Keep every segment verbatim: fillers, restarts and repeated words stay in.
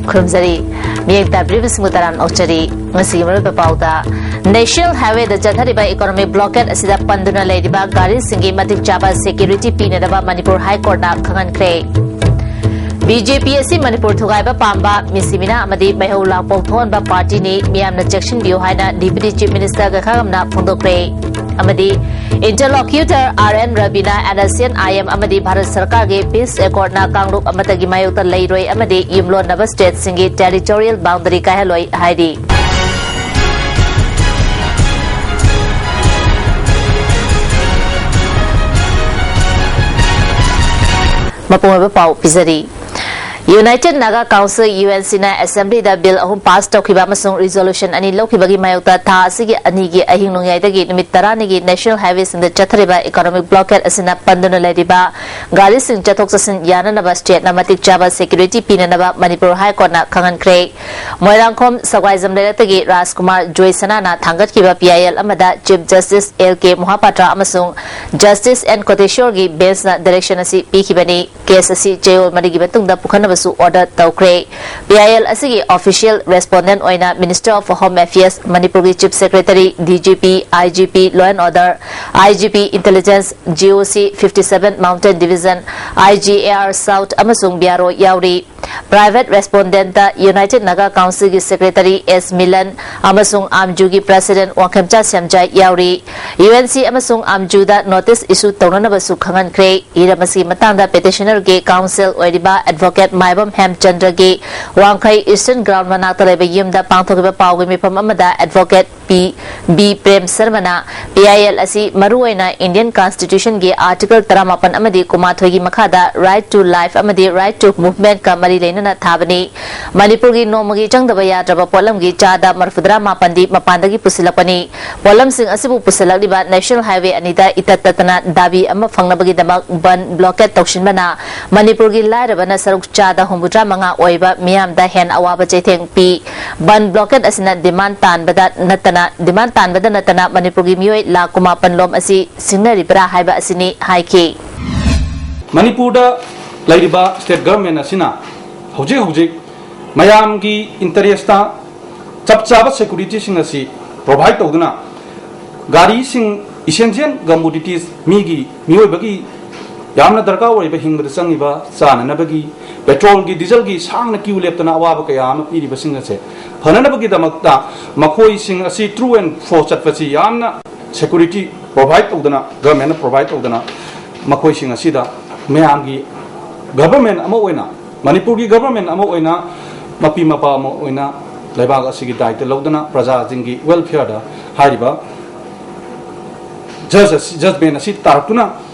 ꯈꯨꯔꯨꯝꯖꯔꯤ꯫ ꯃꯤꯠꯌꯦꯡ ꯇꯥꯕꯤꯔꯤꯕꯁꯤꯡꯕꯨ ꯇꯔꯥꯝꯅ ꯑꯣꯛꯆꯔꯤ꯫ ꯉꯁꯤꯒꯤ ꯃꯔꯨꯑꯣꯏꯕ ꯄꯥꯎꯗ, National Highway ꯗ ꯆꯠꯊꯔꯤꯕ economic blockade ꯑꯁꯤꯗ ꯄꯟꯗꯨꯅ ꯂꯩꯔꯤꯕ ꯒꯥꯔꯤꯁꯤꯡꯒꯤ ꯃꯇꯤꯛ ꯆꯥꯕ security ꯄꯤꯅꯅꯕ ꯃꯅꯤꯄꯨꯔ High Court ꯅ ꯈꯪꯍꯟꯈ꯭ꯔꯦ꯫ B J P ꯑꯁꯤ ꯃꯅꯤꯄꯨꯔ ꯊꯨꯒꯥꯏꯕ ꯄꯥꯝꯕ, ꯃꯤꯁꯤ ꯃꯤꯅꯥ ꯑꯃꯗꯤ ꯃꯩꯍꯧ ꯂꯥꯡꯄꯣꯛ ꯊꯣꯛꯍꯟꯕ party ꯅꯤ, ꯃꯤꯌꯥꯝꯅ ꯆꯦꯛꯁꯤꯟꯕꯤꯌꯨ ꯍꯥꯏꯅ Deputy Chief Minister ꯒꯩꯈꯥꯉꯝꯅ ꯐꯣꯡꯗꯣꯛꯈ꯭ꯔꯦ꯫ ꯑꯃꯗꯤ interlocutor R N ꯔꯕꯤꯅ NSCN IM ꯑꯃꯗꯤ ꯚꯥꯔꯠ ꯁꯔꯀꯥꯔꯒꯤ peace accord ꯅ ꯀꯥꯡꯂꯨꯞ ꯑꯃꯠꯇꯒꯤ ꯃꯥꯌꯣꯛꯇ ꯂꯩꯔꯣꯏ ꯑꯃꯗꯤ ꯌꯨꯝꯂꯣꯟꯅꯕ state ꯁꯤꯡꯒꯤ territorial boundary ꯀꯥꯏꯍꯜꯂꯣꯏ ꯍꯥꯏꯔꯤ꯫ ꯃꯄꯨꯡ ꯑꯣꯏꯕ ꯄꯥꯎ ꯄꯤꯖꯔꯤ꯫ United Naga Council, U N C ꯅ Assembly ꯗ bill ꯑꯍꯨꯝ pass ꯇꯧꯈꯤꯕ ꯑꯃꯁꯨꯡ resolution ꯑꯅꯤ ꯂꯧꯈꯤꯕꯒꯤ ꯃꯥꯌꯣꯛꯇ ꯊꯥ ꯑꯁꯤꯒꯤ ꯑꯅꯤꯒꯤ ꯑꯍꯤꯡ ꯅꯣꯡꯌꯥꯏꯗꯒꯤ ꯅꯨꯃꯤꯠ ꯇꯔꯥꯅꯤꯒꯤ National Highway ꯁꯤꯡꯗ ꯆꯠꯊꯔꯤꯕ economic blockade ꯑꯁꯤꯅ ꯄꯟꯗꯨꯅ ꯂꯩꯔꯤꯕ ꯒꯥꯔꯤꯁꯤꯡ ꯆꯠꯊꯣꯛ ꯆꯠꯁꯤꯟ ꯌꯥꯅꯅꯕ state ꯅ ꯃꯇꯤꯛ ꯆꯥꯕ security ꯄꯤꯅꯅꯕ ꯃꯅꯤꯄꯨꯔ High Court ꯅ ꯈꯪꯍꯟꯈ꯭ꯔꯦ꯫ ꯃꯣꯏꯔꯥꯡꯈꯣꯝ ꯁꯒ꯭ꯋꯥꯏꯖꯝ ꯂꯩꯔꯛꯇꯒꯤ ꯔꯥꯖꯀꯨꯃꯥꯔ ꯖꯣꯏꯁꯅꯥꯅ ꯊꯥꯡꯒꯠꯈꯤꯕ P I L ꯑꯃꯗ Chief Justice L K ꯃꯣꯍꯥꯄꯥꯇ꯭ꯔ ꯑꯃꯁꯨꯡ Justice N ꯀꯣꯇꯦꯁꯣꯔꯒꯤ bench ꯅ direction ꯑꯁꯤ ꯄꯤꯈꯤꯕꯅꯤ꯫ Case ꯑꯁꯤ ꯆꯌꯣꯜ ꯃꯔꯤꯒꯤ ꯃꯇꯨꯡꯗ ꯄꯨꯈꯠꯅꯕꯁꯨ order ꯇꯧꯈ꯭ꯔꯦ꯫ P I L ꯑꯁꯤꯒꯤ official respondent ꯑꯣꯏꯅ Minister of Home Affairs, ꯃꯅꯤꯄꯨꯔꯒꯤ Chief Secretary, D G P, I G P, Law and Order, I G P, Intelligence, G O C fifty seven Mountain Division, I G A R South ꯑꯃꯁꯨꯡ B R O ꯌꯥꯎꯔꯤ꯫ Private respondent ꯇ United Naga Council ꯒꯤ Secretary S Milan ꯑꯃꯁꯨꯡ ꯑꯥꯝꯖꯨꯒꯤ President Wangkhemcha ꯁꯦꯝꯖꯥꯏ ꯌꯥꯎꯔꯤ꯫ U N C ꯑꯃꯁꯨꯡ ꯑꯥꯝꯖꯨꯗ notice issue ꯇꯧꯅꯅꯕꯁꯨ ꯈꯪꯍꯟꯈ꯭ꯔꯦ꯫ ꯍꯤꯔꯝ ꯑꯁꯤꯒꯤ ꯃꯇꯥꯡꯗ petitioner ꯒꯤ counsel ꯑꯣꯏꯔꯤꯕ Advocate ꯃꯥꯏꯕꯝ ꯍꯦꯝꯆꯟꯗ꯭ꯔꯒꯤ ꯋꯥꯡꯈꯩ Eastern Ground ꯃꯅꯥꯛꯇ ꯂꯩꯕ ꯌꯨꯝꯗ ꯄꯥꯡꯊꯣꯛꯈꯤꯕ ꯄꯥꯎꯒꯤ ꯃꯤꯐꯝ ꯑꯃꯗ Advocate ꯄꯤ ꯕꯤ ꯄ꯭ꯔꯦꯝ ꯁꯔꯃꯅ P I L ꯑꯁꯤ ꯃꯔꯨꯑꯣꯏꯅ Indian Constitution ꯒꯤ Article ꯇꯔꯥꯃꯥꯄꯟ ꯑꯃꯗꯤ ꯀꯨꯟꯃꯥꯊꯣꯏꯒꯤ ꯃꯈꯥꯗ Right to Life ꯑꯃꯗꯤ Right to Movement ꯀ ꯃꯔꯤ ꯂꯩꯅꯅ ꯊꯥꯕꯅꯤ꯫ ꯃꯅꯤꯄꯨꯔꯒꯤ ꯅꯣꯡꯃꯒꯤ ꯆꯪꯗꯕ ꯌꯥꯗ꯭ꯔꯕ ꯄꯣꯠꯂꯝꯒꯤ ꯆꯥꯗ ꯃꯔꯐꯨꯇꯔꯥ ꯃꯥꯄꯟꯗꯤ ꯃꯄꯥꯟꯗꯒꯤ ꯄꯨꯁꯤꯜꯂꯛꯄꯅꯤ꯫ ꯄꯣꯠꯂꯝꯁꯤꯡ ꯑꯁꯤꯕꯨ ꯄꯨꯁꯤꯜꯂꯛꯂꯤꯕ National Highway ꯑꯅꯤꯗ ꯏꯇꯠ ꯇꯠꯇꯅ ꯗꯥꯕꯤ ꯑꯃ ꯐꯪꯅꯕꯒꯤꯗꯃꯛ ꯕꯟ blockade ꯇꯧꯁꯤꯟꯕꯅ ꯃꯅꯤꯄꯨꯔꯒꯤ ꯂꯥꯏꯔꯕꯅ ꯁꯔꯨꯛ ꯆꯥꯗ ꯍꯨꯝꯐꯨꯇꯔꯥ ꯃꯉꯥ ꯑꯣꯏꯕ ꯃꯤꯌꯥꯝꯗ ꯍꯦꯟꯅ ꯑꯋꯥꯕ ꯆꯩꯊꯦꯡ ꯄꯤ꯫ ꯕꯟ blockade ꯑꯁꯤꯅ demand ꯇꯥꯟꯕꯗ ꯅꯠꯇꯅ, demand ꯇꯥꯟꯕꯗ ꯅꯠꯇꯅ ꯃꯅꯤꯄꯨꯔꯒꯤ ꯃꯤꯑꯣꯏ ꯂꯥꯈ ꯀꯨꯟꯃꯥꯄꯟ ꯂꯣꯝ ꯑꯁꯤ ꯁꯤꯡꯅꯔꯤꯕ꯭ꯔꯥ ꯍꯥꯏꯕ ꯑꯁꯤꯅꯤ ꯍꯥꯏꯈꯤ꯫ ꯃꯅꯤꯄꯨꯔꯗ ꯂꯩꯔꯤꯕ state government ꯑꯁꯤꯅ ꯍꯧꯖꯤꯛ ꯍꯧꯖꯤꯛ ꯃꯌꯥꯝꯒꯤ ꯏꯟꯇꯔꯦꯁꯇ ꯆꯞ ꯆꯥꯕ ꯁꯦꯀ꯭ꯌꯨꯔꯤꯇꯤꯁꯤꯡ ꯑꯁꯤ ꯄ꯭ꯔꯣꯚꯥꯏꯗ ꯇꯧꯗꯨꯅ, ꯒꯥꯔꯤꯁꯤꯡ, ꯏꯁꯦꯟꯁꯤꯌꯦꯜ ꯀꯃꯣꯗꯤꯇꯤꯁ, ꯃꯤꯒꯤ, ꯃꯤꯑꯣꯏꯕꯒꯤ ꯌꯥꯝꯅ ꯗꯔꯀꯥꯔ ꯑꯣꯏꯕ ꯍꯤꯡꯕꯗ ꯆꯪꯉꯤꯕ ꯆꯥꯅꯅꯕꯒꯤ, ꯄꯦꯇ꯭ꯔꯣꯜꯒꯤ, ꯗꯤꯖꯜꯒꯤ ꯁꯥꯡꯅ ꯀ꯭ꯌꯨ ꯂꯦꯞꯇꯅ ꯑꯋꯥꯕ ꯀꯌꯥ ꯑꯃ ꯄꯤꯔꯤꯕꯁꯤꯡ ꯑꯁꯦ ꯐꯅꯅꯕꯒꯤꯗꯃꯛꯇ ꯃꯈꯣꯏꯁꯤꯡ ꯑꯁꯤ ꯇ꯭ꯔꯨ ꯑꯦꯟ ꯐ꯭ꯔꯣ ꯆꯠꯄꯁꯤ ꯌꯥꯝꯅ ꯁꯦꯀ꯭ꯌꯨꯔꯤꯇꯤ ꯄ꯭ꯔꯣꯚꯥꯏꯗ ꯇꯧꯗꯅ, ꯒꯚꯔꯟꯃꯦꯟꯅ ꯄ꯭ꯔꯣꯚꯥꯏꯗ ꯇꯧꯗꯅ ꯃꯈꯣꯏꯁꯤꯡ ꯑꯁꯤꯗ ꯃꯌꯥꯝꯒꯤ ꯒꯚꯔꯟꯃꯦꯟ ꯑꯃ ꯑꯣꯏꯅ, ꯃꯅꯤꯄꯨꯔꯒꯤ ꯒꯚꯔꯟꯃꯦꯟ ꯑꯃ ꯑꯣꯏꯅ ꯃꯄꯤ ꯃꯄꯥ ꯑꯃ ꯑꯣꯏꯅ ꯂꯩꯕꯥꯛ ꯑꯁꯤꯒꯤ ꯗꯥꯏꯇ ꯂꯧꯗꯨꯅ ꯄ꯭ꯔꯖꯥꯁꯤꯡꯒꯤ ꯋꯦꯜꯐꯤꯌꯔꯗ ꯍꯥꯏꯔꯤꯕ ꯖꯖ ꯑꯁꯤ, ꯖꯖꯃꯦꯟ ꯑꯁꯤ ꯇꯥꯔꯛꯇꯨꯅ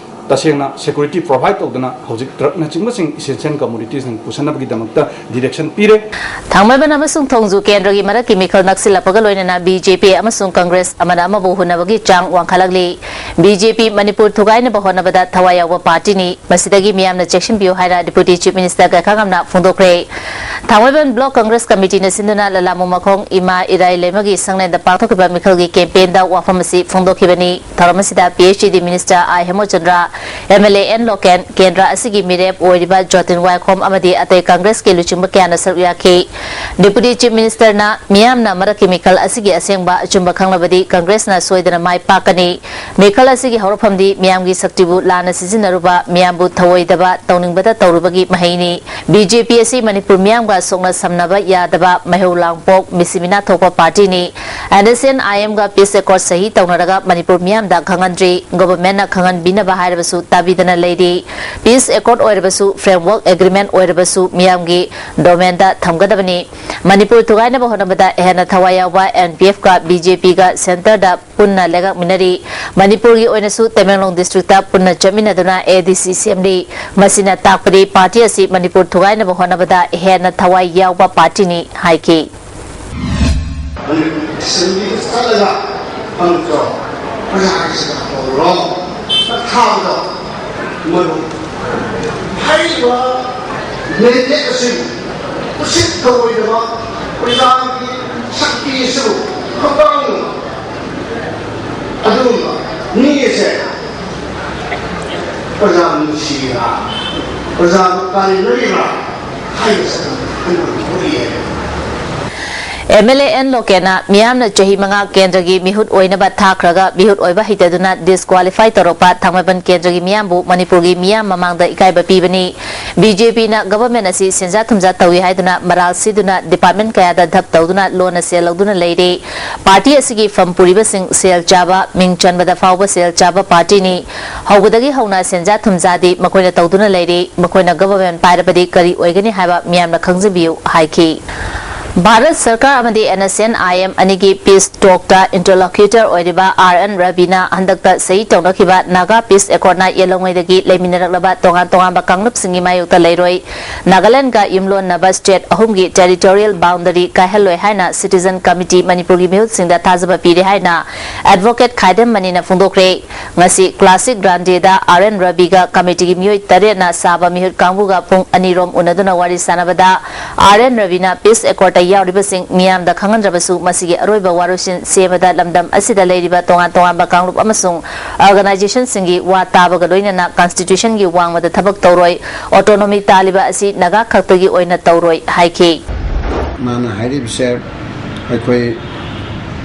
ꯇꯁꯦꯡꯅ ꯁꯦꯀ꯭ꯌꯨꯔꯤꯇꯤ ꯄ꯭ꯔꯣꯚꯥꯏꯗ ꯇꯧꯗꯅ ꯍꯧꯖꯤꯛ ꯗ꯭ꯔꯒꯅꯆꯤꯡꯕꯁꯤꯡ ꯏꯁꯦꯟꯁꯤꯌꯦꯜ ꯀꯃꯣꯗꯤꯇꯤꯁꯤꯡ ꯄꯨꯁꯟꯅꯕꯒꯤꯗꯃꯛꯇ ꯗꯤꯔꯦꯛꯁꯟ ꯄꯤꯔꯦ꯫ ꯊꯥꯡꯃꯩꯕꯟ ꯑꯃꯁꯨꯡ ꯊꯣꯡꯖꯨ ꯀꯦꯟꯗ꯭ꯔꯒꯤ ꯃꯔꯛꯀꯤ ꯃꯤꯈꯜ ꯅꯛꯁꯤꯜꯂꯛꯄꯒ ꯂꯣꯏꯅꯅ ꯕꯤ ꯖꯦ ꯄꯤ ꯑꯃꯁꯨꯡ ꯀꯪꯒ꯭ꯔꯦꯁ ꯑꯃꯅ ꯑꯃꯕꯨ ꯍꯨꯟꯅꯕꯒꯤ ꯆꯥꯡ ꯋꯥꯡꯈꯠꯂꯛꯂꯤ꯫ ꯕꯤ ꯖꯦ ꯄꯤ ꯃꯅꯤꯄꯨꯔ ꯊꯨꯒꯥꯏꯅꯕ ꯍꯣꯠꯅꯕꯗ ꯊꯋꯥꯏ ꯌꯥꯎꯕ ꯄꯥꯔꯇꯤꯅꯤ꯫ ꯃꯁꯤꯗꯒꯤ ꯃꯤꯌꯥꯝꯅ ꯆꯦꯛꯁꯤꯟꯕꯤꯌꯨ ꯍꯥꯏꯅ ꯗꯤꯄꯨꯇꯤ ꯆꯤꯐ ꯃꯤꯅꯤꯁꯇꯔ ꯒꯥꯏꯈꯥꯉꯝꯅ ꯐꯣꯡꯗꯣꯛꯈ꯭ꯔꯦ꯫ ꯊꯥꯡꯃꯩꯕꯟ ꯕ꯭ꯂꯣꯛ ꯀꯪꯒ꯭ꯔꯦꯁ ꯀꯃꯤꯇꯤꯅ ꯁꯤꯟꯗꯨꯅ ꯂꯂꯥꯃꯨ ꯃꯈꯣꯡ ꯏꯃꯥ ꯏꯔꯥꯏ ꯂꯩꯃꯒꯤ ꯁꯪꯂꯦꯟꯗ ꯄꯥꯡꯊꯣꯛꯈꯤꯕ ꯃꯤꯈꯜꯒꯤ ꯀꯦꯝꯄꯦꯟꯗ ꯋꯥꯐꯝ ꯑꯁꯤ ꯐꯣꯡꯗꯣꯛꯈꯤꯕꯅꯤ꯫ ꯊꯧꯔꯝ ꯑꯁꯤꯗ P H E D minister I Hemchandra, M L A N Loken, ꯀꯦꯟꯗ꯭ꯔ ꯑꯁꯤꯒꯤ ꯃꯤꯔꯦꯞ ꯑꯣꯏꯔꯤꯕ ꯖꯣꯇꯤꯟ ꯋꯥꯏꯈꯣꯝ ꯑꯃꯗꯤ ꯑꯇꯩ ꯀꯪꯒ꯭ꯔꯦꯁꯀꯤ ꯂꯨꯆꯤꯡꯕ ꯀꯌꯥꯅ ꯁꯔꯨꯛ ꯌꯥꯈꯤ꯫ ꯗꯤꯄꯨꯇꯤ ꯆꯤꯐ ꯃꯤꯅꯤꯁꯇꯔꯅ ꯃꯤꯌꯥꯝꯅ ꯃꯔꯛꯀꯤ ꯃꯤꯈꯜ ꯑꯁꯤꯒꯤ ꯑꯁꯦꯡꯕ ꯑꯆꯨꯝꯕ ꯈꯪꯂꯕꯗꯤ ꯀꯪꯒ꯭ꯔꯦꯁꯅ ꯁꯣꯏꯗꯅ ꯃꯥꯏ ꯄꯥꯛꯀꯅꯤ꯫ ꯃꯤꯈꯜ ꯑꯁꯤꯒꯤ ꯍꯧꯔꯛꯐꯝꯗꯤ ꯃꯤꯌꯥꯝꯒꯤ ꯁꯛꯇꯤꯕꯨ ꯂꯥꯟꯅ ꯁꯤꯖꯤꯟꯅꯔꯨꯕ, ꯃꯤꯌꯥꯝꯕꯨ ꯊꯧꯑꯣꯏꯗꯕ, ꯇꯧꯅꯤꯡꯕꯗ ꯇꯧꯔꯨꯕꯒꯤ ꯃꯍꯩꯅꯤ꯫ ꯕꯤ ꯖꯦ ꯄꯤ ꯑꯁꯤ ꯃꯅꯤꯄꯨꯔ ꯃꯤꯌꯥꯝꯒ ꯁꯣꯛꯅ ꯁꯝꯅꯕ ꯌꯥꯗꯕ, ꯃꯩꯍꯧ ꯂꯥꯡꯄꯣꯛ, ꯃꯤꯁꯤ ꯃꯤꯅꯥ ꯊꯣꯛꯄ ꯄꯥꯔꯇꯤꯅꯤ꯫ ꯑꯦꯟ ꯑꯦꯁ ꯑꯦꯟ ꯑꯥꯏ ꯑꯦꯝꯒ ꯄꯤꯁ ꯑꯦꯀꯣꯔꯗ ꯁꯍꯤ ꯇꯧꯅꯔꯒ ꯃꯅꯤꯄꯨꯔ ꯃꯤꯌꯥꯝꯗ ꯈꯪꯍꯟꯗ꯭ꯔꯤ꯫ ꯒꯣꯚꯔꯟꯃꯦꯟꯠꯅ ꯈꯪꯍꯟꯕꯤꯅꯕ ꯍꯥꯏꯔꯕꯁꯨ ꯇꯥꯕꯤꯗꯅ ꯂꯩꯔꯤ꯫ ꯄꯤꯁ ꯑꯦꯀꯣꯔꯗ ꯑꯣꯏꯔꯕꯁꯨ, ꯐ꯭ꯔꯦꯝꯋꯔꯛ ꯑꯦꯒ꯭ꯔꯤꯃꯦꯟꯠ ꯑꯣꯏꯔꯕꯁꯨ ꯃꯤꯌꯥꯝꯒꯤ ꯗꯣꯃꯦꯟꯗ ꯊꯝꯒꯗꯕꯅꯤ꯫ ꯃꯅꯤꯄꯨꯔ ꯊꯨꯒꯥꯏꯅꯕ ꯍꯣꯠꯅꯕꯗ ꯍꯦꯟꯅ ꯊꯋꯥꯏ ꯌꯥꯎꯕ ꯑꯦꯟ ꯄꯤ ꯑꯦꯐꯀ ꯕꯤ ꯖꯦ ꯄꯤꯒ ꯁꯦꯟꯇꯔꯗ ꯄꯨꯟꯅ ꯂꯩꯉꯥꯛꯃꯤꯟꯅꯔꯤ꯫ ꯃꯅꯤꯄꯨꯔꯒꯤ ꯑꯣꯏꯅꯁꯨ ꯇꯃꯦꯡꯂꯣꯡ ꯗꯤꯁꯇ꯭ꯔꯤꯛꯇ ꯄꯨꯟꯅ ꯆꯠꯃꯤꯟꯅꯗꯨꯅ ꯑꯦ ꯗꯤ ꯁꯤ ꯁꯦꯝꯂꯤ꯫ ꯃꯁꯤꯅ ꯇꯥꯛꯄꯗꯤ ꯄꯥꯔꯇꯤ ꯑꯁꯤ ꯃꯅꯤꯄꯨꯔ ꯊꯨꯒꯥꯏꯅꯕ ꯍꯣꯠꯅꯕꯗ ꯍꯦꯟꯅ ꯊꯋꯥꯏ ꯌꯥꯎꯕ ꯄꯥꯔꯇꯤꯅꯤ ꯍꯥꯏꯈꯤ꯫ ꯃꯅꯤꯄꯨꯔ ꯑꯦꯁꯦꯝꯕ꯭ꯂꯤꯗ ꯆꯠꯂꯒ ꯐꯪꯗ꯭ꯔꯣ? ꯄ꯭ꯔꯖꯥꯒꯤꯁꯤꯗ ꯍꯧꯔꯣ ꯊꯥꯕꯗꯣ ꯃꯔꯨꯞ꯫ ꯍꯥꯏꯔꯤꯕ ꯃꯦꯟꯗꯦꯠ ꯑꯁꯤ ꯎꯁꯤꯠ ꯊꯑꯣꯏꯗꯕ, ꯄ꯭ꯔꯖꯥꯒꯤ ꯁꯛꯇꯤ ꯑꯁꯤꯕꯨ ꯈꯨꯄꯥꯡꯅ ꯑꯗꯨꯒꯨꯝꯕ ꯃꯤ ꯑꯁꯦ ꯄ꯭ꯔꯖꯥ ꯅꯨꯡꯁꯤꯔꯤꯕ꯭ꯔꯥ? ꯄ꯭ꯔꯖꯥꯕꯨ ꯀꯥꯔꯦꯝꯅꯔꯤꯕ꯭ꯔꯥ? ꯑꯦꯝ ꯑꯦꯜ ꯑꯦ ꯑꯦꯟ ꯂꯣꯀꯦꯟꯅ ꯃꯤꯌꯥꯝꯅ ꯆꯍꯤ ꯃꯉꯥ ꯀꯦꯟꯗ꯭ꯔꯒꯤ ꯃꯤꯍꯨꯠ ꯑꯣꯏꯅꯕ ꯊꯥꯈ꯭ꯔꯒ ꯃꯤꯍꯨꯠ ꯑꯣꯏꯕ ꯍꯩꯇꯗꯨꯅ ꯗꯤꯁꯀ꯭ꯋꯥꯂꯤꯐꯥꯏ ꯇꯧꯔꯛꯄ ꯊꯥꯡꯃꯩꯕꯟ ꯀꯦꯟꯗ꯭ꯔꯒꯤ ꯃꯤꯌꯥꯝꯕꯨ ꯃꯅꯤꯄꯨꯔꯒꯤ ꯃꯤꯌꯥꯝ ꯃꯃꯥꯡꯗ ꯏꯀꯥꯏꯕ ꯄꯤꯕꯅꯤ꯫ ꯕꯤ ꯖꯦ ꯄꯤꯅ ꯒꯚꯔꯟꯃꯦꯟꯠ ꯑꯁꯤ ꯁꯦꯟꯖꯥ ꯊꯨꯝꯖꯥ ꯇꯧꯏ ꯍꯥꯏꯗꯨꯅ ꯃꯔꯥꯜ ꯁꯤꯗꯨꯅ ꯗꯤꯄꯥꯔꯠꯃꯦꯟꯠ ꯀꯌꯥꯗ ꯙꯞ ꯇꯧꯗꯨꯅ ꯂꯣꯟꯅ ꯁꯦꯜ ꯂꯧꯗꯨꯅ ꯂꯩꯔꯦ꯫ ꯄꯥꯔꯇꯤ ꯑꯁꯤꯒꯤ ꯐꯝ ꯄꯨꯔꯤꯕꯁꯤꯡ ꯁꯦꯜ ꯆꯥꯕ, ꯃꯤꯡ ꯆꯟꯕꯗ ꯐꯥꯎꯕ ꯁꯦꯜ ꯆꯥꯕ ꯄꯥꯔꯇꯤꯅꯤ꯫ ꯍꯧꯕꯗꯒꯤ ꯍꯧꯅ ꯁꯦꯟꯖꯥ ꯊꯨꯝꯖꯥꯗꯤ ꯃꯈꯣꯏꯅ ꯇꯧꯗꯨꯅ ꯂꯩꯔꯤ꯫ ꯃꯈꯣꯏꯅ ꯒꯚꯔꯟꯃꯦꯟꯠ ꯄꯥꯏꯔꯕꯗꯤ ꯀꯔꯤ ꯑꯣꯏꯒꯅꯤ ꯍꯥꯏꯕ ꯃꯤꯌꯥꯝꯅ ꯈꯪꯖꯤꯟꯕꯤꯌꯨ ꯍꯥꯏꯈꯤ꯫ ꯚꯥꯔꯠ ꯁꯔꯀꯥꯔ ꯑꯃꯗꯤ N S N I M ꯑꯅꯤꯒꯤ ꯄꯤꯁ ꯇꯣꯛꯇ ꯏꯟꯇꯔꯂꯣꯀ꯭ꯌꯨꯇꯔ ꯑꯣꯏꯔꯤꯕ ꯑꯥꯔ ꯑꯦꯟ ꯔꯕꯤꯅ ꯍꯟꯗꯛꯇ ꯁꯍꯤ ꯇꯧꯅꯈꯤꯕ ꯅꯥꯒꯥ ꯄꯤꯁ ꯑꯦꯀꯣꯔꯗꯅ ꯌꯦꯜꯍꯧꯉꯩꯗꯒꯤ ꯂꯩꯃꯤꯟꯅꯔꯛꯂꯕ ꯇꯣꯉꯥꯟ ꯇꯣꯉꯥꯟꯕ ꯀꯥꯡꯂꯨꯞꯁꯤꯡꯒꯤ ꯃꯥꯌꯣꯛꯇ ꯂꯩꯔꯣꯏ꯫ ꯅꯥꯒꯥꯂꯦꯟꯗꯒ ꯌꯨꯝꯂꯣꯟꯅꯕ ꯁ꯭ꯇꯦꯠ ꯑꯍꯨꯝꯒꯤ ꯇꯦꯔꯤꯇꯣꯔꯤꯌꯦꯜ ꯕꯥꯎꯟꯗꯔꯤ ꯀꯥꯏꯍꯜꯂꯣꯏ ꯍꯥꯏꯅ ꯁꯤꯇꯤꯖꯟ ꯀꯃꯤꯇꯤ ꯃꯅꯤꯄꯨꯔꯒꯤ ꯃꯤꯍꯨꯠꯁꯤꯡꯗ ꯊꯥꯖꯕ ꯄꯤꯔꯦ ꯍꯥꯏꯅ ꯑꯦꯗꯚꯣꯀꯦꯠ ꯈꯥꯏꯗꯦꯝ ꯃꯅꯤꯅ ꯐꯣꯡꯗꯣꯛꯈ꯭ꯔꯦ꯫ ꯉꯁꯤ ꯀ꯭ꯂꯥꯁꯤꯛ ꯔꯥꯟꯗꯦꯗ ꯑꯥꯔ ꯑꯦꯟ ꯔꯕꯤꯒ ꯀꯃꯤꯇꯤꯒꯤ ꯃꯤꯑꯣꯏ ꯇꯔꯦꯠꯅ ꯁꯥꯕ ꯃꯤꯍꯨꯠ ꯀꯥꯡꯕꯨꯒ ꯄꯨꯡ ꯑꯅꯤꯔꯣꯝ ꯎꯅꯗꯨꯅ ꯋꯥꯔꯤ ꯁꯥꯟꯅꯕꯗ ꯑꯥꯔ ꯑꯦꯟ ꯔꯕꯤꯅ ꯄꯤꯁ ꯑꯦꯀꯣꯔꯗꯇ ꯌꯥꯎꯔꯤꯕꯁꯤꯡ ꯃꯤꯌꯥꯝꯗ ꯈꯪꯍꯟꯗ꯭ꯔꯕꯁꯨ ꯃꯁꯤꯒꯤ ꯑꯔꯣꯏꯕ ꯋꯥꯔꯣꯏꯁꯤꯟ ꯁꯦꯝꯕꯗ ꯂꯝꯗꯝ ꯑꯁꯤꯗ ꯂꯩꯔꯤꯕ ꯇꯣꯉꯥꯟ ꯇꯣꯉꯥꯟꯕ ꯀꯥꯡꯂꯨꯞ ꯑꯃꯁꯨꯡ ꯑꯣꯔꯒꯅꯥꯏꯖꯦꯁꯟꯁꯤꯡꯒꯤ ꯋꯥ ꯇꯥꯕꯒ ꯂꯣꯏꯅꯅ ꯀꯟꯁꯇꯤꯇ꯭ꯌꯨꯁꯟꯒꯤ ꯋꯥꯡꯃꯗ ꯊꯕꯛ ꯇꯧꯔꯣꯏ, ꯑꯣꯇꯣꯅꯣꯃꯤ ꯇꯥꯜꯂꯤꯕ ꯑꯁꯤ ꯅꯥꯒꯥ ꯈꯛꯇꯒꯤ ꯑꯣꯏꯅ ꯇꯧꯔꯣꯏ ꯍꯥꯏꯈꯤ꯫ ꯃꯥꯅ ꯍꯥꯏꯔꯤꯕꯁꯦ ꯑꯩꯈꯣꯏ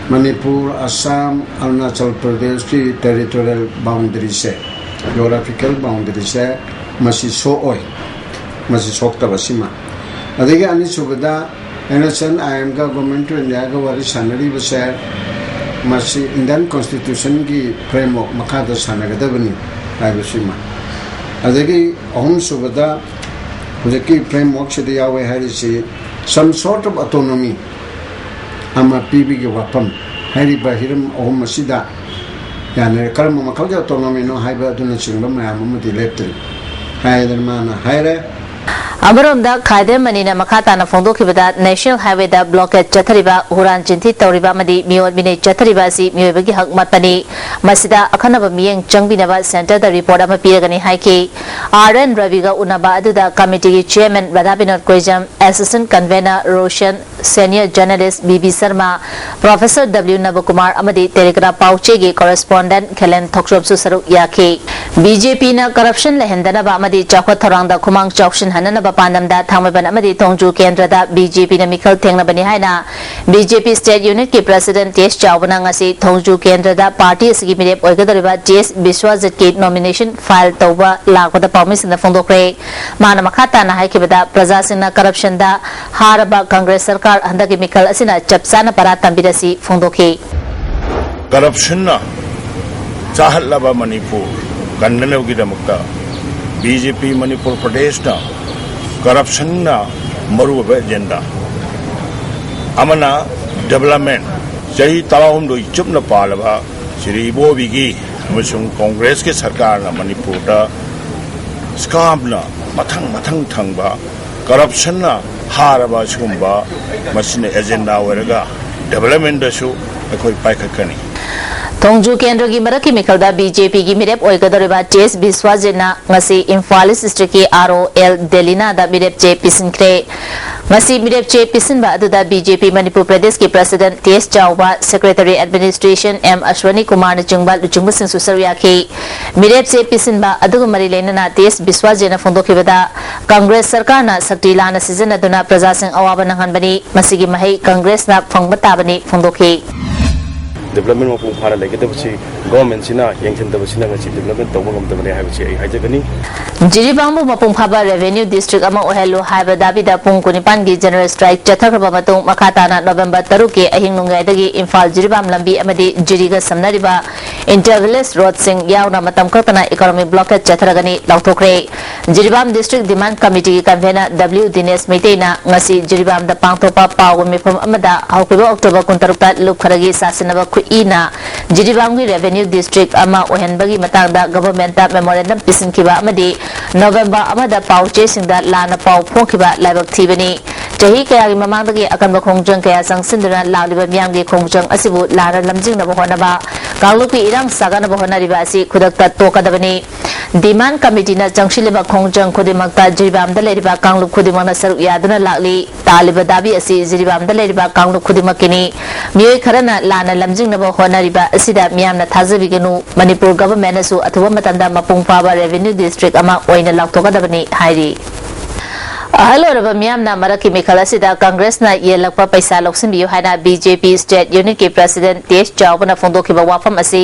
ꯃꯅꯤꯄꯨꯔ, ꯑꯁꯥꯝ, ꯑꯔꯨꯅꯥꯆꯜ ꯄ꯭ꯔꯗꯦꯁꯀꯤ ꯇꯦꯔꯤꯇꯣꯔꯤꯌꯦꯜ ꯕꯥꯎꯟꯗꯔꯤꯁꯦ, ꯖꯤꯑꯣꯒ꯭ꯔꯥꯐꯤꯀꯦꯜ ꯕꯥꯎꯟꯗꯔꯤꯁꯦ ꯃꯁꯤ ꯁꯣꯛꯑꯣꯏ, ꯃꯁꯤ ꯁꯣꯛꯇꯕꯁꯤꯃ꯫ ꯑꯗꯒꯤ ꯑꯅꯤꯁꯨꯕꯗ ꯑꯦꯟ ꯑꯦꯁ ꯑꯦꯟ ꯑꯥꯏ ꯑꯦꯝꯒ ꯒꯣꯔꯃꯦꯟ ꯑꯣꯐ ꯏꯟꯗꯤꯌꯥꯒ ꯋꯥꯔꯤ ꯁꯥꯟꯅꯔꯤꯕꯁꯦ ꯃꯁꯤ ꯏꯟꯗꯤꯌꯟ ꯀꯣꯟꯁꯇꯤꯇ꯭ꯌꯨꯁꯟꯒꯤ ꯐ꯭ꯔꯦꯝꯋꯥꯔꯛ ꯃꯈꯥꯗ ꯁꯥꯟꯅꯒꯗꯕꯅꯤ ꯍꯥꯏꯕꯁꯤꯃ꯫ ꯑꯗꯒꯤ ꯑꯍꯨꯝꯁꯨꯕꯗ ꯍꯧꯖꯤꯛꯀꯤ ꯐ꯭ꯔꯦꯝꯋꯥꯔꯛꯁꯤꯗ ꯌꯥꯎꯋꯦ ꯍꯥꯏꯔꯤꯁꯤ some sort of autonomy ꯑꯃ ꯄꯤꯕꯒꯤ ꯋꯥꯐꯝ꯫ ꯍꯥꯏꯔꯤꯕ ꯍꯤꯔꯝ ꯑꯍꯨꯝ ꯑꯁꯤꯗ ꯌꯥꯅꯔꯦ꯫ ꯀꯔꯝꯕ ꯃꯈꯜꯒꯤ ꯑꯣꯇꯣꯅꯣꯃꯤꯅꯣ ꯍꯥꯏꯕ ꯑꯗꯨꯅꯆꯤꯡꯕ ꯃꯌꯥꯝ ꯑꯃꯗꯤ ꯂꯦꯞꯇ꯭ꯔꯤ ꯍꯥꯏꯗꯅ ꯃꯥꯅ ꯍꯥꯏꯔꯦ꯫ ꯑꯃꯔꯣꯝꯗ ꯈꯥꯏꯗꯦꯝ ꯃꯅꯤꯅ ꯃꯈꯥ ꯇꯥꯅ ꯐꯣꯡꯗꯣꯛꯈꯤꯕꯗ, ꯅꯦꯁꯅꯦꯜ ꯍꯥꯏꯋꯦꯗ ꯕ꯭ꯂꯣꯀꯦꯗ ꯆꯠꯊꯔꯤꯕ, ꯍꯨꯔꯥꯟ ꯆꯤꯟꯊꯤ ꯇꯧꯔꯤꯕ ꯑꯃꯗꯤ ꯃꯤꯑꯣꯠ ꯃꯤꯅꯩ ꯆꯠꯊꯔꯤꯕ ꯑꯁꯤ ꯃꯤꯑꯣꯏꯕꯒꯤ ꯍꯛ ꯃꯠꯄꯅꯤ꯫ ꯃꯁꯤꯗ ꯑꯈꯟꯅꯕ ꯃꯤꯠꯌꯦꯡ ꯆꯪꯕꯤꯅꯕ ꯁꯦꯟꯇꯔꯗ ꯔꯤꯄꯣꯔꯠ ꯑꯃ ꯄꯤꯔꯒꯅꯤ ꯍꯥꯏꯈꯤ꯫ ꯑꯥꯔ ꯑꯦꯟ ꯔꯕꯤꯒ ꯎꯅꯕ ꯑꯗꯨꯗ ꯀꯃꯤꯇꯤꯒꯤ chairman Radha Binod Koijam, assistant convenor Roshan, senior journalist B B Sharma, professor W Nabakumar ꯑꯃꯗꯤ ꯇꯦꯂꯤꯒ꯭ꯔꯥꯐ ꯄꯥꯎꯆꯦꯒꯤ ꯀꯣꯔꯦꯁꯄꯣꯟꯗꯦꯟꯠ ꯈꯦꯂꯦꯟ ꯊꯣꯛꯆꯣꯝꯁꯨ ꯁꯔꯨꯛ ꯌꯥꯈꯤ꯫ ꯕꯤ ꯖꯦ ꯄꯤꯅ ꯀꯔꯞꯁꯟ ꯂꯩꯍꯟꯗꯅꯕ ꯑꯃꯗꯤ ꯆꯥꯎꯈꯠ ꯊꯧꯔꯥꯡꯗ ꯈꯨꯃꯥꯡ ꯆꯥꯎꯁꯤꯟꯍꯟ ꯌꯥꯅꯅꯕ ꯄꯥꯟꯗꯝꯗ ꯊꯥꯡꯃꯩꯕꯟ ꯑꯃꯗꯤ ꯊꯣꯡꯖꯨ ꯀꯦꯟꯗ꯭ꯔꯗ ꯕꯤ ꯖꯦ ꯄꯤꯅ ꯃꯤꯈꯜ ꯊꯦꯡꯅꯕꯅꯤ ꯍꯥꯏꯅ ꯕꯤ ꯖꯦ ꯄꯤ State Unitꯀꯤ President ꯇꯦꯖ ꯆꯥꯎꯕꯅ ꯉꯁꯤ ꯊꯣꯡꯖꯨ ꯀꯦꯟꯗ꯭ꯔꯗ ꯄꯥꯔꯇꯤ ꯑꯁꯤꯒꯤ ꯃꯤꯔꯦꯞ ꯑꯣꯏꯒꯗꯧꯔꯤꯕ ꯇꯤ ꯑꯦꯁ ꯕꯤꯁ꯭ꯋꯖꯤꯠꯀꯤ nomination file ꯇꯧꯕ ꯂꯥꯛꯄꯗ ꯄꯥꯎꯃꯤꯁꯤꯡꯗ ꯐꯣꯡꯗꯣꯛꯈ꯭ꯔꯦ꯫ ꯃꯥꯅ ꯃꯈꯥ ꯇꯥꯅ ꯍꯥꯏꯈꯤꯕꯗ, ꯄ꯭ꯔꯖꯥꯁꯤꯡꯅ corruptionꯗ ꯍꯥꯔꯕ ꯀꯪꯒ꯭ꯔꯦꯁ ꯁꯔꯀꯥꯔ ꯍꯟꯗꯛꯀꯤ ꯃꯤꯈꯜ ꯑꯁꯤꯅ ꯆꯞ ꯆꯥꯅ ꯄꯔꯥ ꯇꯝꯕꯤꯔꯁꯤ ꯐꯣꯡꯗꯣꯛꯈꯤ꯫ Corruptionꯅ ꯆꯥꯍꯠꯂꯕ ꯃꯅꯤꯄꯨꯔ ꯀꯟꯅꯅꯕꯒꯤꯗꯃꯛꯇ ꯕꯤ ꯖꯦ ꯄꯤ ꯃꯅꯤꯄꯨꯔ ꯄ꯭ꯔꯗꯦꯁꯅ corruptionꯅ ꯃꯔꯨꯑꯣꯏꯕ agenda ꯑꯃꯅ development, ꯆꯍꯤ ꯇꯔꯥꯍꯨꯝꯗꯣꯏ ꯆꯨꯞꯅ ꯄꯥꯜꯂꯕ ꯁ꯭ꯔꯤ ꯏꯕꯣꯕꯤꯒꯤ ꯑꯃꯁꯨꯡ ꯀꯣꯡꯒ꯭ꯔꯦꯁꯀꯤ ꯁꯔꯀꯥꯔꯅ ꯃꯅꯤꯄꯨꯔꯗ scamꯅ ꯃꯊꯪ ꯃꯊꯪ ꯊꯪꯕ corruptionꯅ ꯍꯥꯔꯕ ꯑꯁꯤꯒꯨꯝꯕ ꯃꯁꯤꯅ agenda ꯑꯣꯏꯔꯒ developmentꯗꯁꯨ ꯑꯩꯈꯣꯏ ꯄꯥꯏꯈꯠꯀꯅꯤ꯫ ꯊꯣꯡꯖꯨ ꯀꯦꯟꯗ꯭ꯔꯒꯤ ꯃꯔꯛꯀꯤ ꯃꯤꯈꯜꯗ ꯕꯤ ꯖꯦ ꯄꯤꯒꯤ ꯃꯤꯔꯦꯞ ꯑꯣꯏꯒꯗꯧꯔꯤꯕ ꯇꯤ ꯑꯦꯁ ꯕꯤꯁ꯭ꯋꯖꯤꯠꯅ ꯉꯁꯤ ꯏꯝꯐꯥꯜ East Districtꯀꯤ ꯑꯥꯔ ꯑꯣ ꯑꯦꯜ ꯗꯦꯂꯤꯅꯥꯗ ꯃꯤꯔꯦꯞ ꯆꯦ ꯄꯤꯁꯤꯟꯈ꯭ꯔꯦ꯫ ꯉꯁꯤ ꯃꯤꯔꯦꯞ ꯆꯦ ꯄꯤꯁꯤꯟꯕ ꯑꯗꯨꯗ ꯕꯤ ꯖꯦ ꯄꯤ ꯃꯅꯤꯄꯨꯔ ꯄ꯭ꯔꯗꯦꯁꯀꯤ President ꯇꯦꯖ ꯆꯥꯎꯕ, Secretary Administration ꯑꯦꯝ ꯑꯁ꯭ꯋꯅꯤ ꯀꯨꯃꯥꯔꯅꯆꯤꯡꯕ ꯂꯨꯆꯤꯡꯕꯁꯤꯡꯁꯨ ꯁꯔꯨꯛ ꯌꯥꯈꯤ꯫ ꯃꯤꯔꯦꯞ ꯆꯦ ꯄꯤꯁꯤꯟꯕ ꯑꯗꯨꯒ ꯃꯔꯤ ꯂꯩꯅꯅ ꯇꯤ ꯑꯦꯁ ꯕꯤꯁ꯭ꯋꯖꯤꯠꯅ ꯐꯣꯡꯗꯣꯛꯈꯤꯕꯗ, ꯀꯪꯒ꯭ꯔꯦꯁ ꯁꯔꯀꯥꯔꯅ ꯁꯛꯇꯤ ꯂꯥꯟꯅ ꯁꯤꯖꯤꯟꯅꯗꯨꯅ ꯄ꯭ꯔꯖꯥꯁꯤꯡ ꯑꯋꯥꯕ ꯅꯪꯍꯟꯕꯅꯤ꯫ ꯃꯁꯤꯒꯤ ꯃꯍꯩ ꯀꯪꯒ꯭ꯔꯦꯁꯅ ꯐꯪꯕ ꯇꯥꯕꯅꯤ ꯐꯣꯡꯗꯣꯛꯈꯤ꯫ Development ꯃꯄꯨꯡ ꯐꯥꯅ ꯂꯩꯒꯗꯕꯁꯤ governmentꯁꯤꯅ ꯌꯦꯡꯁꯤꯟꯗꯕꯁꯤꯅ ꯉꯁꯤ development ꯇꯧꯕ ꯉꯝꯗꯕꯅꯤ ꯍꯥꯏꯕꯁꯤ ꯑꯩ ꯍꯥꯏꯖꯒꯅꯤ꯫ ꯖꯤꯔꯤꯕꯥꯝꯕꯨ ꯃꯄꯨꯡ ꯐꯥꯕ revenue district ꯑꯃ ꯑꯣꯏꯍꯜꯂꯨ ꯍꯥꯏꯕ ꯗꯥꯕꯤꯗ ꯄꯨꯡ ꯀꯨꯟꯅꯤꯄꯥꯟꯒꯤ general strike ꯆꯠꯊꯈ꯭ꯔꯕ ꯃꯇꯨꯡ, ꯃꯈꯥ ꯇꯥꯅ November ꯇꯔꯨꯛꯀꯤ ꯑꯍꯤꯡ ꯅꯣꯡꯌꯥꯏꯗꯒꯤ ꯏꯝꯐꯥꯜ ꯖꯤꯔꯤꯕꯥꯝ ꯂꯝꯕꯤ ꯑꯃꯗꯤ ꯖꯤꯔꯤꯒ ꯁꯝꯅꯔꯤꯕ inter village roadꯁꯤꯡ ꯌꯥꯎꯅ ꯃꯇꯝ ꯀꯛꯇꯅ economic blockade ꯆꯠꯊꯔꯒꯅꯤ ꯂꯥꯎꯊꯣꯛꯈ꯭ꯔꯦ꯫ ꯖꯤꯔꯤꯕꯥꯝ District Demand Committeeꯒꯤ convener ꯗꯕ꯭ꯂꯤꯎ ꯗꯤꯅꯦꯁ ꯃꯩꯇꯩꯅ ꯉꯁꯤ ꯖꯤꯔꯤꯕꯥꯝꯗ ꯄꯥꯡꯊꯣꯛꯄ ꯄꯥꯎꯒꯤ ꯃꯤꯐꯝ ꯑꯃꯗ ꯍꯧꯈꯤꯕ October ꯀꯨꯟꯇꯔꯨꯛꯇ ꯂꯨꯞꯈꯔꯒꯤ ꯆꯥꯁꯤꯟꯅꯕ ꯈꯨꯠꯏꯅ ꯖꯤꯔꯤꯕꯥꯝꯒꯤ revenue district ꯑꯃ ꯑꯣꯏꯍꯟꯕꯒꯤ ꯃꯇꯥꯡꯗ governmentꯇ memorandum ꯄꯤꯁꯤꯟꯈꯤꯕ ꯑꯃꯗꯤ November ꯑꯃꯗ ꯄꯥꯎ ꯆꯦꯁꯤꯡꯗ ꯂꯥꯟꯅ ꯄꯥꯎ ꯐꯣꯡꯈꯤꯕ ꯂꯥꯏꯕꯛ ꯊꯤꯕꯅꯤ꯫ ꯆꯍꯤ ꯀꯌꯥꯒꯤ ꯃꯃꯥꯡꯗꯒꯤ ꯑꯀꯟꯕ ꯈꯣꯡꯖꯪ ꯀꯌꯥ ꯆꯪꯁꯤꯟꯗꯨꯅ ꯂꯥꯛꯂꯤꯕ ꯃꯤꯌꯥꯝꯒꯤ ꯈꯣꯡꯖꯪ ꯑꯁꯤꯕꯨ ꯂꯥꯟꯅ ꯂꯝꯖꯤꯡꯅꯕ ꯍꯣꯠꯅꯕ, ꯀꯥꯡꯂꯨꯞꯀꯤ ꯏꯔꯥꯡ ꯁꯥꯒꯠꯅꯕ ꯍꯣꯠꯅꯔꯤꯕ ꯑꯁꯤ ꯈꯨꯗꯛꯇ ꯇꯣꯛꯀꯗꯕꯅꯤ꯫ Demand Committeeꯅ ꯆꯪꯁꯤꯜꯂꯤꯕ ꯈꯣꯡꯖꯪ ꯈꯨꯗꯤꯡꯃꯛꯇ ꯖꯤꯔꯤꯕꯥꯝꯗ ꯂꯩꯔꯤꯕ ꯀꯥꯡꯂꯨꯞ ꯈꯨꯗꯤꯡꯃꯛꯅ ꯁꯔꯨꯛ ꯌꯥꯗꯨꯅ ꯂꯥꯛꯂꯤ꯫ ꯇꯥꯜꯂꯤꯕ ꯗꯥꯕꯤ ꯑꯁꯤ ꯖꯤꯔꯤꯕꯥꯝꯗ ꯂꯩꯔꯤꯕ ꯀꯥꯡꯂꯨꯞ ꯈꯨꯗꯤꯡꯃꯛꯀꯤꯅꯤ꯫ ꯃꯤꯑꯣꯏ ꯈꯔꯅ ꯂꯥꯟꯅ ꯂꯝꯖꯤꯡꯅꯕ ꯍꯣꯠꯅꯔꯤꯕ ꯑꯁꯤꯗ ꯃꯤꯌꯥꯝꯅ ꯊꯥꯖꯕꯤꯒꯅꯨ꯫ ꯃꯅꯤꯄꯨꯔ governmentꯅꯁꯨ ꯑꯊꯨꯕ ꯃꯇꯝꯗ ꯃꯄꯨꯡ ꯐꯥꯕ revenue district ꯑꯃ ꯑꯣꯏꯅ ꯂꯥꯎꯊꯣꯛꯀꯗꯕꯅꯤ ꯍꯥꯏꯔꯤ꯫ ꯑꯍꯜ ꯑꯣꯏꯔꯕ ꯃꯤꯌꯥꯝꯅ ꯃꯔꯛꯀꯤ ꯃꯤꯈꯜ ꯑꯁꯤꯗ ꯀꯪꯒ꯭ꯔꯦꯁꯅ ꯌꯦꯜꯂꯛꯄ ꯄꯩꯁꯥ ꯂꯧꯁꯤꯟꯕꯤꯌꯨ ꯍꯥꯏꯅ ꯕꯤ ꯖꯦ ꯄꯤ state unit ꯀꯤ president ꯇꯦꯖ ꯆꯥꯎꯕꯅ ꯐꯣꯡꯗꯣꯛꯈꯤꯕ ꯋꯥꯐꯝ ꯑꯁꯤ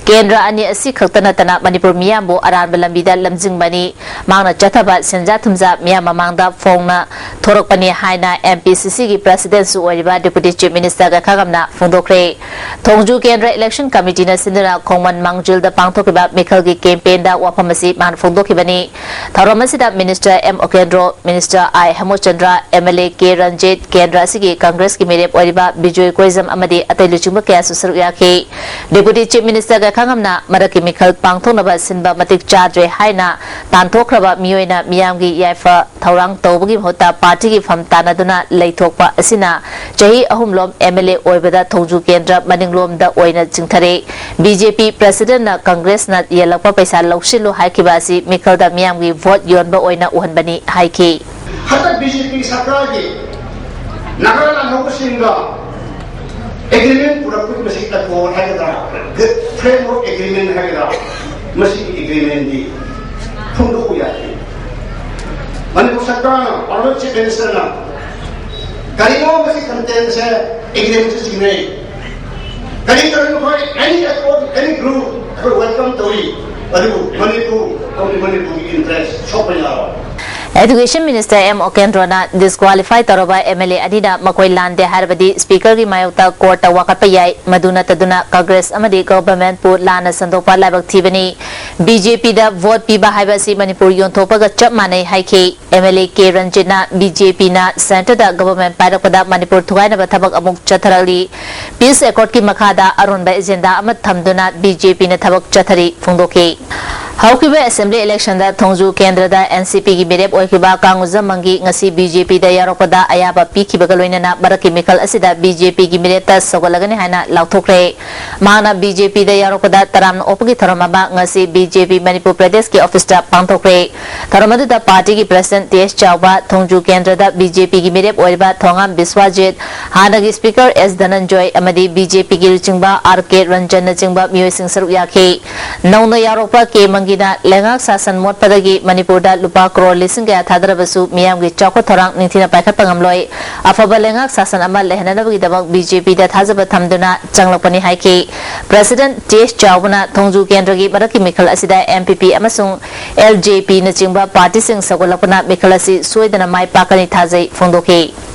ꯀꯦꯟꯗ꯭ꯔ ꯑꯅꯤ ꯑꯁꯤ ꯈꯛꯇ ꯅꯠꯇꯅ ꯃꯅꯤꯄꯨꯔ ꯃꯤꯌꯥꯝꯕꯨ ꯑꯔꯥꯟꯕ ꯂꯝꯕꯤꯗ ꯂꯝꯖꯤꯡꯕꯅꯤ꯫ ꯃꯍꯥꯛꯅ ꯆꯠꯊꯕ ꯁꯦꯟꯖꯥ ꯊꯨꯝꯖꯥ ꯃꯤꯌꯥꯝ ꯃꯃꯥꯡꯗ ꯐꯣꯡꯅ ꯊꯣꯔꯛꯄꯅꯤ ꯍꯥꯏꯅ M P C C ꯒꯤ president ꯁꯨ ꯑꯣꯏꯔꯤꯕ Deputy Chief Minister ꯒꯥꯏꯈꯥꯉꯝꯅ ꯐꯣꯡꯗꯣꯛꯈ꯭ꯔꯦ꯫ ꯊꯣꯡꯖꯨ ꯀꯦꯟꯗ꯭ꯔ election committee ꯅ ꯁꯤꯟꯗꯨꯅ ꯈꯣꯡꯃꯟ ꯃꯥꯡꯖꯤꯜꯗ ꯄꯥꯡꯊꯣꯛꯈꯤꯕ ꯃꯤꯈꯜꯒꯤ campaign ꯗ ꯋꯥꯐꯝ ꯑꯁꯤ ꯃꯥꯅ ꯐꯣꯡꯗꯣꯛꯈꯤꯕꯅꯤ꯫ ꯊꯧꯔꯝ ꯑꯁꯤꯗ Minister M Okendro, Minister I ꯍꯦꯃꯣꯆꯟꯗ꯭ꯔ, M L A K Ranjit, ꯀꯦꯟꯗ꯭ꯔ ꯑꯁꯤꯒꯤ ꯀꯪꯒ꯭ꯔꯦꯁꯀꯤ ꯃꯤꯔꯦꯞ ꯑꯣꯏꯔꯤꯕ ꯕꯤꯖꯣꯏ ꯀꯣꯏꯖꯝ ꯑꯃꯗꯤ ꯑꯇꯩ ꯂꯨꯆꯤꯡꯕ ꯀꯌꯥꯁꯨ ꯁꯔꯨꯛ ꯌꯥꯈꯤ꯫ Deputy Chief Minister ꯒꯥꯏꯈꯥꯉꯝꯅ ꯃꯔꯛꯀꯤ ꯃꯤꯈꯜ ꯄꯥꯡꯊꯣꯛꯅꯕ ꯁꯤꯟꯕ ꯃꯇꯤꯛ ꯆꯥꯗ꯭ꯔꯦ ꯍꯥꯏꯅ ꯇꯥꯟꯊꯣꯛꯈ꯭ꯔꯕ ꯃꯤꯑꯣꯏꯅ ꯃꯤꯌꯥꯝꯒꯤ ꯌꯥꯏꯐ ꯊꯧꯔꯥꯡ ꯇꯧꯕꯒꯤ ꯃꯍꯨꯠꯇ party ꯒꯤ ꯐꯝ ꯇꯥꯟꯅꯗꯨꯅ ꯂꯩꯊꯣꯛꯄ ꯑꯁꯤꯅ ꯆꯍꯤ ꯑꯍꯨꯝꯂꯣꯝ M L A ꯑꯣꯏꯕꯗ ꯊꯣꯡꯖꯨ ꯀꯦꯟꯗ꯭ꯔ ꯃꯅꯤꯡꯂꯣꯝꯗ ꯑꯣꯏꯅ ꯆꯤꯡꯊꯔꯦ꯫ B J P president ꯅ ꯀꯪꯒ꯭ꯔꯦꯁꯅ ꯌꯦꯜꯂꯛꯄ ꯄꯩꯁꯥ ꯂꯧꯁꯤꯜꯂꯨ ꯍꯥꯏꯈꯤꯕ ꯑꯁꯤ ꯃꯤꯈꯜꯗ ꯃꯤꯌꯥꯝꯒꯤ vote ꯌꯣꯟꯕ ꯑꯣꯏꯅ ꯎꯍꯟꯕꯅꯤ ꯍꯥꯏꯈꯤ꯫ ꯍꯟꯗꯛ B J P ꯁꯔꯀꯥꯔꯒꯤ ꯅꯥꯒꯥ ꯂꯥꯟꯍꯧꯕꯁꯤꯡꯒ agreement ꯄꯨꯔꯛꯄꯒꯤ ꯃꯁꯤ accord ꯍꯥꯏꯒꯗ꯭ꯔꯥ, framework agreement ꯍꯥꯏꯒꯗ꯭ꯔꯥ, ꯃꯁꯤꯒꯤ agreement ꯗꯤ ꯐꯣꯡꯗꯣꯛꯄ ꯌꯥꯏ꯫ ꯃꯅꯤꯄꯨꯔ ꯁꯔꯀꯥꯔꯅ, Honourable Chief Minister ꯅ ꯀꯔꯤꯒꯨꯝꯕ ꯃꯁꯤ content ꯁꯦ agreement ꯁꯦ ꯆꯤꯡꯅꯩ꯫ ꯀꯔꯤ ꯇꯧꯔꯤꯅꯣ? ꯑꯩꯈꯣꯏ any accord, any group ꯑꯩꯈꯣꯏ welcome ꯇꯧꯏ꯫ ꯑꯗꯨꯕꯨ ꯃꯅꯤꯄꯨꯔ, only ꯃꯅꯤꯄꯨꯔꯒꯤ interest ꯁꯣꯛꯄ ꯌꯥꯔꯣꯏ꯫ Education Minister M Okendro ꯅ disqualify ꯇꯧꯔꯕ M L A ꯑꯅꯤꯅ ꯃꯈꯣꯏ ꯂꯥꯟꯗꯦ ꯍꯥꯏꯔꯕꯗꯤ speaker ꯒꯤ ꯃꯥꯌꯣꯛꯇ court ꯇ ꯋꯥꯀꯠꯄ ꯌꯥꯏ, ꯃꯗꯨ ꯅꯠꯇꯗꯨꯅ Congress ꯑꯃꯗꯤ government ꯄꯨ ꯂꯥꯟꯅ ꯁꯟꯗꯣꯛꯄ ꯂꯥꯏꯕꯛ ꯊꯤꯕꯅꯤ꯫ B J P ꯗ vote ꯄꯤꯕ ꯍꯥꯏꯕ ꯑꯁꯤ ꯃꯅꯤꯄꯨꯔ ꯌꯣꯟꯊꯣꯛꯄꯒ ꯆꯞ ꯃꯥꯟꯅꯩ ꯍꯥꯏꯈꯤ꯫ M L A K ꯔꯟꯖꯤꯠꯅ B J P ꯅ centre ꯗ government ꯄꯥꯏꯔꯛꯄꯗ ꯃꯅꯤꯄꯨꯔ ꯊꯨꯒꯥꯏꯅꯕ ꯊꯕꯛ ꯑꯃꯨꯛ ꯆꯠꯊꯔꯛꯂꯤ꯫ Peace accord ꯀꯤ ꯃꯈꯥꯗ ꯑꯔꯣꯟꯕ agenda ꯑꯃ ꯊꯝꯗꯨꯅ B J P ꯅ ꯊꯕꯛ ꯆꯠꯊꯔꯤ ꯐꯣꯡꯗꯣꯛꯈꯤ꯫ ꯍꯧꯈꯤꯕ assembly election ꯗ ꯊꯣꯡꯖꯨ ꯀꯦꯟꯗ꯭ꯔꯗ N C P ꯒꯤ ꯃꯤꯔꯦꯞ ꯑꯣꯏꯈꯤꯕ ꯀꯥꯡꯉꯨꯖꯝ ꯃꯪꯒꯤ ꯉꯁꯤ B J P ꯗ ꯌꯥꯎꯔꯛꯄꯗ ꯑꯌꯥꯕ ꯄꯤꯈꯤꯕꯒ ꯂꯣꯏꯅꯅ ꯃꯔꯛꯀꯤ ꯃꯤꯈꯜ ꯑꯁꯤꯗ B J P ꯒꯤ ꯃꯤꯔꯦꯞꯇ ꯁꯧꯒꯠꯂꯒꯅꯤ ꯍꯥꯏꯅ ꯂꯥꯎꯊꯣꯛꯈ꯭ꯔꯦ꯫ ꯃꯍꯥꯛꯅ B J P ꯗ ꯌꯥꯎꯔꯛꯄꯗ ꯇꯔꯥꯝꯅ ꯑꯣꯛꯄꯒꯤ ꯊꯧꯔꯝ ꯑꯃ ꯉꯁꯤ B J P ꯃꯅꯤꯄꯨꯔ ꯄ꯭ꯔꯗꯦꯁꯀꯤ office ꯇ ꯄꯥꯡꯊꯣꯛꯈ꯭ꯔꯦ꯫ ꯊꯧꯔꯝ ꯑꯗꯨꯗ party ꯒꯤ president ꯇꯦꯖ ꯆꯥꯎꯕ, ꯊꯣꯡꯖꯨ ꯀꯦꯟꯗ꯭ꯔꯗ B J P ꯒꯤ ꯃꯤꯔꯦꯞ ꯑꯣꯏꯔꯤꯕ ꯊꯣꯉꯥꯝ ꯕꯤꯁ꯭ꯋꯥꯖꯤꯠ, ꯍꯥꯟꯅꯒꯤ speaker S ꯙꯅꯟꯖꯣꯏ ꯑꯃꯗꯤ B J P ꯒꯤ ꯂꯨꯆꯤꯡꯕ R K ꯔꯟꯖꯟꯅꯆꯤꯡꯕ ꯃꯤꯑꯣꯏꯁꯤꯡ ꯁꯔꯨꯛ ꯌꯥꯈꯤ꯫ ꯅꯧꯅ ꯌꯥꯎꯔꯛꯄ K ꯃꯪꯒꯤ ꯒꯤꯅ ꯂꯩꯉꯥꯛ ꯁꯥꯁꯟ ꯃꯣꯠꯄꯗꯒꯤ ꯃꯅꯤꯄꯨꯔꯗ ꯂꯨꯄꯥ ꯀ꯭ꯔꯣꯔ ꯂꯤꯁꯤꯡ ꯀꯌꯥ ꯊꯥꯗꯔꯕꯁꯨ ꯃꯤꯌꯥꯝꯒꯤ ꯆꯥꯎꯈꯠ ꯊꯧꯔꯥꯡ ꯅꯤꯡꯊꯤꯅ ꯄꯥꯏꯈꯠꯄ ꯉꯝꯂꯣꯏ꯫ ꯑꯐꯕ ꯂꯩꯉꯥꯛ ꯁꯥꯁꯟ ꯑꯃ ꯂꯩꯍꯟꯅꯅꯕꯒꯤꯗꯃꯛ ꯕꯤ ꯖꯦ ꯄꯤꯗ ꯊꯥꯖꯕ ꯊꯝꯗꯨꯅ ꯆꯪꯂꯛꯄꯅꯤ ꯍꯥꯏꯈꯤ꯫ ꯄ꯭ꯔꯦꯁꯤꯗꯦꯟꯠ ꯇꯤ ꯑꯦꯁ ꯆꯥꯎꯕꯅ ꯊꯣꯡꯖꯨ ꯀꯦꯟꯗ꯭ꯔꯒꯤ ꯃꯔꯛꯀꯤ ꯃꯤꯈꯜ ꯑꯁꯤꯗ ꯑꯦꯝ ꯄꯤ ꯄꯤ ꯑꯃꯁꯨꯡ ꯑꯦꯜ ꯖꯦ ꯄꯤꯅꯆꯤꯡꯕ ꯄꯥꯔꯇꯤꯁꯤꯡ ꯁꯧꯒꯠꯂꯛꯄꯅ ꯃꯤꯈꯜ ꯑꯁꯤ ꯁꯣꯏꯗꯅ ꯃꯥꯏ ꯄꯥꯛꯀꯅꯤ ꯊꯥꯖꯩ ꯐꯣꯡꯗꯣꯛꯈꯤ꯫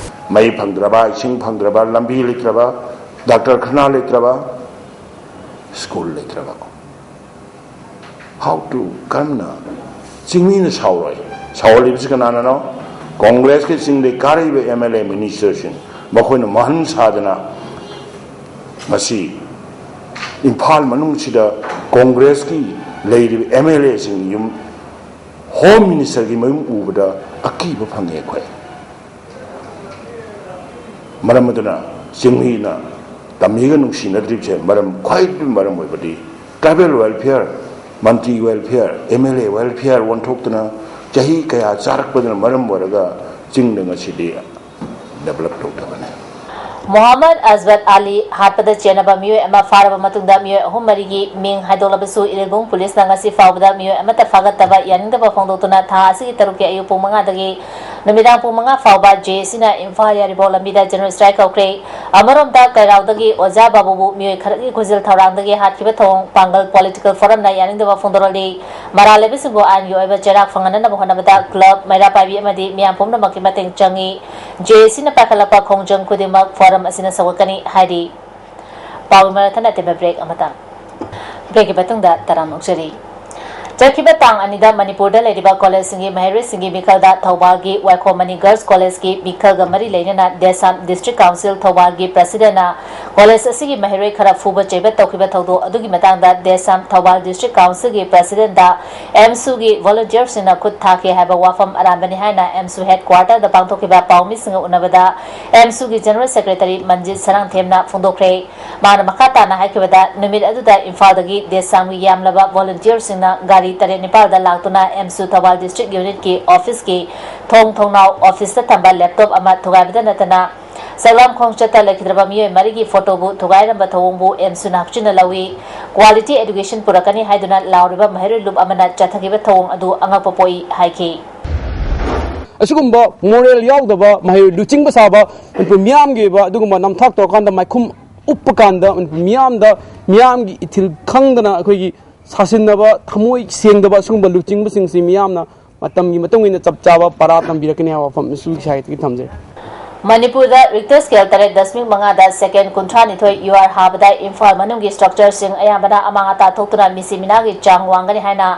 ꯃꯩ ꯐꯪꯗ꯭ꯔꯕ, ꯏꯁꯤꯡ ꯐꯪꯗ꯭ꯔꯕ, ꯂꯝꯕꯤ ꯂꯩꯇ꯭ꯔꯕ, ꯗꯥꯛꯇꯔ ꯈꯅꯥ ꯂꯩꯇ꯭ꯔꯕ, ꯁ꯭ꯀꯨꯜ ꯂꯩꯇ꯭ꯔꯕ꯫ How to, ꯀꯔꯝꯅ? ꯆꯤꯡꯃꯤꯅ ꯁꯥꯎꯔꯣꯏ꯫ ꯁꯥꯎꯍꯜꯂꯤꯕꯁꯤ ꯀꯅꯥꯅꯅꯣ? ꯀꯣꯡꯒ꯭ꯔꯦꯁꯀꯤ ꯆꯤꯡꯗꯒꯤ ꯀꯥꯔꯛꯏꯕ ꯑꯦꯝ ꯑꯦꯜ ꯑꯦ ꯃꯤꯅꯤꯁꯇꯔꯁꯤꯡ, ꯃꯈꯣꯏꯅ ꯃꯍꯟ ꯁꯥꯗꯅ ꯉꯁꯤ ꯏꯝꯐꯥꯜ ꯃꯅꯨꯡꯁꯤꯗ ꯀꯣꯡꯒ꯭ꯔꯦꯁꯀꯤ ꯂꯩꯔꯤꯕ ꯑꯦꯝ ꯑꯦꯜ ꯑꯦꯁꯤꯡꯒꯤ ꯌꯨꯝ, ꯍꯣꯝ ꯃꯤꯅꯤꯁꯇꯔꯒꯤ ꯃꯌꯨꯝ ꯎꯕꯗ ꯑꯀꯤꯕ ꯐꯪꯉꯦ ꯑꯩꯈꯣꯏ꯫ ꯃꯔꯝ ꯑꯗꯨꯅ ꯆꯤꯡꯃꯤꯅ ꯇꯝꯃꯤꯒ ꯅꯨꯡꯁꯤꯅꯗ꯭ꯔꯤꯕꯁꯦ ꯃꯔꯝ, ꯈ꯭ꯋꯥꯏꯗꯒꯤ ꯃꯔꯝ ꯑꯣꯏꯕꯗꯤ ꯇ꯭ꯔꯥꯏꯕꯦꯜ ꯋꯦꯜꯐꯤꯌꯔ, ꯃꯟꯇ꯭ꯔꯤ welfare, M L A welfare ꯑꯣꯟꯊꯣꯛꯇꯨꯅ ꯆꯍꯤ ꯀꯌꯥ ꯆꯥꯔꯛꯄꯗꯨꯅ ꯃꯔꯝ ꯑꯣꯏꯔꯒ ꯆꯤꯡꯗ ꯉꯁꯤꯗꯤ ꯗꯦꯕꯂꯞ ꯇꯧꯗꯕꯅꯤ꯫ ꯃꯣꯍꯝꯃꯗ ꯑꯁꯕꯠ ꯑꯂꯤ ꯍꯥꯠꯄꯗ ꯆꯦꯟꯅꯕ ꯃꯤꯑꯣꯏ ꯑꯃ ꯐꯥꯔꯕ ꯃꯇꯨꯡꯗ ꯃꯤꯑꯣꯏ ꯑꯍꯨꯝ ꯃꯔꯤꯒꯤ ꯃꯤꯡ ꯍꯥꯏꯗꯣꯛꯂꯕꯁꯨ ꯏꯔꯤꯜꯕꯨꯡ ꯄꯨꯂꯤꯁꯅ ꯉꯁꯤ ꯐꯥꯎꯕꯗ ꯃꯤꯑꯣꯏ ꯑꯃꯠꯇ ꯐꯥꯒꯠꯇꯕ ꯌꯥꯅꯤꯡꯗꯕ ꯐꯣꯡꯗꯣꯛꯇꯨꯅ ꯊꯥ ꯑꯁꯤꯒꯤ ꯇꯔꯨꯛꯀꯤ ꯑꯌꯨꯛ ꯄꯨꯡ ꯃꯉꯥꯗꯒꯤ ꯅꯨꯃꯤꯗꯥꯡ ꯄꯨꯡ ꯃꯉꯥ ꯐꯥꯎꯕ ꯖꯦ ꯑꯦ ꯁꯤꯅ ꯏꯝꯐꯥꯜ ꯌꯥꯏꯔꯤꯄꯣꯛ ꯂꯝꯕꯤꯗ ꯖꯦꯅꯔꯦꯜ ꯁ꯭ꯇ꯭ꯔꯥꯏꯛ ꯀꯧꯈ꯭ꯔꯦ꯫ ꯑꯃꯔꯣꯝꯗ ꯀꯩꯔꯥꯎꯗꯒꯤ ꯑꯣꯖꯥ ꯕꯥꯕꯨꯕꯨ ꯃꯤꯑꯣꯏ ꯈꯔꯒꯤ ꯈꯨꯖꯤꯜ ꯊꯧꯔꯥꯡꯗꯒꯤ ꯍꯥꯠꯈꯤꯕ ꯊꯧꯑꯣꯡ ꯄꯥꯡꯒꯜ ꯄꯣꯂꯤꯇꯤꯀꯦꯜ ꯐꯣꯔꯝꯅ ꯌꯥꯅꯤꯡꯗꯕ ꯐꯣꯡꯗꯣꯔꯛꯂꯤ꯫ ꯃꯔꯥꯜ ꯂꯩꯕꯁꯤꯡꯕꯨ ꯑꯥꯏꯟꯒꯤ ꯑꯣꯏꯕ ꯆꯩꯔꯥꯛ ꯐꯪꯍꯟꯅꯅꯕ ꯍꯣꯠꯅꯕꯗ ꯀ꯭ꯂꯕ, ꯃꯩꯔꯥ ꯄꯥꯏꯕꯤ ꯑꯃꯗꯤ ꯃꯤꯌꯥꯝ ꯄꯨꯝꯅꯃꯛꯀꯤ ꯃꯇꯦꯡ ꯆꯪꯏ꯫ ꯖꯦ ꯑꯦ ꯁꯤꯅ ꯄꯥꯏꯈꯠꯂꯛꯄ ꯈꯣꯡꯖꯪ ꯈꯨꯗꯤꯡꯃꯛ ꯐꯣꯔꯝ ꯑꯁꯤꯅ ꯁꯧꯒꯠꯀꯅꯤ ꯍꯥꯏꯔꯤ꯫ ꯄꯥꯎ ꯃꯔꯛ ꯊꯠꯅ ꯑꯇꯦꯟꯕ ꯕ꯭ꯔꯦꯛ ꯑꯃꯇꯪ꯫ ꯕ꯭ꯔꯦꯛꯀꯤ ꯃꯇꯨꯡꯗ ꯇꯔꯥꯝꯅ ꯑꯣꯛꯆꯔꯤ꯫ ꯆꯠꯈꯤꯕ ꯇꯥꯡ ꯑꯅꯤꯗ ꯃꯅꯤꯄꯨꯔꯗ ꯂꯩꯔꯤꯕ ꯀꯣꯂꯦꯖꯁꯤꯡꯒꯤ ꯃꯍꯩꯔꯣꯏꯁꯤꯡꯒꯤ ꯃꯤꯈꯜꯗ ꯊꯧꯕꯥꯜꯒꯤ ꯋꯥꯏꯈꯣꯝ ꯃꯅꯤ ꯒꯔꯜꯁ ꯀꯣꯂꯦꯖꯀꯤ ꯃꯤꯈꯜꯒ ꯃꯔꯤ ꯂꯩꯅꯅ ꯗꯦꯁꯥꯝ ꯗꯤꯁꯇ꯭ꯔꯤꯛ ꯀꯥꯎꯟꯁꯤꯜ ꯊꯧꯕꯥꯜꯒꯤ ꯄ꯭ꯔꯁꯤꯗꯦꯟꯅ ꯀꯣꯂꯦꯖ ꯑꯁꯤꯒꯤ ꯃꯍꯩꯔꯣꯏ ꯈꯔ ꯐꯨꯕ ꯆꯩꯕ ꯇꯧꯈꯤꯕ ꯊꯧꯗꯣꯛ ꯑꯗꯨꯒꯤ ꯃꯇꯥꯡꯗ ꯗꯦꯁꯥꯝ ꯊꯧꯕꯥꯜ ꯗꯤꯁꯇ꯭ꯔꯤꯛ ꯀꯥꯎꯟꯁꯤꯜꯒꯤ ꯄ꯭ꯔꯁꯤꯗꯦꯟꯗ ꯑꯦꯝꯁꯨꯒꯤ ꯚꯣꯂꯨꯟꯇꯤꯌꯔꯁꯤꯡꯅ ꯈꯨꯠ ꯊꯥꯈꯤ ꯍꯥꯏꯕ ꯋꯥꯐꯝ ꯑꯔꯥꯟꯕꯅꯤ ꯍꯥꯏꯅ ꯑꯦꯝꯁꯨ ꯍꯦꯗ ꯀ꯭ꯋꯥꯔꯇꯔꯗ ꯄꯥꯡꯊꯣꯛꯈꯤꯕ ꯄꯥꯎꯃꯤꯁꯤꯡꯒ ꯎꯅꯕꯗ ꯑꯦꯝꯁꯨꯒꯤ ꯖꯦꯅꯔꯦꯜ ꯁꯦꯀ꯭ꯔꯦꯇꯔꯤ ꯃꯟꯖꯤꯠ ꯁꯔꯥꯡꯊꯦꯝꯅ ꯐꯣꯡꯗꯣꯛꯈ꯭ꯔꯦ꯫ ꯃꯥꯅ ꯃꯈꯥ ꯇꯥꯅ ꯍꯥꯏꯈꯤꯕꯗ, ꯅꯨꯃꯤꯠ ꯑꯗꯨꯗ ꯏꯝꯐꯥꯜꯗꯒꯤ ꯗꯦꯁꯥꯝꯒꯤ ꯌꯥꯝꯂꯕ ꯚꯣꯂꯨꯟꯇꯤꯌꯔꯁꯤꯡꯅ ꯒꯥꯔꯤ ꯇꯔꯦꯠ ꯅꯤꯄꯥꯜꯗ ꯂꯥꯛꯇꯨꯅ ꯑꯦꯝꯁꯨ ꯊꯧꯕꯥꯜ ꯗꯤꯁꯇ꯭ꯔꯤꯛ ꯌꯨꯅꯤꯠꯀꯤ ꯑꯣꯐꯤꯁꯀꯤ ꯊꯣꯡ ꯊꯣꯡꯅꯥꯎ ꯑꯣꯐꯤꯁꯇ ꯊꯝꯕ ꯂꯦꯞꯇꯣꯞ ꯑꯃ ꯊꯨꯒꯥꯏꯕꯗ ꯅꯠꯇꯅ ꯇꯧꯔꯥꯝ ꯈꯣꯡꯆꯠꯇ ꯂꯩꯈꯤꯗ꯭ꯔꯕ ꯃꯤꯑꯣꯏ ꯃꯔꯤꯒꯤ ꯐꯣꯇꯣꯕꯨ ꯊꯨꯒꯥꯏꯔꯝꯕ ꯊꯧꯑꯣꯡꯕꯨ ꯑꯦꯝꯁꯨꯅ ꯍꯛꯆꯤꯟꯅ ꯂꯧꯏ꯫ Quality education ꯄꯨꯔꯛꯀꯅꯤ ꯍꯥꯏꯗꯨꯅ ꯂꯥꯎꯔꯤꯕ ꯃꯍꯩꯔꯣꯏ ꯂꯨꯞ ꯑꯃꯅ ꯆꯠꯊꯈꯤꯕ ꯊꯧꯑꯣꯡ ꯑꯗꯨ ꯑꯉꯛꯄ ꯄꯣꯛꯏ ꯍꯥꯏꯈꯤ꯫ ꯑꯁꯤꯒꯨꯝꯕ moral ꯌꯥꯎꯗꯕ ꯃꯍꯩꯔꯣꯏ ꯂꯨꯆꯤꯡꯕ ꯁꯥꯕ ꯃꯅꯤꯄꯨꯔ ꯃꯤꯌꯥꯝꯒꯤ ꯑꯣꯏꯕ ꯑꯗꯨꯒꯨꯝꯕ ꯅꯝꯊꯥꯛ ꯇꯧꯔꯀꯥꯟꯗ ꯃꯥꯏꯈꯨꯝ ꯎꯞꯄ ꯀꯥꯟꯗ ꯃꯅꯤꯄꯨꯔ ꯃꯤꯌꯥꯝꯗ, ꯃꯤꯌꯥꯝꯒꯤ ꯏꯊꯤꯜ ꯈꯪꯗꯅ ꯑꯩꯈꯣꯏꯒꯤ ꯁꯥꯁꯤꯟꯅꯕ, ꯊꯃꯣꯏ ꯁꯦꯡꯗꯕ ꯑꯁꯤꯒꯨꯝꯕ ꯂꯨꯆꯤꯡꯕꯁꯤꯡꯁꯤ ꯃꯤꯌꯥꯝꯅ ꯃꯇꯝꯒꯤ ꯃꯇꯨꯡ ꯏꯟꯅ ꯆꯞ ꯆꯥꯕ ꯄꯔꯥ ꯇꯝꯕꯤꯔꯛꯀꯅꯤ ꯍꯥꯏꯕ ꯋꯥꯐꯝ ꯑꯁꯤꯒꯤ ꯁꯥꯏꯠꯇꯒꯤ ꯊꯝꯖꯩ꯫ ꯃꯅꯤꯄꯨꯔꯗ Richter scale ꯇꯔꯦꯠ ꯗꯁꯃꯤꯛ ꯃꯉꯥꯗ second ꯀꯨꯟꯊ꯭ꯔꯥ ꯅꯤꯊꯣꯏ ꯌꯨ ꯑꯥꯔ ꯍꯥꯕꯗ ꯏꯝꯐꯥꯜ ꯃꯅꯨꯡꯒꯤ structureꯁꯤꯡ ꯑꯌꯥꯝꯕꯅ ꯑꯃꯥꯡ ꯑꯇꯥ ꯊꯣꯛꯇꯨꯅ ꯃꯤꯁꯤ ꯃꯤꯅꯥꯒꯤ ꯆꯥꯡ ꯋꯥꯡꯒꯅꯤ ꯍꯥꯏꯅ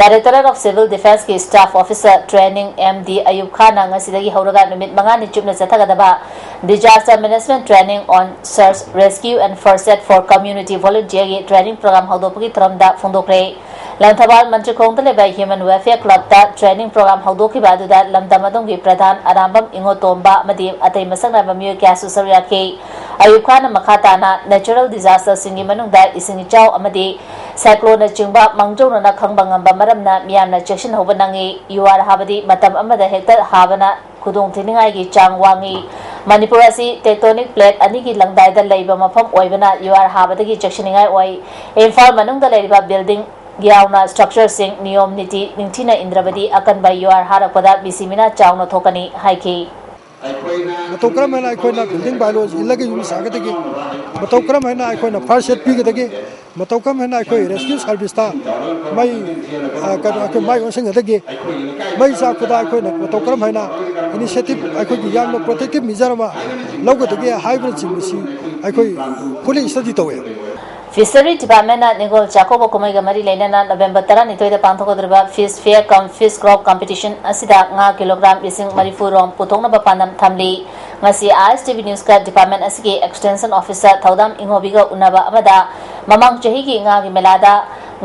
Directorate of Civil Defenceꯀꯤ Staff Officer Training M D ꯑꯌꯨꯕ ꯈꯥꯟꯅ ꯉꯁꯤꯗꯒꯤ ꯍꯧꯔꯒ ꯅꯨꯃꯤꯠ ꯃꯉꯥꯅꯤ ꯆꯨꯞꯅ ꯆꯠꯊꯒꯗꯕ Disaster Management Training on Search, Rescue and First Aid for Community Volunteerꯒꯤ training program ꯍꯧꯗꯣꯛꯄꯒꯤ ꯊꯧꯔꯝꯗ ꯐꯣꯡꯗꯣꯛꯈ꯭ꯔꯦ꯫ ꯂꯪꯊꯕꯥꯜ ꯃꯟꯇ꯭ꯔꯤꯈꯣꯡꯗ ꯂꯩꯕ Human Welfare Clubꯇ training program ꯍꯧꯗꯣꯛꯈꯤꯕ ꯑꯗꯨꯗ ꯂꯝꯗꯝ ꯑꯗꯣꯝꯒꯤ ꯄ꯭ꯔꯙꯥꯟ ꯑꯔꯥꯝꯕꯝ ꯏꯉꯣꯇꯣꯝꯕ ꯑꯃꯗꯤ ꯑꯇꯩ ꯃꯁꯛ ꯅꯥꯏꯕ ꯃꯤꯑꯣꯏ ꯀꯌꯥꯁꯨ ꯁꯔꯨꯛ ꯌꯥꯈꯤ꯫ ꯑꯌꯨꯕ ꯈꯥꯟꯅ ꯃꯈꯥ ꯇꯥꯅ natural disasterꯁꯤꯡꯒꯤ ꯃꯅꯨꯡꯗ ꯏꯁꯤꯡ ꯏꯆꯥꯎ ꯑꯃꯗꯤ cycloneꯅꯆꯤꯡꯕ ꯃꯥꯡꯖꯧꯅꯅ ꯈꯪꯕ ꯉꯝꯕ ꯃꯔꯝꯅ ꯃꯤꯌꯥꯝꯅ ꯆꯦꯛꯁꯤꯟꯍꯧꯕ ꯅꯪꯏ꯫ ꯌꯨ ꯑꯥꯔ ꯍꯥꯕꯗꯤ ꯃꯇꯝ ꯑꯃꯗ ꯍꯦꯛꯇ ꯍꯥꯕꯅ ꯈꯨꯗꯣꯡ ꯊꯤꯅꯤꯡꯉꯥꯏꯒꯤ ꯆꯥꯡ ꯋꯥꯡꯏ꯫ ꯃꯅꯤꯄꯨꯔ ꯑꯁꯤ tectonic plate ꯑꯅꯤꯒꯤ ꯂꯪꯗꯥꯏꯗ ꯂꯩꯕ ꯃꯐꯝ ꯑꯣꯏꯕꯅ ꯌꯨ ꯑꯥꯔ ꯍꯥꯕꯗꯒꯤ ꯆꯦꯛꯁꯤꯟꯅꯤꯡꯉꯥꯏ ꯑꯣꯏ꯫ ꯏꯝꯐꯥꯜ ꯃꯅꯨꯡꯗ ꯂꯩꯔꯤꯕ building ꯌꯥꯎꯅ structureꯁꯤꯡ ꯅꯤꯌꯣꯝ ꯅꯤꯇꯤ ꯅꯤꯡꯊꯤꯅ ꯏꯟꯗ꯭ꯔꯕꯗꯤ ꯑꯀꯟꯕ ꯌꯨ ꯑꯥꯔ ꯍꯥꯔꯛꯄꯗ ꯃꯤꯁꯤ ꯃꯤꯅꯥ ꯆꯥꯎꯅ ꯊꯣꯛꯀꯅꯤ ꯍꯥꯏꯈꯤ꯫ ꯃꯇꯧ ꯀꯔꯝ ꯍꯥꯏꯅ ꯑꯩꯈꯣꯏꯅ building bylaws ꯏꯜꯂꯒ ꯌꯨꯝ ꯁꯥꯒꯗꯒꯦ? ꯃꯇꯧ ꯀꯔꯝ ꯍꯥꯏꯅ ꯑꯩꯈꯣꯏꯅ first aid ꯄꯤꯒꯗꯒꯦ? ꯃꯇꯧ ꯀꯔꯝ ꯍꯥꯏꯅ ꯑꯩꯈꯣꯏ rescue serviceꯇ ꯃꯩ, ꯑ, ꯀꯩꯅꯣ, ꯑꯩꯈꯣꯏ ꯃꯥꯏ ꯑꯣꯟꯁꯤꯟꯒꯗꯒꯦ? ꯃꯩ ꯆꯥꯛꯄꯗ ꯑꯩꯈꯣꯏꯅ ꯃꯇꯧ ꯀꯔꯝ ꯍꯥꯏꯅ initiative, ꯑꯩꯈꯣꯏꯒꯤ ꯌꯥꯝꯅ protective measure ꯑꯃ ꯂꯧꯒꯗꯒꯦ ꯍꯥꯏꯕꯅꯆꯤꯡꯕꯁꯤ ꯑꯩꯈꯣꯏ fully study ꯇꯧꯋꯦ꯫ Fishery Departmentꯅ ꯅꯤꯉꯣꯜ ꯆꯥꯛꯀꯧꯕ ꯀꯨꯝꯍꯩꯒ ꯃꯔꯤ ꯂꯩꯅꯅ November ꯇꯔꯥꯅꯤꯊꯣꯏꯗ ꯄꯥꯡꯊꯣꯛꯀꯗꯧꯔꯤꯕ Fish Fair cum Fish Crop Competition ꯑꯁꯤꯗ ꯉꯥ kilogram ꯂꯤꯁꯤꯡ ꯃꯔꯤꯐꯨ ꯔꯣꯝ ꯄꯨꯊꯣꯛꯅꯕ ꯄꯥꯟꯗꯝ ꯊꯝꯂꯤ꯫ ꯉꯁꯤ I S T V Newsꯀ department ꯑꯁꯤꯒꯤ extension officer ꯊꯧꯗꯥꯝ ꯏꯉꯣꯕꯤꯒ ꯎꯅꯕ ꯑꯃꯗ ꯃꯃꯥꯡ ꯆꯍꯤꯒꯤ ꯉꯥꯒꯤ ꯃꯦꯂꯥꯗ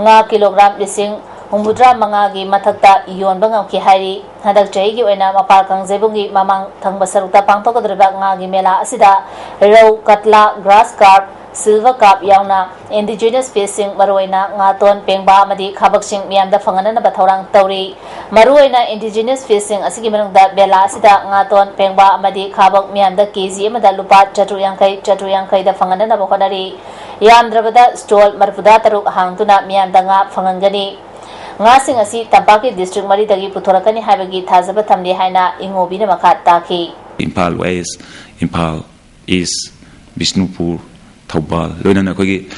ꯉꯥ kilogram ꯂꯤꯁꯤꯡ ꯍꯨꯝꯐꯨꯇꯔꯥ ꯃꯉꯥꯒꯤ ꯃꯊꯛꯇ ꯌꯣꯟꯕ ꯉꯝꯈꯤ ꯍꯥꯏꯔꯤ꯫ ꯍꯟꯗꯛ ꯆꯍꯤꯒꯤ ꯑꯣꯏꯅ ꯃꯄꯥꯜ ꯀꯥꯡꯖꯩꯕꯨꯡꯒꯤ ꯃꯃꯥꯡ ꯊꯪꯕ ꯁꯔꯨꯛꯇ ꯄꯥꯡꯊꯣꯛꯀꯗꯧꯔꯤꯕ ꯉꯥꯒꯤ ꯃꯦꯂꯥ ꯑꯁꯤꯗ ꯔꯧ, ꯀꯠꯂꯥ, grass carp, Silver carp ꯌꯥꯎꯅ indigenous fishꯁꯤꯡ, ꯃꯔꯨꯑꯣꯏꯅ ꯉꯥꯇꯣꯟ, ꯄꯦꯡꯕꯥ ꯑꯃꯗꯤ ꯈꯥꯕꯛꯁꯤꯡ ꯃꯤꯌꯥꯝꯗ ꯐꯪꯍꯟꯅꯅꯕ ꯊꯧꯔꯥꯡ ꯇꯧꯔꯤ꯫ ꯃꯔꯨꯑꯣꯏꯅ indigenous fishꯁꯤꯡ ꯑꯁꯤꯒꯤ ꯃꯅꯨꯡꯗ ꯕꯦꯂꯥ ꯑꯁꯤꯗ ꯉꯥꯇꯣꯟ, ꯄꯦꯡꯕꯥ ꯑꯃꯗꯤ ꯈꯥꯕꯛ ꯃꯤꯌꯥꯝꯗ ꯀꯦ ꯖꯤ ꯑꯃꯗ ꯂꯨꯄꯥ ꯆꯥꯇ꯭ꯔꯨꯛ ꯌꯥꯡꯈꯩ, ꯆꯥꯇ꯭ꯔꯨꯛ ꯌꯥꯡꯈꯩꯗ ꯐꯪꯍꯟꯅꯅꯕ ꯍꯣꯠꯅꯔꯤ꯫ ꯌꯥꯝꯗ꯭ꯔꯕꯗ stall ꯃꯔꯤꯐꯨꯇꯔꯨꯛ ꯍꯥꯡꯗꯨꯅ ꯃꯤꯌꯥꯝꯗ ꯉꯥ ꯐꯪꯍꯟꯒꯅꯤ꯫ ꯉꯥꯁꯤꯡ ꯑꯁꯤ ꯇꯝꯄꯥꯛꯀꯤ district ꯃꯔꯤꯗꯒꯤ ꯄꯨꯊꯣꯔꯛꯀꯅꯤ ꯍꯥꯏꯕꯒꯤ ꯊꯥꯖꯕ ꯊꯝꯂꯤ ꯍꯥꯏꯅ ꯏꯉꯣꯕꯤꯅ ꯃꯈꯥ ꯇꯥꯈꯤ꯫ ꯏꯝꯐꯥꯜ West, ꯏꯝꯐꯥꯜ East, ꯕꯤꯁꯅꯨꯄꯨꯔ, ꯊꯧꯕꯥꯜ, ꯂꯣꯏꯅꯅ ꯑꯩꯈꯣꯏꯒꯤ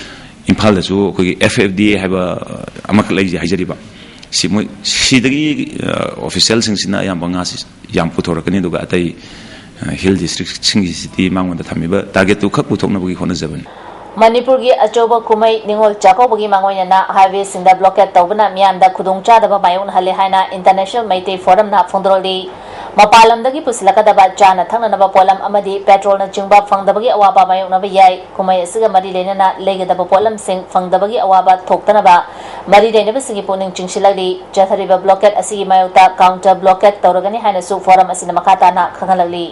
ꯏꯝꯐꯥꯜꯗꯁꯨ ꯑꯩꯈꯣꯏꯒꯤ F F D A ꯍꯥꯏꯕ ꯑꯃꯈꯛ ꯂꯩꯖꯩ ꯍꯥꯏꯖꯔꯤꯕ꯫ ꯁꯤ ꯃꯣꯏ ꯁꯤꯗꯒꯤ, ꯑ, officialꯁꯤꯡꯁꯤꯅ ꯑꯌꯥꯝꯕ ꯉꯥꯁꯤ ꯌꯥꯝ ꯄꯨꯊꯣꯔꯛꯀꯅꯤ, ꯑꯗꯨꯒ ꯑꯇꯩ, ꯑ, hill districtꯁꯤꯡꯒꯤꯁꯤꯗꯤ ꯃꯉꯣꯟꯗ ꯊꯝꯃꯤꯕ targetꯇꯨ ꯈꯛ ꯄꯨꯊꯣꯛꯅꯕꯒꯤ ꯍꯣꯠꯅꯖꯕꯅꯤ꯫ ꯃꯅꯤꯄꯨꯔꯒꯤ ꯑꯆꯧꯕ ꯀꯨꯝꯍꯩ ꯅꯤꯉꯣꯜ ꯆꯥꯛꯀꯧꯕꯒꯤ ꯃꯥꯡꯑꯣꯏꯅꯅ highwayꯁꯤꯡꯗ blockade ꯇꯧꯕꯅ ꯃꯤꯌꯥꯝꯗ ꯈꯨꯗꯣꯡꯆꯥꯗꯕ ꯃꯥꯌꯣꯛꯅꯍꯜꯂꯦ ꯍꯥꯏꯅ International Meitei Forumꯅ ꯐꯣꯡꯗꯣꯔꯛꯂꯤ꯫ ꯃꯄꯥꯟ ꯂꯝꯗꯒꯤ ꯄꯨꯁꯤꯜꯂꯛꯀꯗꯕ ꯆꯥꯅ ꯊꯛꯅꯅꯕ ꯄꯣꯠꯂꯝ ꯑꯃꯗꯤ petrolꯅꯆꯤꯡꯕ ꯐꯪꯗꯕꯒꯤ ꯑꯋꯥꯕ ꯃꯥꯌꯣꯛꯅꯕ ꯌꯥꯏ꯫ ꯀꯨꯝꯍꯩ ꯑꯁꯤꯒ ꯃꯔꯤ ꯂꯩꯅꯅ ꯂꯩꯒꯗꯕ ꯄꯣꯠꯂꯝꯁꯤꯡ ꯐꯪꯗꯕꯒꯤ ꯑꯋꯥꯕ ꯊꯣꯛꯇꯅꯕ ꯃꯔꯤ ꯂꯩꯅꯕꯁꯤꯡꯒꯤ ꯄꯨꯛꯅꯤꯡ ꯆꯤꯡꯁꯤꯜꯂꯛꯂꯤ꯫ ꯆꯠꯊꯔꯤꯕ blockade ꯑꯁꯤꯒꯤ ꯃꯥꯌꯣꯛꯇ counter blockade ꯇꯧꯔꯒꯅꯤ ꯍꯥꯏꯅꯁꯨ forum ꯑꯁꯤꯅ ꯃꯈꯥ ꯇꯥꯅ ꯈꯪꯍꯜꯂꯛꯂꯤ꯫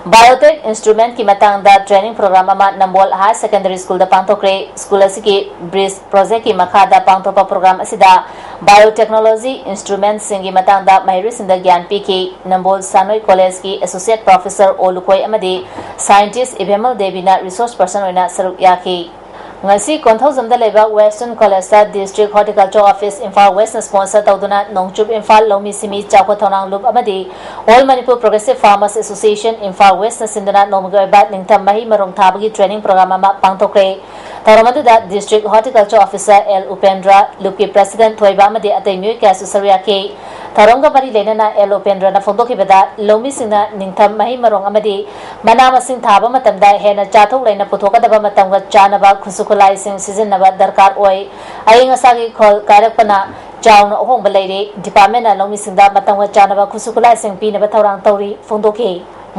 Biotech instrumentꯀꯤ ꯃꯇꯥꯡꯗ training program ꯑꯃ ꯅꯝꯕꯣꯜ Higher Secondary Schoolꯗ ꯄꯥꯡꯊꯣꯛꯈ꯭ꯔꯦ꯫ School ꯑꯁꯤꯒꯤ BRIDGE projectꯀꯤ ꯃꯈꯥꯗ ꯄꯥꯡꯊꯣꯛꯄ program ꯑꯁꯤꯗ biotechnology instrumentꯁꯤꯡꯒꯤ ꯃꯇꯥꯡꯗ ꯃꯍꯩꯔꯣꯏꯁꯤꯡꯗ ꯒ꯭ꯌꯥꯟ ꯄꯤꯈꯤ꯫ ꯅꯝꯕꯣꯜ ꯁꯥꯟꯅꯣꯏ collegeꯀꯤ Associate Professor ꯑꯣ ꯂꯨꯀꯣꯏ ꯑꯃꯗꯤ scientist ꯏꯕꯦꯝꯃꯜ ꯗꯦꯕꯤꯅ resource person ꯑꯣꯏꯅ ꯁꯔꯨꯛ ꯌꯥꯈꯤ꯫ ꯉꯁꯤ ꯀꯣꯟꯊꯧꯖꯝꯗ ꯂꯩꯕ Western Collegeꯇ District Horticulture Office Imphal Westꯅ sponsor ꯇꯧꯗꯨꯅ ꯅꯣꯡꯆꯨꯞ ꯏꯝꯐꯥꯜ ꯂꯧꯃꯤ ꯁꯤꯟꯃꯤ ꯆꯥꯎꯈꯠ ꯊꯧꯔꯥꯡ ꯂꯨꯞ ꯑꯃꯗꯤ All Manipur Progressive Farmers Association Imphal Westꯅ ꯁꯤꯟꯗꯨꯅ ꯅꯣꯡꯃꯒꯤ ꯑꯣꯏꯕ ꯅꯤꯡꯊꯝ ꯃꯍꯩ ꯃꯔꯣꯡ ꯊꯥꯕꯒꯤ training program ꯑꯃ ꯄꯥꯡꯊꯣꯛꯈ꯭ꯔꯦ꯫ ꯊꯧꯔꯝ ꯑꯗꯨꯗ District Horticulture Officer L Upendra, ꯂꯨꯞꯀꯤ President ꯊꯣꯏꯕ ꯑꯃꯗꯤ ꯑꯇꯩ ꯃꯤꯑꯣꯏ ꯀꯌꯥꯁꯨ ꯁꯔꯨꯛ ꯌꯥꯈꯤ꯫ ꯊꯧꯔꯝꯒ ꯃꯔꯤ ꯂꯩꯅꯅ ꯑꯦꯜ ꯎꯄꯦꯟꯗ꯭ꯔꯅ ꯐꯣꯡꯗꯣꯛꯈꯤꯕꯗ, ꯂꯧꯃꯤꯁꯤꯡꯅ ꯅꯤꯡꯊꯝ ꯃꯍꯩ ꯃꯔꯣꯡ ꯑꯃꯗꯤ ꯃꯅꯥ ꯃꯁꯤꯡ ꯊꯥꯕ ꯃꯇꯝꯗ ꯍꯦꯟꯅ ꯆꯥꯊꯣꯛ ꯂꯩꯅ ꯄꯨꯊꯣꯛꯀꯗꯕ ꯃꯇꯝꯒ ꯆꯥꯟꯅꯕ ꯈꯨꯠꯁꯨ ꯈꯨꯠꯂꯥꯏꯁꯤꯡ ꯁꯤꯖꯤꯟꯅꯕ ꯗꯔꯀꯥꯔ ꯑꯣꯏ꯫ ꯑꯏꯪ ꯑꯁꯥꯒꯤ ꯈꯜ ꯀꯥꯏꯔꯛꯄꯅ ꯆꯥꯎꯅ ꯑꯍꯣꯡꯕ ꯂꯩꯔꯦ꯫ Departmentꯅ ꯂꯧꯃꯤꯁꯤꯡꯗ ꯃꯇꯝꯒ ꯆꯥꯟꯅꯕ ꯈꯨꯠꯁꯨ ꯈꯨꯠꯂꯥꯏꯁꯤꯡ ꯄꯤꯅꯕ ꯊꯧꯔꯥꯡ ꯇꯧꯔꯤ ꯐꯣꯡꯗꯣꯛꯈꯤ꯫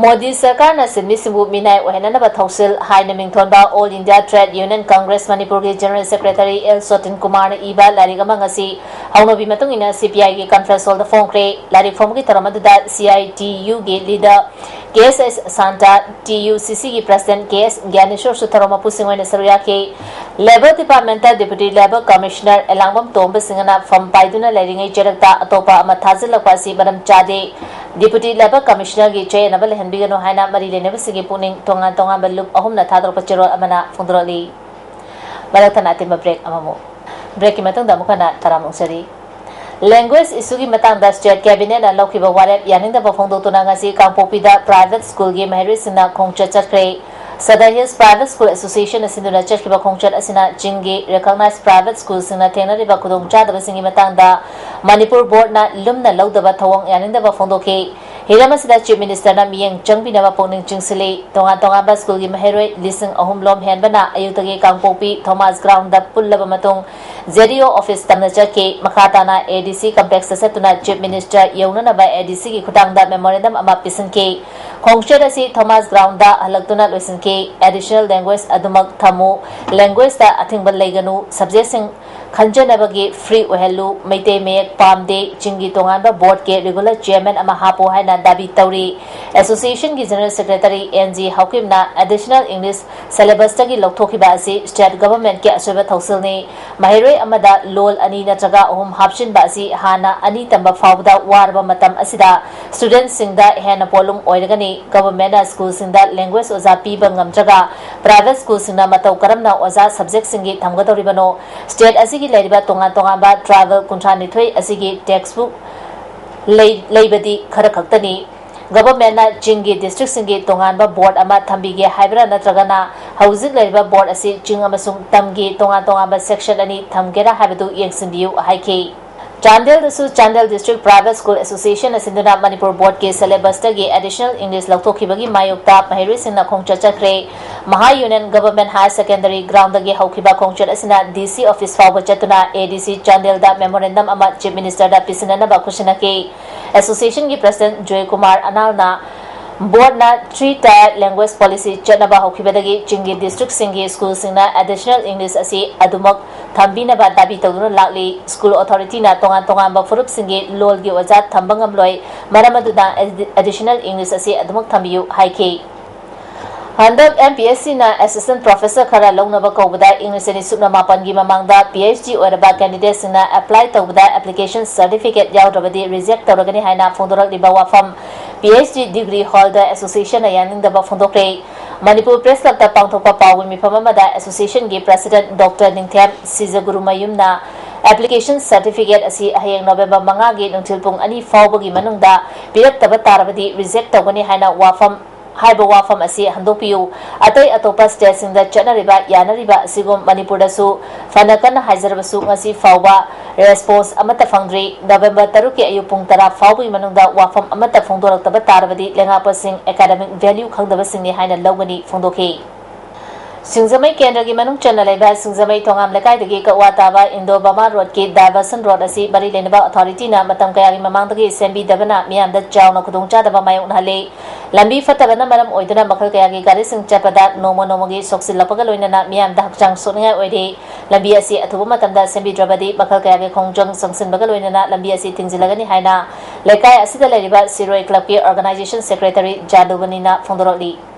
ꯃꯣꯗꯤ ꯁꯔꯀꯥꯔꯅ ꯁꯤꯟꯃꯤꯁꯤꯡꯕꯨ ꯃꯤꯅꯥꯏ ꯑꯣꯏꯍꯟꯅꯅꯕ ꯊꯧꯁꯤꯜ ꯍꯥꯏꯅ ꯃꯤꯡꯊꯣꯟꯕ All India Trade Union Congress ꯃꯅꯤꯄꯨꯔꯒꯤ General Secretary ꯑꯦꯜ ꯁꯣꯇꯤꯟ ꯀꯨꯃꯥꯔꯅ ꯏꯕ ꯂꯥꯏꯔꯤꯛ ꯑꯃ ꯉꯁꯤ ꯍꯧꯅꯕꯤ ꯃꯇꯨꯡ ꯏꯟꯅ ꯁꯤ ꯄꯤ ꯑꯥꯏꯒꯤ conference hallꯗ ꯐꯣꯡꯈ꯭ꯔꯦ꯫ ꯂꯥꯏꯔꯤꯛ ꯐꯣꯡꯕꯒꯤ ꯊꯧꯔꯝ ꯑꯗꯨꯗ ꯁꯤ ꯑꯥꯏ ꯇꯤ ꯌꯨꯒꯤ leader ꯀꯦ ꯑꯦꯁ ꯑꯦꯁ ꯁꯥꯟꯇ, ꯇꯤ ꯌꯨ ꯁꯤ ꯁꯤꯒꯤ ꯄ꯭ꯔꯁꯤꯗꯦꯟꯠ ꯀꯦ ꯑꯦꯁ ꯒ꯭ꯌꯥꯅꯦꯁꯣꯔꯁꯨ ꯊꯧꯔꯝ ꯃꯄꯨꯁꯤꯡ ꯑꯣꯏꯅ ꯁꯔꯨꯛ ꯌꯥꯈꯤ꯫ ꯂꯦꯕꯔ ꯗꯤꯄꯥꯔꯠꯃꯦꯟꯠꯇ ꯗꯤꯄꯨꯇꯤ ꯂꯦꯕꯔ ꯀꯃꯤꯁꯅꯔ ꯑꯦꯂꯥꯡꯕꯝ ꯇꯣꯝꯕꯁꯤꯡꯅ ꯐꯝ ꯄꯥꯏꯗꯨꯅ ꯂꯩꯔꯤꯉꯩ ꯆꯦꯔꯛꯇ ꯑꯇꯣꯞꯄ ꯑꯃ ꯊꯥꯖꯤꯜꯂꯛꯄ ꯑꯁꯤ ꯃꯔꯝ ꯆꯥꯗꯦ꯫ ꯗꯤꯄꯨꯇꯤ ꯂꯦꯕꯔ ꯀꯃꯤꯁꯅꯔꯒꯤ ꯆꯌꯦꯠꯅꯕ ꯂꯩꯍꯟꯕꯤꯒꯅꯨ ꯍꯥꯏꯅ ꯃꯔꯤ ꯂꯩꯅꯕꯁꯤꯡꯒꯤ ꯄꯨꯛꯅꯤꯡ ꯇꯣꯉꯥꯟ ꯇꯣꯉꯥꯟꯕ ꯂꯨꯞ ꯑꯍꯨꯝꯅ ꯊꯥꯗꯣꯔꯛꯄ ꯆꯦꯔꯣꯜ ꯑꯃꯅ ꯐꯣꯡꯗꯣꯔꯛꯂꯤ꯫ ꯃꯔꯛ ꯊꯠꯅ ꯑꯇꯦꯟꯕ ꯕ꯭ꯔꯦꯛ ꯑꯃꯃꯨꯛ꯫ ꯕ꯭ꯔꯦꯛꯀꯤ ꯃꯇꯨꯡꯗ ꯑꯃꯨꯛ ꯍꯟꯅ ꯇꯔꯥꯝꯅ ꯑꯣꯛꯆꯔꯤ꯫ ꯂꯦꯡꯒ꯭ꯋꯦꯖ ꯏꯁꯨꯒꯤ ꯃꯇꯥꯡꯗ ꯁ꯭ꯇꯦꯠ ꯀꯦꯕꯤꯅꯦꯠꯅ ꯂꯧꯈꯤꯕ ꯋꯥꯔꯦꯞ ꯌꯥꯅꯤꯡꯗꯕ ꯐꯣꯡꯗꯣꯛꯇꯨꯅ ꯉꯁꯤ ꯀꯥꯡꯄꯣꯛꯄꯤꯗ ꯄ꯭ꯔꯥꯏꯚꯦꯠ ꯁ꯭ꯀꯨꯜꯒꯤ ꯃꯍꯩꯔꯣꯏꯁꯤꯡꯅ ꯈꯣꯡꯆꯠ ꯆꯠꯈ꯭ꯔꯦ꯫ ꯁꯗꯥ ꯍꯤꯜꯁ ꯄ꯭ꯔꯥꯏꯚꯦꯠ ꯁ꯭ꯀꯨꯜ ꯑꯦꯁꯣꯁꯤꯌꯦꯁꯟꯅ ꯁꯤꯟꯗꯨꯅ ꯆꯠꯈꯤꯕ ꯈꯣꯡꯆꯠ ꯑꯁꯤꯅ ꯆꯤꯡꯒꯤ ꯔꯤꯀꯣꯒꯅꯥꯏꯖ ꯄ꯭ꯔꯥꯏꯚꯦꯠ ꯁ꯭ꯀꯨꯜꯁꯤꯡꯅ ꯊꯦꯡꯅꯔꯤꯕ ꯈꯨꯗꯣꯡꯆꯥꯗꯕꯁꯤꯡꯒꯤ ꯃꯇꯥꯡꯗ ꯃꯅꯤꯄꯨꯔ ꯕꯣꯔꯗꯅ ꯂꯨꯝꯅ ꯂꯧꯗꯕ ꯊꯧꯑꯣꯡ ꯌꯥꯅꯤꯡꯗꯕ ꯐꯣꯡꯗꯣꯛꯈꯤ꯫ ꯍꯤꯔꯝ ꯑꯁꯤꯗ ꯆꯤꯐ ꯃꯤꯅꯤꯁꯇꯔꯅ ꯃꯤꯠꯌꯦꯡ ꯆꯪꯕꯤꯅꯕ ꯄꯨꯛꯅꯤꯡ ꯆꯤꯡꯁꯤꯜꯂꯤ꯫ ꯇꯣꯉꯥꯟ ꯇꯣꯉꯥꯟꯕ ꯁ꯭ꯀꯨꯜꯒꯤ ꯃꯍꯩꯔꯣꯏ ꯂꯤꯁꯤꯡ ꯑꯍꯨꯝ ꯂꯣꯝ ꯍꯦꯟꯕꯅ ꯑꯌꯨꯛꯇꯒꯤ ꯀꯥꯡꯄꯣꯛꯄꯤ ꯊꯣꯃꯥꯁ ꯒ꯭ꯔꯥꯎꯟꯗ ꯄꯨꯜꯂꯕ ꯃꯇꯨꯡ, ꯖꯦ ꯗꯤ ꯑꯣ ꯑꯣꯐꯤꯁ ꯇꯝꯅ ꯆꯠꯈꯤ꯫ ꯃꯈꯥ ꯇꯥꯅ ꯑꯦ ꯗꯤ ꯁꯤ ꯀꯝꯄ꯭ꯂꯦꯛꯁꯇ ꯆꯠꯇꯨꯅ ꯆꯤꯐ ꯃꯤꯅꯤꯁꯇꯔ ꯌꯧꯅꯅꯕ ꯑꯦ ꯗꯤ ꯁꯤꯒꯤ ꯈꯨꯠꯊꯥꯡꯗ ꯃꯦꯃꯣꯔꯦꯟꯗꯝ ꯑꯃ ꯄꯤꯁꯤꯟꯈꯤ꯫ ꯈꯣꯡꯆꯠ ꯑꯁꯤ ꯊꯣꯃꯥꯁ ꯒ꯭ꯔꯥꯎꯟꯗ ꯍꯜꯂꯛꯇꯨꯅ ꯂꯣꯏꯁꯤꯟꯈꯤ꯫ ꯑꯦꯗꯤꯁꯅꯦꯜ ꯂꯦꯡꯒ꯭ꯋꯦꯖ ꯑꯗꯨꯃꯛ ꯊꯝꯃꯨ, ꯂꯦꯡꯒ꯭ꯋꯦꯖꯇ ꯑꯊꯤꯡꯕ ꯂꯩꯒꯅꯨ, ꯁꯕꯖꯦꯛꯁꯤꯡ ꯈꯟꯖꯅꯕꯒꯤ ꯐ꯭ꯔꯤ ꯑꯣꯏꯍꯜꯂꯨ, ꯃꯩꯇꯩ ꯃꯌꯦꯛ ꯄꯥꯝꯗꯦ, ꯆꯤꯡꯒꯤ ꯇꯣꯉꯥꯟꯕ ꯕꯣꯔꯗꯀꯤ ꯔꯤꯒꯨꯂꯔ ꯆꯤꯌꯔꯃꯦꯟ ꯑꯃ ꯍꯥꯞꯄꯨ ꯍꯥꯏꯅ ꯗꯥꯕꯤ ꯇꯧꯔꯤ꯫ ꯑꯦꯁꯣꯁꯤꯌꯦꯁꯟꯒꯤ ꯖꯦꯅꯔꯦꯜ ꯁꯦꯀ꯭ꯔꯦꯇꯔꯤ ꯑꯦꯟ ꯖꯤ ꯍꯥꯎꯀꯤꯞꯅ ꯑꯦꯗꯤꯁꯅꯦꯜ ꯏꯪꯂꯤꯁ ꯁꯦꯂꯦꯕꯁꯇꯒꯤ ꯂꯧꯊꯣꯛꯈꯤꯕ ꯑꯁꯤ ꯁ꯭ꯇꯦꯠ ꯒꯚꯔꯟꯃꯦꯟꯠꯀꯤ ꯑꯁꯣꯏꯕ ꯊꯧꯁꯤꯜꯅꯤ꯫ ꯃꯍꯩꯔꯣꯏ ꯑꯃꯗ ꯂꯣꯜ ꯑꯅꯤ ꯅꯠꯇ꯭ꯔꯒ ꯑꯍꯨꯝ ꯍꯥꯞꯆꯤꯟꯕ ꯑꯁꯤ ꯍꯥꯟꯅ ꯑꯅꯤ ꯇꯝꯕ ꯐꯥꯎꯕꯗ ꯋꯥꯔꯕ ꯃꯇꯝ ꯑꯁꯤꯗ ꯁ꯭ꯇꯨꯗꯦꯟꯠꯁꯤꯡꯗ ꯍꯦꯟꯅ ꯄꯣꯠꯂꯨꯝ ꯑꯣꯏꯔꯒꯅꯤ꯫ ꯒꯚꯔꯟꯃꯦꯟꯠꯅ ꯁ꯭ꯀꯨꯜꯁꯤꯡꯗ ꯂꯦꯡꯒ꯭ꯋꯦꯖ ꯑꯣꯖꯥ ꯄꯤꯕ ꯉꯝꯗ꯭ꯔꯒ ꯄ꯭ꯔꯥꯏꯚꯦꯠ ꯁ꯭ꯀꯨꯜꯁꯤꯡꯅ ꯃꯇꯧ ꯀꯔꯝꯅ ꯑꯣꯖꯥ ꯁꯕꯖꯦꯛꯁꯤꯡꯒꯤ ꯊꯝꯒꯗꯧꯔꯤꯕꯅꯣ? ꯁ꯭ꯇꯦꯠ ꯑꯁꯤꯒꯤ ꯂꯩꯔꯤꯕ ꯇꯣꯉꯥꯟ ꯇꯣꯉꯥꯟꯕ ꯇ꯭ꯔꯥꯏꯕꯦꯜ ꯀꯨꯟꯊ꯭ꯔꯥꯅꯤꯊꯣꯏ ꯑꯁꯤꯒꯤ ꯇꯦꯛꯁꯕꯨꯛ ꯂꯩ-, ꯂꯩꯕꯗꯤ ꯈꯔ ꯈꯛꯇꯅꯤ꯫ ꯒꯚꯔꯟꯃꯦꯟꯠꯅ ꯆꯤꯡꯒꯤ ꯗꯤꯁꯇ꯭ꯔꯤꯛꯁꯤꯡꯒꯤ ꯇꯣꯉꯥꯟꯕ ꯕꯣꯔꯗ ꯑꯃ ꯊꯝꯕꯤꯒꯦ ꯍꯥꯏꯕ꯭ꯔꯥ, ꯅꯠꯇ꯭ꯔꯒꯅ ꯍꯧꯖꯤꯛ ꯂꯩꯔꯤꯕ ꯕꯣꯔꯗ ꯑꯁꯤ ꯆꯤꯡ ꯑꯃꯁꯨꯡ ꯇꯝꯒꯤ ꯇꯣꯉꯥꯟ ꯇꯣꯉꯥꯟꯕ ꯁꯦꯛꯁꯟ ꯑꯅꯤ ꯊꯝꯒꯦꯔꯥ ꯍꯥꯏꯕꯗꯨ ꯌꯦꯡꯁꯤꯟꯕꯤꯌꯨ ꯍꯥꯏꯈꯤ꯫ ꯆꯥꯟꯗꯦꯜꯗꯁꯨ ꯆꯥꯟꯗꯦꯜ ꯗꯤꯁꯇ꯭ꯔꯤꯛ ꯄ꯭ꯔꯥꯏꯚꯦꯠ ꯁ꯭ꯀꯨꯜ ꯑꯦꯁꯣꯁꯤꯌꯦꯁꯟꯅ ꯁꯤꯟꯗꯨꯅ ꯃꯅꯤꯄꯨꯔ ꯕꯣꯔꯗꯀꯤ ꯁꯦꯂꯦꯕꯁꯇꯒꯤ ꯑꯦꯗꯤꯁꯅꯦꯜ ꯏꯪꯂꯤꯁ ꯂꯧꯊꯣꯛꯈꯤꯕꯒꯤ ꯃꯥꯌꯣꯛꯇ ꯃꯍꯩꯔꯣꯏꯁꯤꯡꯅ ꯈꯣꯡꯆꯠ ꯆꯠꯈ꯭ꯔꯦ꯫ ꯃꯍꯥ ꯌꯨꯅꯤꯌꯟ ꯒꯚꯔꯟꯃꯦꯟꯠ ꯍꯥꯌꯔ ꯁꯦꯀꯦꯟꯗꯔꯤ ꯒ꯭ꯔꯥꯎꯟꯗꯒꯤ ꯍꯧꯈꯤꯕ ꯈꯣꯡꯆꯠ ꯑꯁꯤꯅ ꯗꯤ ꯁꯤ ꯑꯣꯐꯤꯁ ꯐꯥꯎꯕ ꯆꯠꯇꯨꯅ ꯑꯦ ꯗꯤ ꯁꯤ ꯆꯥꯟꯗꯦꯜꯗ ꯃꯦꯃꯣꯔꯦꯟꯗꯝ ꯑꯃ ꯆꯤꯐ ꯃꯤꯅꯤꯁꯇꯔꯗ ꯄꯤꯁꯤꯟꯅꯅꯕ ꯈꯨꯠꯁꯤꯟꯅꯈꯤ꯫ ꯑꯦꯁꯣꯁꯤꯌꯦꯁꯟꯒꯤ ꯄ꯭ꯔꯁꯤꯗꯦꯟꯠ ꯖꯣꯏꯀꯨꯃꯥꯔ ꯑꯅꯥꯜꯅ ꯕꯣꯔꯗꯅ three tier language policy ꯆꯠꯅꯕ ꯍꯧꯈꯤꯕꯗꯒꯤ ꯆꯤꯡꯒꯤ ꯗꯤꯁꯇ꯭ꯔꯤꯛꯁꯤꯡꯒꯤ ꯁ꯭ꯀꯨꯜꯁꯤꯡꯅ additional English ꯑꯁꯤ ꯑꯗꯨꯃꯛ ꯊꯝꯕꯤꯅꯕ ꯗꯥꯕꯤ ꯇꯧꯗꯨꯅ ꯂꯥꯛꯂꯤ꯫ ꯁ꯭ꯀꯨꯜ ꯑꯣꯊꯣꯔꯤꯇꯤꯅ ꯇꯣꯉꯥꯟ ꯇꯣꯉꯥꯟꯕ ꯐꯨꯔꯨꯞꯁꯤꯡꯒꯤ ꯂꯣꯜꯒꯤ ꯑꯣꯖꯥ ꯊꯝꯕ ꯉꯝꯂꯣꯏ, ꯃꯔꯝ ꯑꯗꯨꯅ additional English ꯑꯁꯤ ꯑꯗꯨꯃꯛ ꯊꯝꯕꯤꯌꯨ ꯍꯥꯏꯈꯤ꯫ ꯍꯟꯗꯛ M P S Cꯅ assistant professor ꯈꯔ ꯂꯧꯅꯕ ꯀꯧꯕꯗ ꯏꯪ ꯂꯤꯁꯤꯡ ꯑꯅꯤ ꯁꯨꯞꯅ ꯃꯥꯄꯟꯒꯤ ꯃꯃꯥꯡꯗ P H D ꯑꯣꯏꯔꯕ candidateꯁꯤꯡꯅ apply ꯇꯧꯕꯗ application certificate ꯌꯥꯎꯗ꯭ꯔꯕꯗꯤ reject ꯇꯧꯔꯒꯅꯤ ꯍꯥꯏꯅ ꯐꯣꯡꯗꯣꯔꯛꯂꯤꯕ ꯋꯥꯐꯝ P H D degree holder associationꯅ ꯌꯥꯅꯤꯡꯗꯕ ꯐꯣꯡꯗꯣꯛꯈ꯭ꯔꯦ꯫ ꯃꯅꯤꯄꯨꯔ Press Clubꯇ ꯄꯥꯡꯊꯣꯛꯄ ꯄꯥꯎꯒꯤ ꯃꯤꯐꯝ ꯑꯃꯗ associationꯒꯤ president Doctor ꯅꯤꯡꯊꯦꯝ ꯁꯤꯖꯒꯨꯔꯨꯃꯌꯨꯝꯅ application certificate ꯑꯁꯤ ꯍꯌꯦꯡ November ꯃꯉꯥꯒꯤ ꯅꯨꯡꯊꯤꯜ ꯄꯨꯡ ꯑꯅꯤ ꯐꯥꯎꯕꯒꯤ ꯃꯅꯨꯡꯗ ꯄꯤꯔꯛꯇꯕ ꯇꯥꯔꯕꯗꯤ reject ꯇꯧꯒꯅꯤ ꯍꯥꯏꯅ ꯋꯥꯐꯝ ꯍꯥꯏꯕ ꯋꯥꯐꯝ ꯑꯁꯤ ꯍꯟꯗꯣꯛꯄꯤꯌꯨ꯫ ꯑꯇꯩ ꯑꯇꯣꯞꯄ stateꯁꯤꯡꯗ ꯆꯠꯅꯔꯤꯕ ꯌꯥꯅꯔꯤꯕ ꯑꯁꯤꯒꯨꯝ ꯃꯅꯤꯄꯨꯔꯗꯁꯨ ꯐꯅ ꯀꯟꯅ ꯍꯥꯏꯖꯔꯕꯁꯨ ꯉꯁꯤ ꯐꯥꯎꯕ response ꯑꯃꯠꯇ ꯐꯪꯗ꯭ꯔꯤ꯫ November ꯇꯔꯨꯛꯀꯤ ꯑꯌꯨꯛ ꯄꯨꯡ ꯇꯔꯥ ꯐꯥꯎꯕꯒꯤ ꯃꯅꯨꯡꯗ ꯋꯥꯐꯝ ꯑꯃꯠꯇ ꯐꯣꯡꯗꯣꯔꯛꯇꯕ ꯇꯥꯔꯕꯗꯤ ꯂꯩꯉꯥꯛꯄꯁꯤꯡ academic value ꯈꯪꯗꯕꯁꯤꯡꯅꯤ ꯍꯥꯏꯅ ꯂꯧꯒꯅꯤ ꯐꯣꯡꯗꯣꯛꯈꯤ꯫ ꯁꯤꯡꯖꯃꯩ ꯀꯦꯟꯗ꯭ꯔꯒꯤ ꯃꯅꯨꯡ ꯆꯟꯅ ꯂꯩꯕ ꯁꯤꯡꯖꯃꯩ ꯊꯣꯉꯥꯝ ꯂꯩꯀꯥꯏꯗꯒꯤ ꯀꯛꯋꯥ ꯇꯥꯕ Indo Burma Roadꯀꯤ diversion road ꯑꯁꯤ ꯃꯔꯤ ꯂꯩꯅꯕ ꯑꯣꯊꯣꯔꯤꯇꯤꯅ ꯃꯇꯝ ꯀꯌꯥꯒꯤ ꯃꯃꯥꯡꯗꯒꯤ ꯁꯦꯝꯕꯤꯗꯕꯅ ꯃꯤꯌꯥꯝꯗ ꯆꯥꯎꯅ ꯈꯨꯗꯣꯡꯆꯥꯗꯕ ꯃꯥꯌꯣꯛꯅꯍꯜꯂꯤ꯫ ꯂꯝꯕꯤ ꯐꯠꯇꯕꯅ ꯃꯔꯝ ꯑꯣꯏꯗꯨꯅ ꯃꯈꯜ ꯀꯌꯥꯒꯤ ꯒꯥꯔꯤꯁꯤꯡ ꯆꯠꯄꯗ ꯅꯣꯡꯃ ꯅꯣꯡꯃꯒꯤ ꯁꯣꯛꯆꯤꯜꯂꯛꯄꯒ ꯂꯣꯏꯅꯅ ꯃꯤꯌꯥꯝꯗ ꯍꯛꯆꯥꯡ ꯁꯣꯛꯅꯤꯡꯉꯥꯏ ꯑꯣꯏꯔꯤ꯫ ꯂꯝꯕꯤ ꯑꯁꯤ ꯑꯊꯨꯕ ꯃꯇꯝꯗ ꯁꯦꯝꯕꯤꯗ꯭ꯔꯕꯗꯤ ꯃꯈꯜ ꯀꯌꯥꯒꯤ ꯈꯣꯡꯖꯪ ꯆꯪꯁꯤꯟꯕꯒ ꯂꯣꯏꯅꯅ ꯂꯝꯕꯤ ꯑꯁꯤ ꯊꯤꯡꯖꯤꯜꯂꯒꯅꯤ ꯍꯥꯏꯅ ꯂꯩꯀꯥꯏ ꯑꯁꯤꯗ ꯂꯩꯔꯤꯕ ꯁꯤꯔꯣꯏ clubꯀꯤ organization secretary ꯖꯥꯗꯨꯕꯅꯤꯅ ꯐꯣꯡꯗꯣꯔꯛꯂꯤ꯫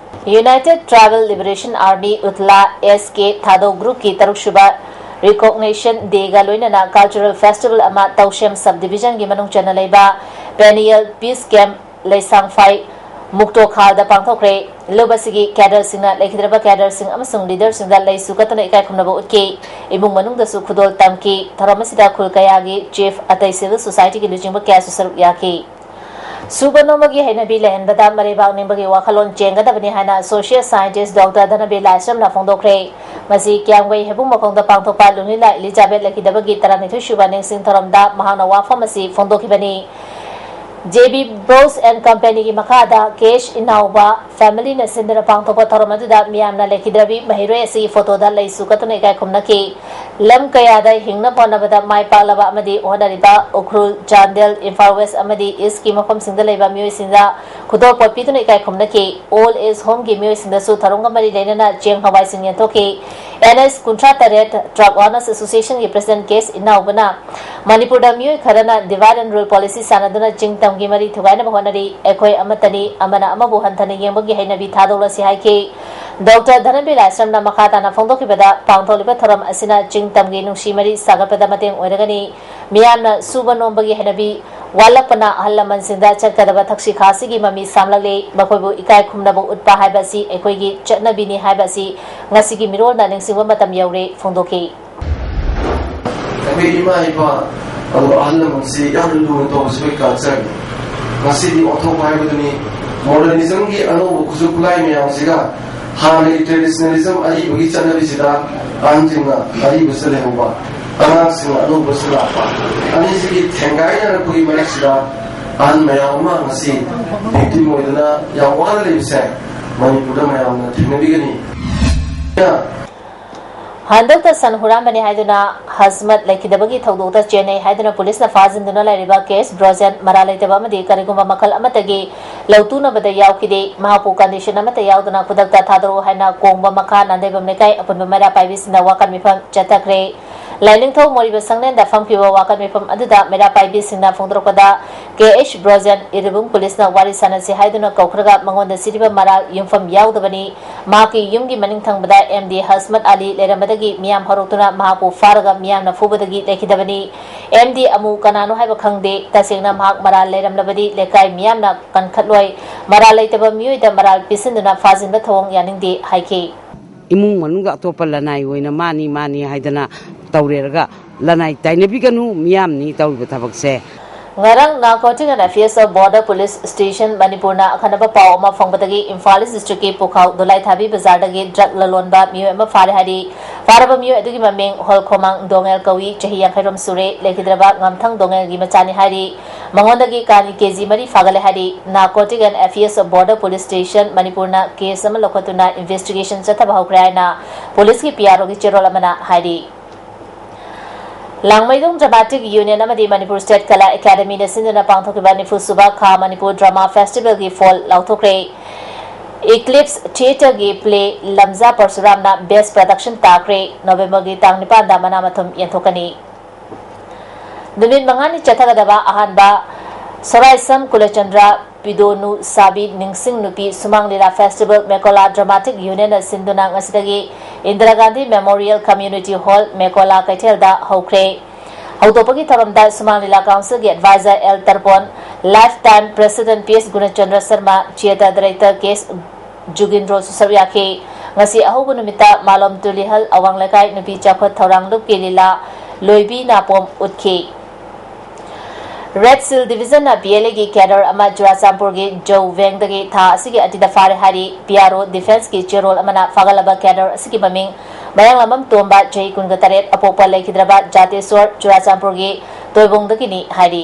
United Tribal Liberation Army, UTLA, S K Thadou groupꯀꯤ ꯇꯔꯨꯛꯁꯨꯕ recognition dayꯒ ꯂꯣꯏꯅꯅ cultural festival ꯑꯃ ꯇꯧꯁꯦꯝ subdivisionꯒꯤ ꯃꯅꯨꯡ ꯆꯟꯅ ꯂꯩꯕ Peniel Peace Camp, ꯂꯩꯁꯥꯡꯐꯥꯏ ꯃꯨꯛꯇꯣꯈꯥꯜꯗ ꯄꯥꯡꯊꯣꯛꯈ꯭ꯔꯦ꯫ ꯂꯨꯞ ꯑꯁꯤꯒꯤ cadreꯁꯤꯡꯅ ꯂꯩꯈꯤꯗ꯭ꯔꯕ cadreꯁꯤꯡ ꯑꯃꯁꯨꯡ leaderꯁꯤꯡꯗ ꯂꯩꯁꯨ ꯀꯠꯇꯨꯅ ꯏꯀꯥꯏ ꯈꯨꯝꯅꯕ ꯎꯠꯈꯤ꯫ ꯏꯃꯨꯡ ꯃꯅꯨꯡꯗꯁꯨ ꯈꯨꯗꯣꯜ ꯇꯝꯈꯤ꯫ ꯊꯧꯔꯝ ꯑꯁꯤꯗ ꯈꯨꯜ ꯀꯌꯥꯒꯤ chief, ꯑꯇꯩ civil societyꯒꯤ ꯂꯨꯆꯤꯡꯕ ꯀꯌꯥꯁꯨ ꯁꯔꯨꯛ ꯌꯥꯈꯤ꯫ ꯁꯨꯕ ꯅꯣꯝꯕꯒꯤ ꯍꯩꯅꯕꯤ ꯂꯩꯍꯟꯕꯗ ꯃꯔꯩꯕꯥꯛ ꯅꯤꯡꯕꯒꯤ ꯋꯥꯈꯜꯂꯣꯟ ꯆꯦꯟꯒꯗꯕꯅꯤ ꯍꯥꯏꯅ social scientist Doctor ꯙꯅꯕꯤꯔ ꯂꯥꯏꯁ꯭ꯔꯝꯅ ꯐꯣꯡꯗꯣꯛꯈ꯭ꯔꯦ꯫ ꯉꯁꯤ ꯀꯤꯌꯥꯝꯒꯩ ꯍꯩꯕꯨꯡ ꯃꯈꯣꯡꯗ ꯄꯥꯡꯊꯣꯛꯄ ꯂꯨꯡꯂꯤꯂꯥ ꯏꯂꯤꯖꯥꯕꯦꯠ ꯂꯩꯈꯤꯗꯕꯒꯤ ꯇꯔꯥꯅꯤꯊꯣꯏ ꯁꯨꯕ ꯅꯤꯡꯁꯤꯡ ꯊꯧꯔꯝꯗ ꯃꯍꯥꯛꯅ ꯋꯥꯐꯝ ꯑꯁꯤ ꯐꯣꯡꯗꯣꯛꯈꯤꯕꯅꯤ꯫ J B Bros and Companyꯒꯤ ꯃꯈꯥꯗ K H ꯏꯅꯥꯎꯕ familyꯅ ꯁꯤꯟꯗꯨꯅ ꯄꯥꯡꯊꯣꯛꯄ ꯊꯧꯔꯝ ꯑꯗꯨꯗ ꯃꯤꯌꯥꯝꯅ ꯂꯩꯈꯤꯗ꯭ꯔꯕꯤ ꯃꯍꯩꯔꯣꯏ ꯑꯁꯤꯒꯤ photoꯗ ꯂꯩꯁꯨ ꯀꯠꯇꯨꯅ ꯏꯀꯥꯏ ꯈꯨꯝꯅꯈꯤ꯫ ꯂꯝ ꯀꯌꯥꯗ ꯍꯤꯡꯅꯕ ꯍꯣꯠꯅꯕꯗ ꯃꯥꯏ ꯄꯥꯛꯂꯕ ꯑꯃꯗꯤ ꯍꯣꯠꯅꯔꯤꯕ ꯎꯈ꯭ꯔꯨꯜ, ꯆꯥꯟꯗꯦꯜ, ꯏꯝꯐꯥꯜ ꯋꯦꯁ ꯑꯃꯗꯤ ꯏꯁꯀꯤ ꯃꯐꯝꯁꯤꯡꯗ ꯂꯩꯕ ꯃꯤꯑꯣꯏꯁꯤꯡꯗ ꯈꯨꯗꯣꯜꯄꯣꯠ ꯄꯤꯗꯨꯅ ꯏꯀꯥꯏ ꯈꯨꯝꯅꯈꯤ꯫ ꯑꯣꯜ ꯑꯦꯖ ꯍꯣꯝꯒꯤ ꯃꯤꯑꯣꯏꯁꯤꯡꯗꯁꯨ ꯊꯧꯔꯝꯒ ꯃꯔꯤ ꯂꯩꯅꯅ ꯆꯦꯡ ꯍꯋꯥꯏꯁꯤꯡ ꯌꯦꯟꯊꯣꯛꯈꯤ꯫ ꯑꯦꯟ ꯑꯦꯁ ꯀꯨꯟꯊ꯭ꯔꯥ ꯇꯔꯦꯠ ꯇ꯭ꯔꯛ ꯑꯣꯅꯔꯁ ꯑꯦꯁꯣꯁꯤꯌꯦꯁꯟꯒꯤ ꯄ꯭ꯔꯁꯤꯗꯦꯟ ꯀꯦ ꯑꯦꯁ ꯏꯅꯥꯎꯕꯅ ꯃꯅꯤꯄꯨꯔꯗ ꯃꯤꯑꯣꯏ ꯈꯔꯅ divide and rule policy ꯁꯥꯟꯅꯗꯨꯅ ꯆꯤꯡ ꯇꯝꯒꯤ ꯃꯔꯤ ꯊꯨꯒꯥꯏꯅꯕ ꯍꯣꯠꯅꯔꯤ꯫ ꯑꯩꯈꯣꯏ ꯑꯃꯠꯇꯅꯤ, ꯑꯃꯅ ꯑꯃꯕꯨ ꯍꯟꯊꯅ ꯌꯦꯡꯕꯒꯤ ꯍꯩꯅꯕꯤ ꯊꯥꯗꯣꯛꯂꯁꯤ ꯍꯥꯏꯈꯤ꯫ ꯗꯣꯛꯇꯔ ꯙꯅꯕꯤꯔ ꯂꯥꯏꯁ꯭ꯔꯝꯅ ꯃꯈꯥ ꯇꯥꯅ ꯐꯣꯡꯗꯣꯛꯈꯤꯕꯗ, ꯄꯥꯡꯊꯣꯛꯂꯤꯕ ꯊꯧꯔꯝ ꯑꯁꯤꯅ ꯆꯤꯡ ꯇꯝꯒꯤ ꯅꯨꯡꯁꯤ ꯃꯔꯤ ꯁꯥꯒꯠꯄꯗ ꯃꯇꯦꯡ ꯑꯣꯏꯔꯒꯅꯤ꯫ ꯃꯤꯌꯥꯝꯅ ꯁꯨꯕ ꯅꯣꯝꯕꯒꯤ ꯍꯩꯅꯕꯤ ꯋꯥꯠꯂꯛꯄꯅ ꯑꯍꯜ ꯂꯃꯟꯁꯤꯡꯗ ꯆꯠꯀꯗꯕ ꯊꯛꯁꯤ ꯈꯥꯁꯤꯒꯤ ꯃꯃꯤ ꯁꯥꯝꯂꯛꯂꯤ꯫ ꯃꯈꯣꯏꯕꯨ ꯏꯀꯥꯏ ꯈꯨꯝꯅꯕ ꯎꯠꯄ ꯍꯥꯏꯕ ꯑꯁꯤ ꯑꯩꯈꯣꯏꯒꯤ ꯆꯠꯅꯕꯤꯅꯤ ꯍꯥꯏꯕ ꯑꯁꯤ ꯉꯁꯤꯒꯤ ꯃꯤꯔꯣꯜꯅ ꯅꯤꯡꯁꯤꯡꯕ ꯃꯇꯝ ꯌꯧꯔꯦ ꯐꯣꯡꯗꯣꯛꯈꯤ꯫ ꯑꯩꯈꯣꯏ ꯏꯃꯥ ꯏꯄꯥ, ꯑꯗꯨꯒ ꯑꯍꯜ ꯂꯃꯟꯁꯤ ꯌꯥꯝꯅ ꯂꯨꯅ ꯇꯧꯕꯁꯤ ꯑꯩꯈꯣꯏ culture ꯅꯤ꯫ ꯉꯁꯤꯗꯤ ꯑꯣꯟꯊꯣꯛꯄ ꯍꯥꯏꯕꯗꯨꯅꯤ꯫ Modernism ꯒꯤ ꯑꯅꯧꯕ ꯈꯨꯠꯁꯨ ꯈꯨꯠꯂꯥꯏ ꯃꯌꯥꯝꯁꯤꯒ ꯍꯥꯟꯅꯒꯤ traditionalism ꯑꯔꯤꯕꯒꯤ ꯆꯠꯅꯕꯤꯁꯤꯗ ꯑꯍꯟꯁꯤꯡꯅ ꯑꯔꯤꯕꯁꯤꯗ ꯂꯩꯍꯧꯕ, ꯑꯉꯥꯡꯁꯤꯡꯅ ꯑꯅꯧꯕꯁꯤꯗ ꯂꯥꯛꯄ, ꯑꯅꯤꯁꯤꯒꯤ ꯊꯦꯡꯒꯥꯏꯅꯔꯛꯄꯒꯤ ꯃꯔꯛꯁꯤꯗ ꯑꯍꯟ ꯃꯌꯥꯝ ꯑꯃ ꯉꯁꯤ victim ꯑꯣꯏꯗꯨꯅ ꯌꯥꯝ ꯋꯥꯅ ꯂꯩꯕꯁꯦ ꯃꯅꯤꯄꯨꯔꯗ ꯃꯌꯥꯝꯅ ꯊꯦꯡꯅꯕꯤꯒꯅꯤ꯫ ꯍꯟꯗꯛꯇ ꯁꯟ ꯍꯨꯔꯥꯟꯕꯅꯤ ꯍꯥꯏꯗꯨꯅ ꯍꯁꯃꯠ ꯂꯩꯈꯤꯗꯕꯒꯤ ꯊꯧꯗꯣꯛꯇ ꯆꯦꯟꯅꯩ ꯍꯥꯏꯗꯨꯅ ꯄꯨꯂꯤꯁꯅ ꯐꯥꯖꯤꯟꯗꯨꯅ ꯂꯩꯔꯤꯕ ꯀꯦ ꯑꯦꯁ ꯕ꯭ꯔꯣꯖꯦꯟ ꯃꯔꯥꯜ ꯂꯩꯇꯕ ꯑꯃꯗꯤ ꯀꯔꯤꯒꯨꯝꯕ ꯃꯈꯜ ꯑꯃꯠꯇꯒꯤ ꯂꯧꯇꯨꯅꯕꯗ ꯌꯥꯎꯈꯤꯗꯦ꯫ ꯃꯍꯥꯛꯄꯨ condition ꯑꯃꯠꯇ ꯌꯥꯎꯗꯅ ꯈꯨꯗꯛꯇ ꯊꯥꯗꯣꯔꯛꯎ ꯍꯥꯏꯅ ꯀꯣꯡꯕ ꯃꯈꯥ ꯅꯥꯟꯗꯩꯕꯝ ꯂꯩꯀꯥꯏ ꯑꯄꯨꯟꯕ ꯃꯩꯔꯥ ꯄꯥꯏꯕꯤꯁꯤꯡꯅ ꯋꯥꯀꯠ ꯃꯤꯐꯝ ꯆꯠꯊꯈ꯭ꯔꯦ꯫ ꯂꯥꯏꯅꯤꯡꯊꯧ ꯃꯣꯔꯤꯕ ꯁꯪꯂꯦꯟꯗ ꯐꯝꯈꯤꯕ ꯋꯥꯀꯠ ꯃꯤꯐꯝ ꯑꯗꯨꯗ ꯃꯩꯔꯥ ꯄꯥꯏꯕꯤꯁꯤꯡꯅ ꯐꯣꯡꯗꯣꯔꯛꯄꯗ, ꯀꯦ ꯑꯩꯆ ꯕ꯭ꯔꯣꯖꯦꯟ ꯏꯔꯤꯕꯨꯡ ꯄꯨꯂꯤꯁꯅ ꯋꯥꯔꯤ ꯁꯥꯟꯅꯁꯤ ꯍꯥꯏꯗꯨꯅ ꯀꯧꯈ꯭ꯔꯒ ꯃꯉꯣꯟꯗ ꯁꯤꯔꯤꯕ ꯃꯔꯥꯜ ꯌꯨꯝꯐꯝ ꯌꯥꯎꯗꯕꯅꯤ꯫ ꯃꯍꯥꯛꯀꯤ ꯌꯨꯝꯒꯤ ꯃꯅꯤꯡ ꯊꯪꯕꯗ ꯑꯦꯝ ꯗꯤ ꯍꯁꯃꯠ ꯑꯂꯤ ꯂꯩꯔꯝꯕꯗꯒꯤ ꯃꯤꯌꯥꯝ ꯍꯧꯔꯛꯇꯨꯅ ꯃꯍꯥꯛꯄꯨ ꯐꯥꯔꯒ ꯃꯤꯌꯥꯝꯅ ꯐꯨꯕꯗꯒꯤ ꯂꯩꯈꯤꯗꯕꯅꯤ꯫ ꯑꯦꯝ ꯗꯤ ꯑꯃꯨ ꯀꯅꯥꯅꯣ ꯍꯥꯏꯕ ꯈꯪꯗꯦ꯫ ꯇꯁꯦꯡꯅ ꯃꯍꯥꯛ ꯃꯔꯥꯜ ꯂꯩꯔꯝꯂꯕꯗꯤ ꯂꯩꯀꯥꯏ ꯃꯤꯌꯥꯝꯅ ꯀꯟꯈꯠꯂꯣꯏ꯫ ꯃꯔꯥꯜ ꯂꯩꯇꯕ ꯃꯤꯑꯣꯏꯗ ꯃꯔꯥꯜ ꯄꯤꯁꯤꯟꯗꯨꯅ ꯐꯥꯖꯤꯟꯕ ꯊꯧꯑꯣꯡ ꯌꯥꯅꯤꯡꯗꯦ ꯍꯥꯏꯈꯤ꯫ ꯏꯃꯨꯡ ꯃꯅꯨꯡꯗ ꯑꯇꯣꯞꯄ ꯂꯅꯥꯏ ꯑꯣꯏꯅ ꯃꯥꯅꯤ, ꯃꯥꯅꯤ ꯍꯥꯏꯗꯅ ꯇꯧꯔꯦꯔꯒ ꯂꯅꯥꯏ ꯇꯥꯏꯅꯕꯤꯒꯅꯨ, ꯃꯤꯌꯥꯝꯅꯤ ꯇꯧꯔꯤꯕ ꯊꯕꯛꯁꯦ꯫ ꯉꯔꯥꯡ Narcotic and Affairs of Border Police Station ꯃꯅꯤꯄꯨꯔꯅ ꯑꯈꯟꯅꯕ ꯄꯥꯎ ꯑꯃ ꯐꯪꯕꯗꯒꯤ ꯏꯝꯐꯥꯜ ꯏꯁ ꯗꯤꯁꯇ꯭ꯔꯤꯛꯀꯤ ꯄꯨꯈꯥꯎ ꯗꯣꯂꯥꯏꯊꯥꯕꯤ ꯕꯖꯥꯔꯗꯒꯤ drug ꯂꯂꯣꯟꯕ ꯃꯤꯑꯣꯏ ꯑꯃ ꯐꯥꯔꯦ ꯍꯥꯏꯔꯤ꯫ ꯐꯥꯔꯕ ꯃꯤꯑꯣꯏ ꯑꯗꯨꯒꯤ ꯃꯃꯤꯡ ꯍꯣꯜꯈꯣꯃꯥꯡ ꯗꯣꯉꯦꯜ ꯀꯧꯏ, ꯆꯍꯤ ꯌꯥꯡꯈꯩꯔꯣꯝ ꯁꯨꯔꯦ, ꯂꯩꯈꯤꯗ꯭ꯔꯕ ꯉꯝꯊꯪ ꯗꯣꯉꯦꯜꯒꯤ ꯃꯆꯥꯅꯤ ꯍꯥꯏꯔꯤ꯫ ꯃꯉꯣꯟꯗꯒꯤ ꯀꯥꯅꯤ ꯀꯦ ꯖꯤ ꯃꯔꯤ ꯐꯥꯒꯠꯂꯦ ꯍꯥꯏꯔꯤ꯫ Narcotic and Affairs of Border Police Station ꯃꯅꯤꯄꯨꯔꯅ case ꯑꯃ ꯂꯧꯈꯠꯇꯨꯅ investigation ꯆꯠꯊꯕ ꯍꯧꯈ꯭ꯔꯦ ꯍꯥꯏꯅ ꯄꯨꯂꯤꯁꯀꯤ ꯄꯤ ꯑꯥꯔ ꯑꯣꯒꯤ ꯆꯦꯔꯣꯜ ꯑꯃꯅ ꯍꯥꯏꯔꯤ꯫ ꯂꯥꯡꯃꯩꯗꯣꯡ ꯗ꯭ꯔꯃꯥꯇꯤꯛ ꯌꯨꯅꯤꯌꯟ ꯑꯃꯗꯤ ꯃꯅꯤꯄꯨꯔ ꯁ꯭ꯇꯦꯠ ꯀꯂꯥ ꯑꯦꯀꯥꯗꯃꯤꯅ ꯁꯤꯟꯗꯨꯅ ꯄꯥꯡꯊꯣꯛꯈꯤꯕ ꯅꯤꯐꯨ ꯁꯨꯕ ꯈꯥ ꯃꯅꯤꯄꯨꯔ ꯗ꯭ꯔꯃꯥ ꯐꯦꯁꯇꯤꯚꯦꯜꯒꯤ ꯐꯣꯜ ꯂꯥꯎꯊꯣꯛꯈ꯭ꯔꯦ꯫ ꯏꯀ꯭ꯂꯤꯞꯁ ꯊꯤꯌꯦꯇꯔꯒꯤ ꯄ꯭ꯂꯦ ꯂꯝꯖꯥ ꯄꯔꯁꯨꯔꯥꯝꯅ ꯕꯦꯁ ꯄ꯭ꯔꯗꯛꯁꯟ ꯇꯥꯈ꯭ꯔꯦ꯫ ꯅꯣꯕꯦꯝꯕꯔꯒꯤ ꯇꯥꯡ ꯅꯤꯄꯥꯟꯗ ꯃꯅꯥ ꯃꯊꯨꯝ ꯌꯦꯟꯊꯣꯛꯀꯅꯤ꯫ ꯅꯨꯃꯤꯠ ꯃꯉꯥꯅꯤ ꯆꯠꯊꯒꯗꯕ ꯑꯍꯥꯟꯕ ꯁꯣꯔꯥꯏꯁꯝ ꯀꯨꯂꯆꯟꯗ꯭ꯔ ꯄꯤꯗꯣꯅꯨ ꯁꯥꯕꯤ ꯅꯤꯡꯁꯤꯡ ꯅꯨꯄꯤ ꯁꯨꯃꯥꯡ ꯂꯤꯂꯥ ꯐꯦꯁꯇꯤꯚꯦꯜ ꯃꯦꯀꯣꯂꯥ ꯗ꯭ꯔꯃꯥꯇꯤꯛ ꯌꯨꯅꯤꯌꯟꯅ ꯁꯤꯟꯗꯨꯅ ꯉꯁꯤꯗꯒꯤ Indira Gandhi memorial community hall ꯃꯦꯀꯣꯂꯥ ꯀꯩꯊꯦꯜꯗ ꯍꯧꯈ꯭ꯔꯦ꯫ ꯍꯧꯗꯣꯛꯄꯒꯤ ꯊꯧꯔꯝꯗ ꯁꯨꯃꯥꯡ ꯂꯤꯂꯥ ꯀꯥꯎꯟꯁꯤꯜꯒꯤ adviser L Tarpon, life time president P S Gunachandra Sharma, theatre director K S ꯖꯨꯒꯤꯟꯗ꯭ꯔꯣꯁꯨ ꯁꯔꯨꯛ ꯌꯥꯈꯤ꯫ ꯉꯁꯤ ꯑꯍꯧꯕ ꯅꯨꯃꯤꯠꯇ ꯃꯥꯂꯣꯝ ꯇꯨꯂꯤꯍꯜ ꯑꯋꯥꯡ ꯂꯩꯀꯥꯏ ꯅꯨꯄꯤ ꯆꯥꯎꯈꯠ ꯊꯧꯔꯥꯡ ꯂꯨꯞꯀꯤ ꯂꯤꯂꯥ ꯂꯣꯏꯕꯤ ꯅꯥꯄꯣꯝ ꯎꯠꯈꯤ꯫ ꯔꯦꯗ ꯁꯤꯜ ꯗꯤꯚꯤꯖꯟꯅ ꯄꯤ ꯑꯦꯜ ꯑꯦꯒꯤ ꯀꯦꯗꯔ ꯑꯃ ꯆꯨꯔꯥꯆꯥꯟꯄꯨꯔꯒꯤ ꯖꯧ ꯚꯦꯡꯗꯒꯤ ꯊꯥ ꯑꯁꯤꯒꯤ ꯑꯇꯤꯗ ꯐꯥꯔꯦ ꯍꯥꯏꯔꯤ꯫ ꯄꯤ ꯑꯥꯔ ꯑꯣ ꯗꯤꯐꯦꯟꯁꯀꯤ ꯆꯦꯔꯣꯜ ꯑꯃꯅ ꯐꯥꯒꯠꯂꯕ ꯀꯦꯗꯔ ꯑꯁꯤꯒꯤ ꯃꯃꯤꯡ ꯃꯌꯥꯡꯂꯝꯕꯝ ꯇꯣꯝꯕ, ꯆꯍꯤ ꯀꯨꯟꯒ ꯇꯔꯦꯠ, ꯑꯄꯣꯛꯄ ꯂꯩꯈꯤꯗ꯭ꯔꯕ ꯖꯥꯇꯦꯁꯣꯔ, ꯆꯨꯔꯥꯆꯥꯟꯄꯨꯔꯒꯤ ꯇꯣꯏꯕꯣꯡꯗꯒꯤꯅꯤ ꯍꯥꯏꯔꯤ꯫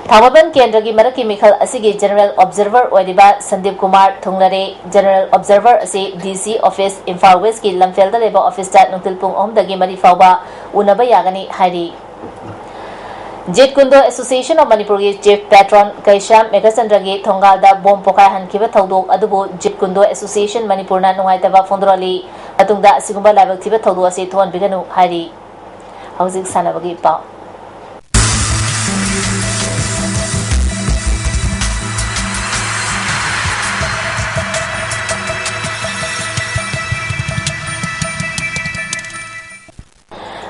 ꯊꯥꯡꯃꯩꯕꯟ ꯀꯦꯟꯗ꯭ꯔꯒꯤ ꯃꯔꯛꯀꯤ ꯃꯤꯈꯜ ꯑꯁꯤꯒꯤ ꯖꯦꯅꯔꯦꯜ ꯑꯣꯕꯖꯔꯚꯔ ꯑꯣꯏꯔꯤꯕ ꯁꯟꯗꯤꯞ ꯀꯨꯃꯥꯔ ꯊꯨꯡꯂꯔꯦ꯫ ꯖꯦꯅꯔꯦꯜ ꯑꯣꯕꯖꯔꯚꯔ ꯑꯁꯤ ꯗꯤ ꯁꯤ ꯑꯣꯐꯤꯁ, ꯏꯝꯐꯥꯜ ꯋꯦꯁꯀꯤ ꯂꯝꯐꯦꯜꯗ ꯂꯩꯕ ꯑꯣꯐꯤꯁꯇ ꯅꯨꯡꯊꯤꯜ ꯄꯨꯡ ꯑꯍꯨꯝꯗꯒꯤ ꯃꯔꯤ ꯐꯥꯎꯕ ꯎꯅꯕ ꯌꯥꯒꯅꯤ ꯍꯥꯏꯔꯤ꯫ ꯖꯤꯠ ꯀꯨꯟꯗꯣ ꯑꯦꯁꯣꯁꯤꯌꯦꯁꯟ ꯑꯣꯐ ꯃꯅꯤꯄꯨꯔꯒꯤ ꯆꯤꯐ ꯄꯦꯇ꯭ꯔꯣꯟ ꯀꯩꯁꯥꯝ ꯃꯦꯘꯆꯟꯗ꯭ꯔꯒꯤ ꯊꯣꯡꯒꯥꯜꯗ ꯕꯣꯝ ꯄꯣꯈꯥꯏꯍꯟꯈꯤꯕ ꯊꯧꯗꯣꯛ ꯑꯗꯨꯕꯨ ꯖꯤꯠ ꯀꯨꯟꯗꯣ ꯑꯦꯁꯣꯁꯤꯌꯦꯁꯟ ꯃꯅꯤꯄꯨꯔꯅ ꯅꯨꯡꯉꯥꯏꯇꯕ ꯐꯣꯡꯗꯣꯔꯛꯂꯤ꯫ ꯃꯇꯨꯡꯗ ꯑꯁꯤꯒꯨꯝꯕ ꯂꯥꯏꯕꯛ ꯊꯤꯕ ꯊꯧꯗꯣꯛ ꯑꯁꯤ ꯊꯣꯛꯍꯟꯕꯤꯒꯅꯨ ꯍꯥꯏꯔꯤ꯫ ꯍꯧꯖꯤꯛ ꯁꯥꯟꯅꯕꯒꯤ ꯄꯥꯎ꯫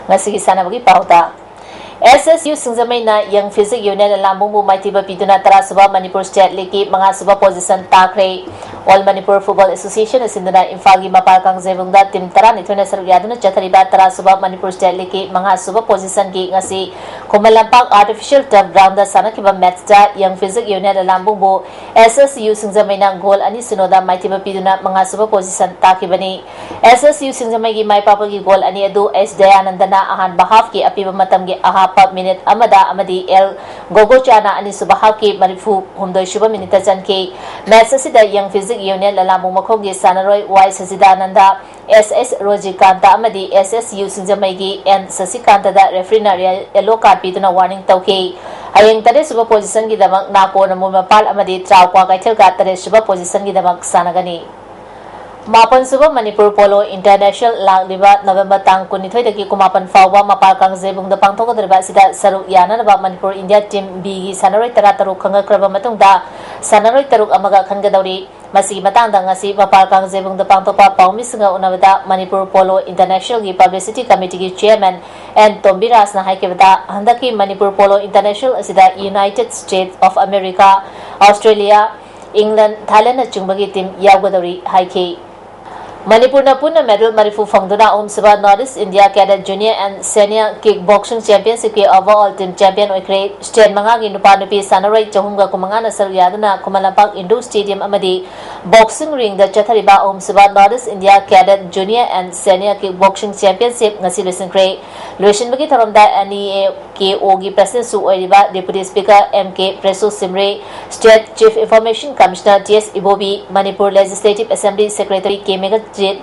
ꯉꯁꯤꯒꯤ ꯁꯥꯟꯅꯕꯒꯤ ꯄꯥꯎꯗ, ꯑꯦꯁ ꯑꯦꯁ ꯌꯨ ꯁꯤꯡꯖꯃꯩꯅ ꯌꯪ ꯐꯤꯖꯤꯛ ꯌꯨꯅꯤꯌꯟ ꯑꯂꯥꯝꯕꯨꯡꯕꯨ ꯃꯥꯏꯊꯤꯕ ꯄꯤꯗꯨꯅ ꯇꯔꯥꯁꯨꯕ ꯃꯅꯤꯄꯨꯔ ꯁ꯭ꯇꯦꯠ ꯂꯤꯒꯀꯤ ꯃꯉꯥꯁꯨꯕ ꯄꯣꯖꯤꯁꯟ ꯇꯥꯈ꯭ꯔꯦ꯫ ꯑꯣꯜ ꯃꯅꯤꯄꯨꯔ ꯐꯨꯠꯕꯣꯜ ꯑꯦꯁꯣꯁꯤꯌꯦꯁꯟꯅ ꯁꯤꯟꯗꯨꯅ ꯏꯝꯐꯥꯜꯒꯤ ꯃꯄꯥꯜ ꯀꯥꯡꯖꯩꯕꯨꯡꯗ ꯇꯤꯝ ꯇꯔꯥꯅꯤꯊꯣꯏꯅ ꯁꯔꯨꯛ ꯌꯥꯗꯨꯅ ꯆꯠꯊꯔꯤꯕ ꯇꯔꯥꯁꯨꯕ ꯃꯅꯤꯄꯨꯔ ꯁ꯭ꯇꯦꯠ ꯂꯤꯒꯀꯤ ꯃꯉꯥꯁꯨꯕ ꯄꯣꯖꯤꯁꯟꯒꯤ ꯉꯁꯤ ꯈꯨꯃꯟ ꯂꯝꯄꯥꯛ ꯑꯥꯔꯇꯤꯐꯤꯁꯤꯌꯦꯜ ꯇꯔꯐ ꯒ꯭ꯔꯥꯎꯟꯗ ꯁꯥꯟꯅꯈꯤꯕ ꯃꯦꯠꯆꯇ ꯌꯪ ꯐꯤꯖꯤꯛ ꯌꯨꯅꯤꯌꯟ ꯑꯂꯥꯝꯕꯨꯡꯕꯨ ꯑꯦꯁ ꯑꯦꯁ ꯌꯨ ꯁꯤꯡꯖꯃꯩꯅ ꯒꯣꯜ ꯑꯅꯤ ꯁꯤꯅꯣꯗ ꯃꯥꯏꯊꯤꯕ ꯄꯤꯗꯨꯅ ꯃꯉꯥꯁꯨꯕ ꯄꯣꯖꯤꯁꯟ ꯇꯥꯈꯤꯕꯅꯤ꯫ ꯑꯦꯁ ꯑꯦꯁ ꯌꯨ ꯁꯤꯡꯖꯃꯩꯒꯤ ꯃꯥꯏ ꯄꯥꯛꯄꯒꯤ ꯒꯣꯜ ꯑꯅꯤ ꯑꯗꯨ ꯑꯩꯆ ꯗꯌꯥꯅꯟꯗꯅ ꯑꯍꯥꯟꯕ ꯍꯥꯐꯀꯤ ꯑꯄꯤꯕ ꯃꯇꯝꯒꯤ ꯑꯍꯥꯞꯄ ꯃꯤꯅꯤꯠ ꯑꯃꯗ ꯑꯃꯗꯤ ꯑꯦꯜ ꯒꯣꯒꯣꯆꯥꯅ ꯑꯅꯤꯁꯨꯕ ꯍꯥꯐꯀꯤ ꯃꯔꯤꯐꯨ ꯍꯨꯝꯗꯣꯏ ꯁꯨꯕ ꯃꯤꯅꯤꯠꯇ ꯆꯟꯈꯤ꯫ ꯃꯦꯠꯆ ꯑꯁꯤꯗ ꯌꯪ ꯐꯤꯖꯤꯛ Union ꯂꯂꯥꯝꯕꯨꯡ ꯃꯈꯣꯡꯒꯤ ꯁꯥꯟꯅꯔꯣꯏ ꯋꯥꯏ ꯁꯆꯤꯗꯥꯅꯟꯗ, ꯑꯦꯁ ꯑꯦꯁ ꯔꯣꯖꯤꯀꯥꯟꯇ ꯑꯃꯗꯤ ꯑꯦꯁ ꯑꯦꯁ ꯌꯨ ꯁꯤꯡꯖꯃꯩꯒꯤ ꯑꯦꯟ ꯁꯁꯤꯀꯥꯟꯇꯗ refereeꯅ ꯌꯦꯜꯂꯣ ꯀꯥꯔꯗ ꯄꯤꯗꯨꯅ warning ꯇꯧꯈꯤ꯫ ꯍꯌꯦꯡ ꯇꯔꯦꯠ ꯁꯨꯕ positionꯒꯤꯗꯃꯛ ꯅꯥꯀꯣ ꯅꯃꯨꯜ ꯃꯄꯥꯜ ꯑꯃꯗꯤ ꯇ꯭ꯔꯥꯎꯀ꯭ꯋꯥ ꯀꯩꯊꯦꯜꯒ ꯇꯔꯦꯠ ꯁꯨꯕ positionꯒꯤꯗꯃꯛ ꯁꯥꯟꯅꯒꯅꯤ꯫ ꯃꯥꯄꯟ ꯁꯨꯕ ꯃꯅꯤꯄꯨꯔ Polo International ꯂꯥꯛꯂꯤꯕ November ꯇꯥꯡ ꯀꯨꯟꯅꯤꯊꯣꯏꯗꯒꯤ ꯀꯨꯟꯃꯥꯄꯟ ꯐꯥꯎꯕ ꯃꯄꯥꯜ ꯀꯥꯡꯖꯩꯕꯨꯡꯗ ꯄꯥꯡꯊꯣꯛꯀꯗꯧꯔꯤꯕ ꯑꯁꯤꯗ ꯁꯔꯨꯛ ꯌꯥꯅꯅꯕ ꯃꯅꯤꯄꯨꯔ India Team Bꯒꯤ ꯁꯥꯟꯅꯔꯣꯏ ꯇꯔꯥ ꯇꯔꯨꯛ ꯈꯟꯒꯠꯈ꯭ꯔꯕ ꯃꯇꯨꯡꯗ ꯁꯥꯟꯅꯔꯣꯏ ꯇꯔꯨꯛ ꯑꯃꯒ ꯈꯟꯒꯗꯧꯔꯤ꯫ ꯃꯁꯤꯒꯤ ꯃꯇꯥꯡꯗ ꯉꯁꯤ ꯃꯄꯥꯜ ꯀꯥꯡꯖꯩꯕꯨꯡꯗ ꯄꯥꯡꯊꯣꯛꯄ ꯄꯥꯎꯃꯤꯁꯤꯡꯒ ꯎꯅꯕꯗ ꯃꯅꯤꯄꯨꯔ Polo Internationalꯒꯤ Publicity Committeeꯒꯤ Chairman ꯑꯦꯟ ꯇꯣꯝꯕꯤꯔꯥꯖꯅ ꯍꯥꯏꯈꯤꯕꯗ, ꯍꯟꯗꯛꯀꯤ ꯃꯅꯤꯄꯨꯔ Polo International ꯑꯁꯤꯗ United States of America, Australia, England, Thailandꯅꯆꯤꯡꯕꯒꯤ team ꯌꯥꯎꯒꯗꯧꯔꯤ ꯍꯥꯏꯈꯤ꯫ ꯃꯅꯤꯄꯨꯔꯅ ꯄꯨꯟꯅ medal ꯃꯔꯤꯐꯨ ꯐꯪꯗꯨꯅ ꯑꯍꯨꯝꯁꯨꯕ North East India Cadet Junior and Senior Kick Boxing Championshipꯀꯤ overall team champion ꯑꯣꯏꯈ꯭ꯔꯦ꯫ State ꯃꯉꯥꯒꯤ ꯅꯨꯄꯥ ꯅꯨꯄꯤ ꯁꯥꯟꯅꯔꯣꯏ ꯆꯍꯨꯝꯒ ꯀꯨꯟꯃꯉꯥꯅ ꯁꯔꯨꯛ ꯌꯥꯗꯨꯅ ꯈꯨꯃꯟ ꯂꯝꯄꯥꯛ Indoor Stadium ꯑꯃꯗꯤ boxing ringꯗ ꯆꯠꯊꯔꯤꯕ ꯑꯍꯨꯝꯁꯨꯕ North East India Cadet Junior and Senior Kick Boxing Championship ꯉꯁꯤ ꯂꯣꯏꯁꯤꯟꯈ꯭ꯔꯦ꯫ ꯂꯣꯏꯁꯤꯟꯕꯒꯤ ꯊꯧꯔꯝꯗ NEAKOꯒꯤ presidentꯁꯨ ꯑꯣꯏꯔꯤꯕ Deputy Speaker M K Preshow Shimray, State Chief Information Commissioner T S Ibobi, Manipur Legislative Assembly Secretary K Meghajit,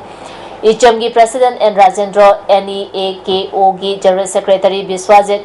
ꯏꯆꯝꯒꯤ president ꯑꯦꯟ ꯔꯥꯖꯦꯟꯗ꯭ꯔꯣ, NEAKOꯒꯤ General Secretary ꯕꯤꯁ꯭ꯋꯥꯖꯤꯠ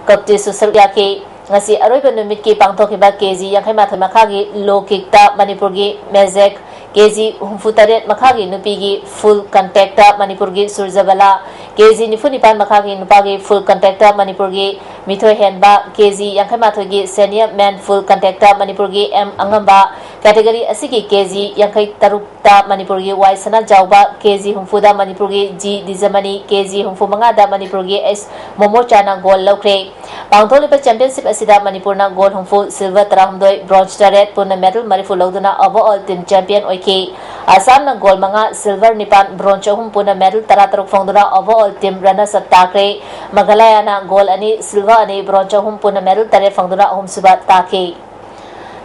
ꯀꯞꯇꯤꯁꯨ ꯁꯔꯨꯛ ꯌꯥꯈꯤ꯫ ꯉꯁꯤ ꯑꯔꯣꯏꯕ ꯅꯨꯃꯤꯠꯀꯤ ꯄꯥꯡꯊꯣꯛꯈꯤꯕ ꯀꯦꯖꯤ ꯌꯥꯡꯈꯩ ꯃꯥꯊꯣꯏ ꯃꯈꯥꯒꯤ low kickꯇ ꯃꯅꯤꯄꯨꯔꯒꯤ ꯃꯦꯖꯦꯛ, ꯀꯦꯖꯤ ꯍꯨꯝꯐꯨ ꯇꯔꯦꯠ ꯃꯈꯥꯒꯤ ꯅꯨꯄꯤꯒꯤ full contactꯇ ꯃꯅꯤꯄꯨꯔꯒꯤ ꯁꯨꯔꯖꯕꯂꯥ, ꯀꯦꯖꯤ ꯅꯤꯐꯨ ꯅꯤꯄꯥꯟ ꯃꯈꯥꯒꯤ ꯅꯨꯄꯥꯒꯤ full contactꯇ ꯃꯅꯤꯄꯨꯔꯒꯤ ꯃꯤꯊꯣꯏ ꯍꯦꯟꯕ, ꯀꯦꯖꯤ ꯌꯥꯡꯈꯩ ꯃꯥꯊꯣꯏꯒꯤ senior men full contactꯇ ꯃꯅꯤꯄꯨꯔꯒꯤ ꯑꯦꯝ ꯑꯉꯝꯕ, category ꯑꯁꯤꯒꯤ ꯀꯦꯖꯤ ꯌꯥꯡꯈꯩ ꯇꯔꯨꯛꯇ ꯃꯅꯤꯄꯨꯔꯒꯤ ꯋꯥꯏ ꯁꯅꯥꯖꯥꯎꯕ, ꯀꯦꯖꯤ ꯍꯨꯝꯐꯨꯗ ꯃꯅꯤꯄꯨꯔꯒꯤ ꯖꯤ ꯗꯤꯖꯃꯅꯤ, ꯀꯦꯖꯤ ꯍꯨꯝꯐꯨ ꯃꯉꯥꯗ ꯃꯅꯤꯄꯨꯔꯒꯤ ꯑꯦꯁ ꯃꯣꯃꯣꯆꯥꯅ gold ꯂꯧꯈ꯭ꯔꯦ꯫ ꯄꯥꯡꯊꯣꯛꯂꯤꯕ championship ꯑꯁꯤꯗ ꯃꯅꯤꯄꯨꯔꯅ gold ꯍꯨꯝꯐꯨ, silver ꯇꯔꯥꯍꯨꯝꯗꯣꯏ, bronze ꯇꯔꯦꯠ, ꯄꯨꯟꯅ medal ꯃꯔꯤꯐꯨ ꯂꯧꯗꯨꯅ overall team champion ꯑꯣꯏꯈꯤ꯫ ꯑꯁꯥꯝꯅ gold ꯃꯉꯥ, silver ꯅꯤꯄꯥꯟ, bronze ꯑꯍꯨꯝ, ꯄꯨꯟꯅ medal ꯇꯔꯥꯇꯔꯨꯛ ꯐꯪꯗꯨꯅ overall team runners up ꯇꯥꯈ꯭ꯔꯦ꯫ ꯃꯦꯘꯥꯂꯌꯥꯅ gold ꯑꯅꯤ, silver ꯑꯅꯤ, bronze ꯑꯍꯨꯝ, ꯄꯨꯟꯅ medal ꯇꯔꯦꯠ ꯐꯪꯗꯨꯅ ꯑꯍꯨꯝꯁꯨꯕ ꯇꯥꯈꯤ꯫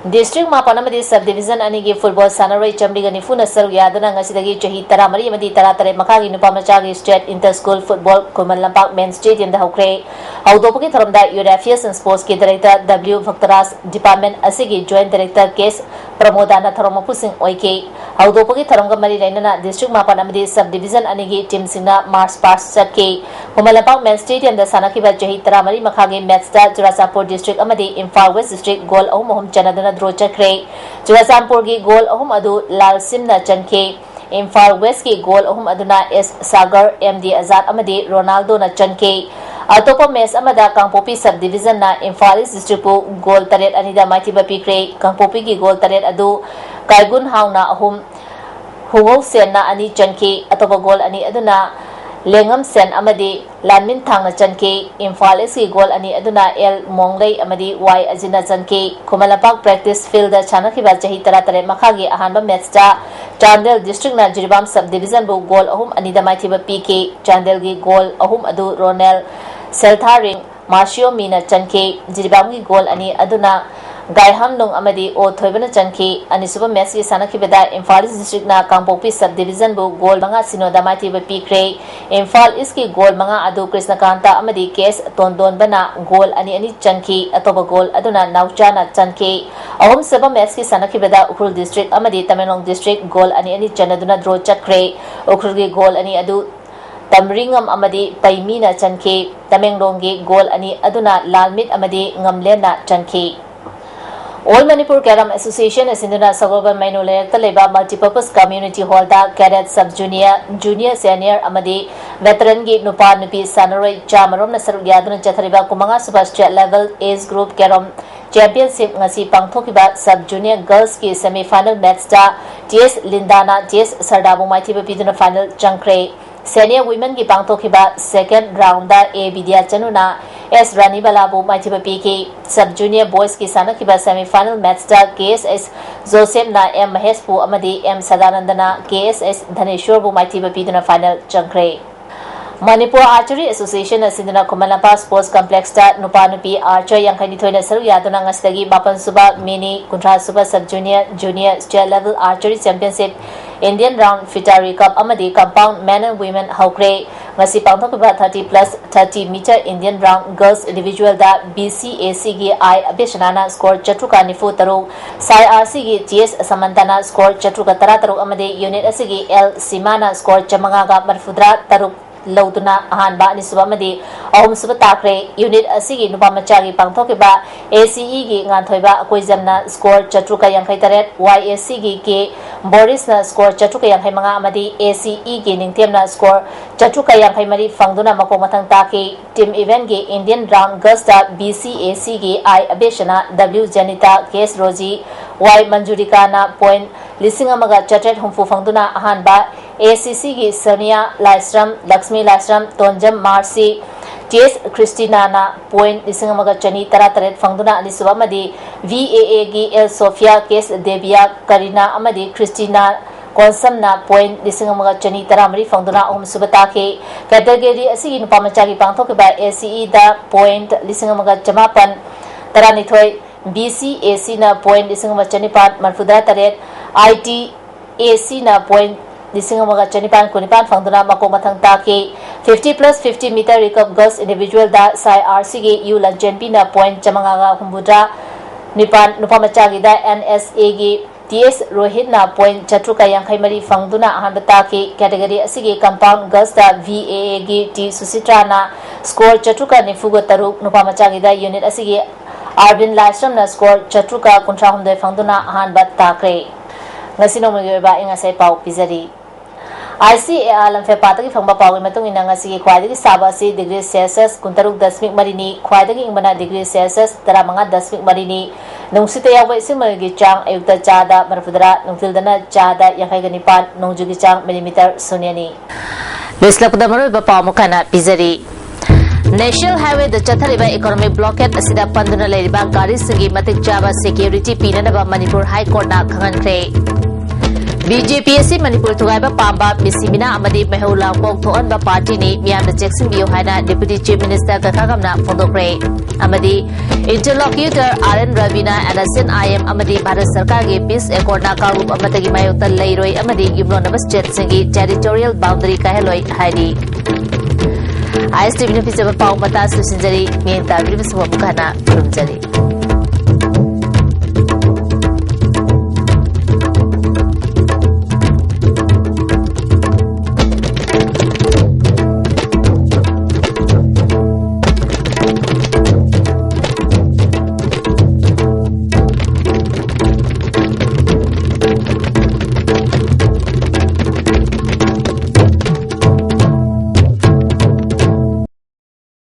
District ꯃꯥꯄꯟ ꯑꯃꯗꯤ Sub Division ꯑꯅꯤꯒꯤ football ꯁꯥꯟꯅꯔꯣꯏ ꯆꯥꯃꯔꯤꯒ ꯅꯤꯐꯨꯅ ꯁꯔꯨꯛ ꯌꯥꯗꯨꯅ ꯉꯁꯤꯗꯒꯤ ꯆꯍꯤ ꯇꯔꯥꯃꯔꯤ ꯑꯃꯗꯤ ꯇꯔꯥꯇꯔꯦꯠ ꯃꯈꯥꯒꯤ ꯅꯨꯄꯥ ꯃꯆꯥꯒꯤ State Inter School Football Khuman Lampak Main Stadium ꯗ ꯍꯧꯈ꯭ꯔꯦ꯫ ꯍꯧꯗꯣꯛꯄꯒꯤ ꯊꯧꯔꯝꯗ Youth Affairs and Sports ꯀꯤ Director W ꯚꯛꯇꯔꯥꯖ, Department ꯑꯁꯤꯒꯤ Joint Director K S ꯄ꯭ꯔꯃꯣꯗꯥꯅ ꯊꯧꯔꯝ ꯃꯄꯨꯁꯤꯡ ꯑꯣꯏꯈꯤ꯫ ꯍꯧꯗꯣꯛꯄꯒꯤ ꯊꯧꯔꯝꯒ ꯃꯔꯤ ꯂꯩꯅꯅ District ꯃꯥꯄꯟ ꯑꯃꯗꯤ Sub Division ꯑꯅꯤꯒꯤ team ꯁꯤꯡꯅ march past ꯆꯠꯈꯤ꯫ ꯈꯨꯃꯟ ꯂꯝꯄꯥꯛ Main Stadium ꯗ ꯁꯥꯟꯅꯈꯤꯕ ꯆꯍꯤ ꯇꯔꯥꯃꯔꯤ ꯃꯈꯥꯒꯤ match ꯇ ꯆꯨꯔꯥꯆꯥꯟꯄꯨꯔ District ꯑꯃꯗꯤ ꯏꯝꯐꯥꯜ West District goal ꯑꯍꯨꯝ ꯑꯍꯨꯝ ꯆꯟꯅꯗꯨꯅ draw ꯆꯠꯈ꯭ꯔꯦ꯫ ꯆꯨꯔꯥꯆꯥꯟꯄꯨꯔꯒꯤ goal ꯑꯍꯨꯝ ꯑꯗꯨ ꯂꯥꯜ ꯁꯤꯝꯅ ꯆꯟꯈꯤ꯫ ꯏꯝꯐꯥꯜ West ꯀꯤ goal ꯑꯍꯨꯝ ꯑꯗꯨꯅ S Sagar, M D Azad ꯑꯃꯗꯤ ꯔꯣꯅꯥꯜꯗꯣꯅ ꯆꯟꯈꯤ꯫ ꯑꯇꯣꯞꯄ match ꯑꯃꯗ ꯀꯥꯡꯄꯣꯛꯄꯤ Sub Division ꯅ ꯏꯝꯐꯥꯜ East District ꯄꯨ goal ꯇꯔꯦꯠ ꯑꯅꯤꯗ ꯃꯥꯏꯊꯤꯕ ꯄꯤꯈ꯭ꯔꯦ꯫ ꯀꯥꯡꯄꯣꯛꯄꯤꯒꯤ goal ꯇꯔꯦꯠ ꯑꯗꯨ ꯀꯥꯏꯒꯨꯟ ꯍꯥꯎꯅ ꯑꯍꯨꯝ, ꯍꯨꯍꯧ ꯁꯦꯟꯅ ꯑꯅꯤ ꯆꯟꯈꯤ꯫ ꯑꯇꯣꯞꯄ goal ꯑꯅꯤ ꯑꯗꯨꯅ ꯂꯦꯡꯉꯝ ꯁꯦꯟ ꯑꯃꯗꯤ ꯂꯥꯟꯃꯤꯟ ꯊꯥꯡꯅ ꯆꯟꯈꯤ꯫ ꯏꯝꯐꯥꯜ East ꯀꯤ goal ꯑꯅꯤ ꯑꯗꯨꯅ L ꯃꯣꯡꯂꯩ ꯑꯃꯗꯤ Y ꯑꯖꯤꯠꯅ ꯆꯟꯈꯤ꯫ Khuman Lampak practice field ꯗ ꯁꯥꯟꯅꯈꯤꯕ ꯆꯍꯤ ꯇꯔꯥꯇꯔꯦꯠ ꯃꯈꯥꯒꯤ ꯑꯍꯥꯟꯕ match ꯇ ꯆꯥꯟꯗꯦꯜ District ꯅ ꯖꯤꯔꯤꯕꯥꯝ Sub Division ꯕꯨ goal ꯑꯍꯨꯝ ꯑꯅꯤꯗ ꯃꯥꯏꯊꯤꯕ ꯄꯤꯈꯤ꯫ ꯆꯥꯟꯗꯦꯜꯒꯤ goal ꯑꯍꯨꯝ ꯑꯗꯨ ꯔꯣꯅꯦꯜ ꯁꯦꯜꯊꯥꯔꯤꯡ ꯃꯥꯔꯁꯤꯌꯣꯃꯤꯅ ꯆꯟꯈꯤ꯫ ꯖꯤꯔꯤꯕꯥꯝꯒꯤ goal ꯑꯅꯤ ꯑꯗꯨꯅ ꯒꯥꯏꯍꯥꯝꯅꯨꯡ ꯑꯃꯗꯤ ꯑꯣ ꯊꯣꯏꯕꯅ ꯆꯟꯈꯤ꯫ ꯑꯅꯤꯁꯨꯕ match ꯀꯤ ꯁꯥꯟꯅꯈꯤꯕꯗ ꯏꯝꯐꯥꯜ East District ꯅ ꯀꯥꯡꯄꯣꯛꯄꯤ Sub Division ꯕꯨ goal ꯃꯉꯥ ꯁꯤꯅꯣꯗ ꯃꯥꯏꯊꯤꯕ ꯄꯤꯈ꯭ꯔꯦ꯫ ꯏꯝꯐꯥꯜ East ꯀꯤ goal ꯃꯉꯥ ꯑꯗꯨ ꯀ꯭ꯔꯤꯁꯅꯀꯥꯟꯇ ꯑꯃꯗꯤ K S ꯇꯣꯟꯗꯣꯟꯕꯅ goal ꯑꯅꯤ ꯑꯅꯤ ꯆꯟꯈꯤ꯫ ꯑꯇꯣꯞꯄ goal ꯑꯗꯨꯅ ꯅꯥꯎꯆꯥꯅ ꯆꯟꯈꯤ꯫ ꯑꯍꯨꯝꯁꯨꯕ match ꯀꯤ ꯁꯥꯟꯅꯈꯤꯕꯗ ꯎꯈ꯭ꯔꯨꯜ District ꯑꯃꯗꯤ ꯇꯃꯦꯡꯂꯣꯡ District goal ꯑꯅꯤ ꯑꯅꯤ ꯆꯟꯅꯗꯨꯅ draw ꯆꯠꯈ꯭ꯔꯦ꯫ ꯎꯈ꯭ꯔꯨꯜꯒꯤ goal ꯑꯅꯤ ꯑꯗꯨ ꯇꯝꯔꯤꯉꯝ ꯑꯃꯗꯤ ꯄꯩꯃꯤꯅ ꯆꯟꯈꯤ꯫ ꯇꯃꯦꯡꯂꯣꯡꯒꯤ goal ꯑꯅꯤ ꯑꯗꯨꯅ ꯂꯥꯜꯃꯤꯠ ꯑꯃꯗꯤ ꯉꯝꯂꯦꯟꯅ ꯆꯟꯈꯤ꯫ All Manipur Carrom Association ꯅ ꯁꯤꯟꯗꯨꯅ ꯁꯒꯣꯜꯕꯟ ꯃꯩꯅꯣ ꯂꯩꯔꯛꯇ ꯂꯩꯕ Multipurpose Community Hall ꯗ cadet, sub junior, junior senior ꯑꯃꯗꯤ veteran ꯒꯤ ꯅꯨꯄꯥ ꯅꯨꯄꯤ ꯁꯥꯟꯅꯔꯣꯏ ꯆꯥꯃꯔꯣꯝꯅ ꯁꯔꯨꯛ ꯌꯥꯗꯨꯅ ꯆꯠꯊꯔꯤꯕ ꯀꯨꯟꯃꯉꯥ ꯁꯨꯕ state level age group carrom championship ꯉꯁꯤ ꯄꯥꯡꯊꯣꯛꯈꯤꯕ sub junior girls ꯀꯤ semi final match ꯇ T S ꯂꯤꯟꯗꯥꯅ T S ꯁꯔꯗꯥꯕꯨ ꯃꯥꯏꯊꯤꯕ ꯄꯤꯗꯨꯅ final ꯆꯪꯈ꯭ꯔꯦ꯫ Senior women ꯒꯤ ꯄꯥꯡꯊꯣꯛꯈꯤꯕ second round the A ꯕꯤꯗ꯭ꯌꯥꯆꯅꯨꯅ S ꯔꯥꯅꯤꯕꯂꯥꯕꯨ ꯃꯥꯏꯊꯤꯕ ꯄꯤꯈꯤ꯫ Sub junior boys ꯀꯤ ꯁꯥꯟꯅꯈꯤꯕ semi final match ꯇ K S S ꯖꯣꯁꯦꯐꯅ M ꯃꯍꯦꯁꯄꯨ ꯑꯃꯗꯤ M ꯁꯗꯥꯅꯟꯗꯅ K S S ꯙꯅꯦꯁ꯭ꯋꯔꯕꯨ ꯃꯥꯏꯊꯤꯕ ꯄꯤꯗꯨꯅ final ꯆꯪꯈ꯭ꯔꯦ꯫ ꯃꯅꯤꯄꯨꯔ Archery Association ꯑꯁꯤꯅ ꯈꯨꯃꯟ ꯂꯝꯄꯥꯛ Sports Complexꯇ ꯅꯨꯄꯥ ꯅꯨꯄꯤ archer ꯌꯥꯡꯈꯩ ꯅꯤꯊꯣꯏꯅ ꯁꯔꯨꯛ ꯌꯥꯗꯨꯅ ꯉꯁꯤꯗꯒꯤ ꯃꯥꯄꯟ ꯁꯨꯕ mini ꯀꯨꯟꯊ꯭ꯔꯥ ꯁꯨꯕ Sub Junior, Junior State Level Archery Championship, Indian Round Fitari Cup ꯑꯃꯗꯤ Compound Men and Women ꯍꯧꯈ꯭ꯔꯦ꯫ ꯉꯁꯤ ꯄꯥꯡꯊꯣꯛꯈꯤꯕ thirty plus thirty meter Indian Round Girls Individualꯗ BCACꯒꯤ I ꯑꯕꯦꯁꯅꯥꯅ score ꯆꯥꯇ꯭ꯔꯨꯛꯀ ꯅꯤꯐꯨ ꯇꯔꯨꯛ, SAI RCꯒꯤ TS ꯁꯃꯟꯇꯅ score ꯆꯥꯇ꯭ꯔꯨꯛꯀ ꯇꯔꯥ ꯇꯔꯨꯛ ꯑꯃꯗꯤ unit ꯑꯁꯤꯒꯤ L ꯁꯤꯃꯥꯅ score ꯆꯥꯃꯉꯥꯒ ꯃꯔꯤꯐꯨꯇꯔꯥ ꯇꯔꯨꯛ ꯂꯧꯗꯨꯅ ꯑꯍꯥꯟꯕ, ꯑꯅꯤꯁꯨꯕ ꯑꯃꯗꯤ ꯑꯍꯨꯝꯁꯨꯕ ꯇꯥꯈ꯭ꯔꯦ꯫ Unit ꯑꯁꯤꯒꯤ ꯅꯨꯄꯥ ꯃꯆꯥꯒꯤ ꯄꯥꯡꯊꯣꯛꯈꯤꯕ ACEꯒꯤ ꯉꯥꯟꯊꯣꯏꯕ ꯑꯀꯣꯏꯖꯝꯅ score ꯆꯥꯇ꯭ꯔꯨꯛꯀ ꯌꯥꯡꯈꯩ ꯇꯔꯦꯠ, YACꯒꯤ K ꯕꯣꯔꯤꯁꯅ score ꯆꯥꯇ꯭ꯔꯨꯛꯀ ꯌꯥꯡꯈꯩ ꯃꯉꯥ ꯑꯃꯗꯤ ACEꯒꯤ ꯅꯤꯡꯊꯦꯝꯅ score ꯆꯥꯇ꯭ꯔꯨꯛꯀ ꯌꯥꯡꯈꯩ ꯃꯔꯤ ꯐꯪꯗꯨꯅ ꯃꯀꯣꯛ ꯃꯊꯪ ꯇꯥꯈꯤ꯫ Team eventꯒꯤ Indian Round Girlsꯇ BCACꯒꯤ I ꯑꯕꯦꯁꯅꯥ, W Jenita, KS Rosie, Y ꯃꯟꯖꯨꯔꯤꯀꯥꯅ point ꯂꯤꯁꯤꯡ ꯑꯃꯒ ꯆꯥꯇ꯭ꯔꯦꯠ ꯍꯨꯝꯐꯨ ꯐꯪꯗꯨꯅ ꯑꯍꯥꯟꯕ, ACCꯒꯤ ꯁꯣꯅꯤꯌꯥ ꯂꯥꯏꯁ꯭ꯔꯝ, ꯂꯛꯁꯃꯤ ꯂꯥꯏꯁ꯭ꯔꯝ, ꯇꯣꯟꯖꯝ ꯃꯥꯔꯁꯤ, TS ꯈ꯭ꯔꯤꯁꯇꯤꯅꯥꯅ point ꯂꯤꯁꯤꯡ ꯑꯃꯒ ꯆꯅꯤ ꯇꯔꯥ ꯇꯔꯦꯠ ꯐꯪꯗꯨꯅ ꯑꯅꯤꯁꯨꯕ ꯑꯃꯗꯤ VAAꯒꯤ L ꯁꯣꯐꯤꯌꯥ, KS ꯗꯦꯕꯤꯌꯥ, ꯀꯔꯤꯅꯥ ꯑꯃꯗꯤ ꯈ꯭ꯔꯤꯁꯇꯤꯅꯥ ꯀꯣꯟꯁꯝꯅ point ꯂꯤꯁꯤꯡ ꯑꯃꯒ ꯆꯅꯤ ꯇꯔꯥ ꯃꯔꯤ ꯐꯪꯗꯨꯅ ꯑꯍꯨꯝꯁꯨꯕ ꯇꯥꯈꯤ꯫ Category ꯑꯁꯤꯒꯤ ꯅꯨꯄꯥ ꯃꯆꯥꯒꯤ ꯄꯥꯡꯊꯣꯛꯈꯤꯕ ACEꯗ point ꯂꯤꯁꯤꯡ ꯑꯃꯒ ꯆꯃꯥꯄꯟ ꯇꯔꯥꯅꯤꯊꯣꯏ, BCACꯅ point ꯂꯤꯁꯤꯡ ꯑꯃ ꯆꯅꯤꯄꯥꯟ ꯃꯔꯤꯐꯨꯇꯔꯥ ꯇꯔꯦꯠ, ITACꯅ point ꯂꯤꯁꯤꯡ ꯑꯃꯒ ꯆꯅꯤꯄꯥꯟ ꯀꯨꯟꯅꯤꯄꯥꯟ ꯐꯪꯗꯨꯅ ꯃꯀꯣꯛ ꯃꯊꯪ ꯇꯥꯈꯤ꯫ Fifty plus fifty meter recurve girls individualꯗ SAI RCꯒꯤ U ꯂꯟꯆꯦꯟꯕꯤꯅ point ꯆꯥꯃꯉꯥꯒ ꯍꯨꯝꯐꯨꯇꯔꯥ ꯅꯤꯄꯥꯟ, ꯅꯨꯄꯥ ꯃꯆꯥꯒꯤꯗ NSAꯒꯤ TS ꯔꯣꯍꯤꯠꯅ point ꯆꯥꯇ꯭ꯔꯨꯛꯀ ꯌꯥꯡꯈꯩ ꯃꯔꯤ ꯐꯪꯗꯨꯅ ꯑꯍꯥꯟꯕ ꯇꯥꯈꯤ꯫ Category ꯑꯁꯤꯒꯤ Compound Girlsꯇ VAAꯒꯤ T ꯁꯨꯁꯤꯇ꯭ꯔꯥꯅ score ꯆꯥꯇ꯭ꯔꯨꯛꯀ ꯅꯤꯐꯨꯒ ꯇꯔꯨꯛ, ꯅꯨꯄꯥ ꯃꯆꯥꯒꯤꯗ unit ꯑꯁꯤꯒꯤ ꯑꯥꯔꯕꯤꯟ ꯂꯥꯏꯁ꯭ꯔꯝꯅ score ꯆꯥꯇ꯭ꯔꯨꯛꯀ ꯀꯨꯟꯊ꯭ꯔꯥꯍꯨꯝꯗꯣꯏ ꯐꯪꯗꯨꯅ ꯑꯍꯥꯟꯕ ꯇꯥꯈ꯭ꯔꯦ꯫ ꯉꯁꯤ ꯅꯣꯡꯃꯒꯤ ꯑꯣꯏꯕ ꯑꯏꯪ ꯑꯁꯥꯒꯤ ꯄꯥꯎ ꯄꯤꯖꯔꯤ꯫ ICAR ꯂꯝꯐꯦꯜꯄꯥꯠꯇꯒꯤ ꯐꯪꯕ ꯄꯥꯎꯒꯤ ꯃꯇꯨꯡ ꯏꯟꯅ, ꯉꯁꯤꯒꯤ ꯈ꯭ꯋꯥꯏꯗꯒꯤ ꯁꯥꯕ ꯑꯁꯤ degree Celsius ꯀꯨꯟꯇꯔꯨꯛ ꯗꯁꯃꯤꯛ ꯃꯔꯤꯅꯤ, ꯈ꯭ꯋꯥꯏꯗꯒꯤ ꯏꯪꯕꯅ degree Celsius ꯇꯔꯥꯃꯉꯥ ꯗꯁꯃꯤꯛ ꯃꯔꯤꯅꯤ꯫ ꯅꯨꯡꯁꯤꯠꯇ ꯌꯥꯎꯕ ꯏꯁꯤꯡ ꯃꯅꯤꯜꯒꯤ ꯆꯥꯡ ꯑꯌꯨꯛꯇ ꯆꯥꯗ ꯃꯔꯤꯐꯨꯇꯔꯥ, ꯅꯨꯡꯊꯤꯜꯗꯅ ꯆꯥꯗ ꯌꯥꯡꯈꯩꯒ ꯅꯤꯄꯥꯟ, ꯅꯣꯡꯖꯨꯒꯤ ꯆꯥꯡ millimeter ꯁꯨꯟꯌꯅꯤ꯫ ꯂꯣꯏꯁꯤꯜꯂꯛꯄꯗ ꯃꯔꯨꯑꯣꯏꯕ ꯄꯥꯎ ꯑꯃꯨꯛ ꯍꯟꯅ ꯄꯤꯖꯔꯤ꯫ National Highwayꯗ ꯆꯠꯊꯔꯤꯕ economic blockade ꯑꯁꯤꯗ ꯄꯟꯗꯨꯅ ꯂꯩꯔꯤꯕ ꯒꯥꯔꯤꯁꯤꯡꯒꯤ ꯃꯇꯤꯛ ꯆꯥꯕ security ꯄꯤꯅꯅꯕ ꯃꯅꯤꯄꯨꯔ High Courtꯅ ꯈꯪꯍꯟꯈ꯭ꯔꯦ꯫ ꯕꯤ ꯖꯦ ꯄꯤ ꯑꯁꯤ ꯃꯅꯤꯄꯨꯔ ꯊꯨꯒꯥꯏꯕ ꯄꯥꯝꯕ, ꯃꯤꯁꯤ ꯃꯤꯅꯥ ꯑꯃꯗꯤ ꯃꯩꯍꯧ ꯂꯥꯡꯄꯣꯛ ꯊꯣꯛꯍꯟꯕ ꯄꯥꯔꯇꯤꯅꯤ, ꯃꯤꯌꯥꯝꯅ ꯆꯦꯛꯁꯤꯟꯕꯤꯌꯨ ꯍꯥꯏꯅ Deputy Chief Minister ꯀꯀꯥ ꯀꯝꯅ ꯐꯣꯡꯗꯣꯛꯈ꯭ꯔꯦ꯫ ꯑꯃꯗꯤ interlocutor ꯑꯥꯔ ꯑꯦꯟ ꯔꯕꯤꯅ N S C N I M ꯑꯃꯗꯤ ꯚꯥꯔꯠ ꯁꯔꯀꯥꯔꯒꯤ peace accordꯅ ꯀꯥꯡꯂꯨꯞ ꯑꯃꯠꯇꯒꯤ ꯃꯥꯌꯣꯛꯇ ꯂꯩꯔꯣꯏ ꯑꯃꯗꯤ ꯌꯨꯝꯂꯣꯟꯅꯕ stateꯁꯤꯡꯒꯤ territorial boundary ꯀꯥꯏꯍꯜꯂꯣꯏ ꯍꯥꯏꯔꯤ꯫ ꯑꯥꯏ ꯑꯦꯁ ꯇꯤ ꯚꯤꯅ ꯄꯤꯖꯕ ꯄꯥꯎ ꯃꯇꯥꯡ ꯂꯣꯏꯁꯤꯟꯖꯔꯤ꯫ ꯃꯤꯠꯌꯦꯡ ꯇꯥꯕꯤꯔꯤꯕꯁꯤꯡꯕꯨ ꯑꯃꯨꯛ ꯍꯟꯅ ꯈꯨꯔꯨꯝꯖꯔꯤ꯫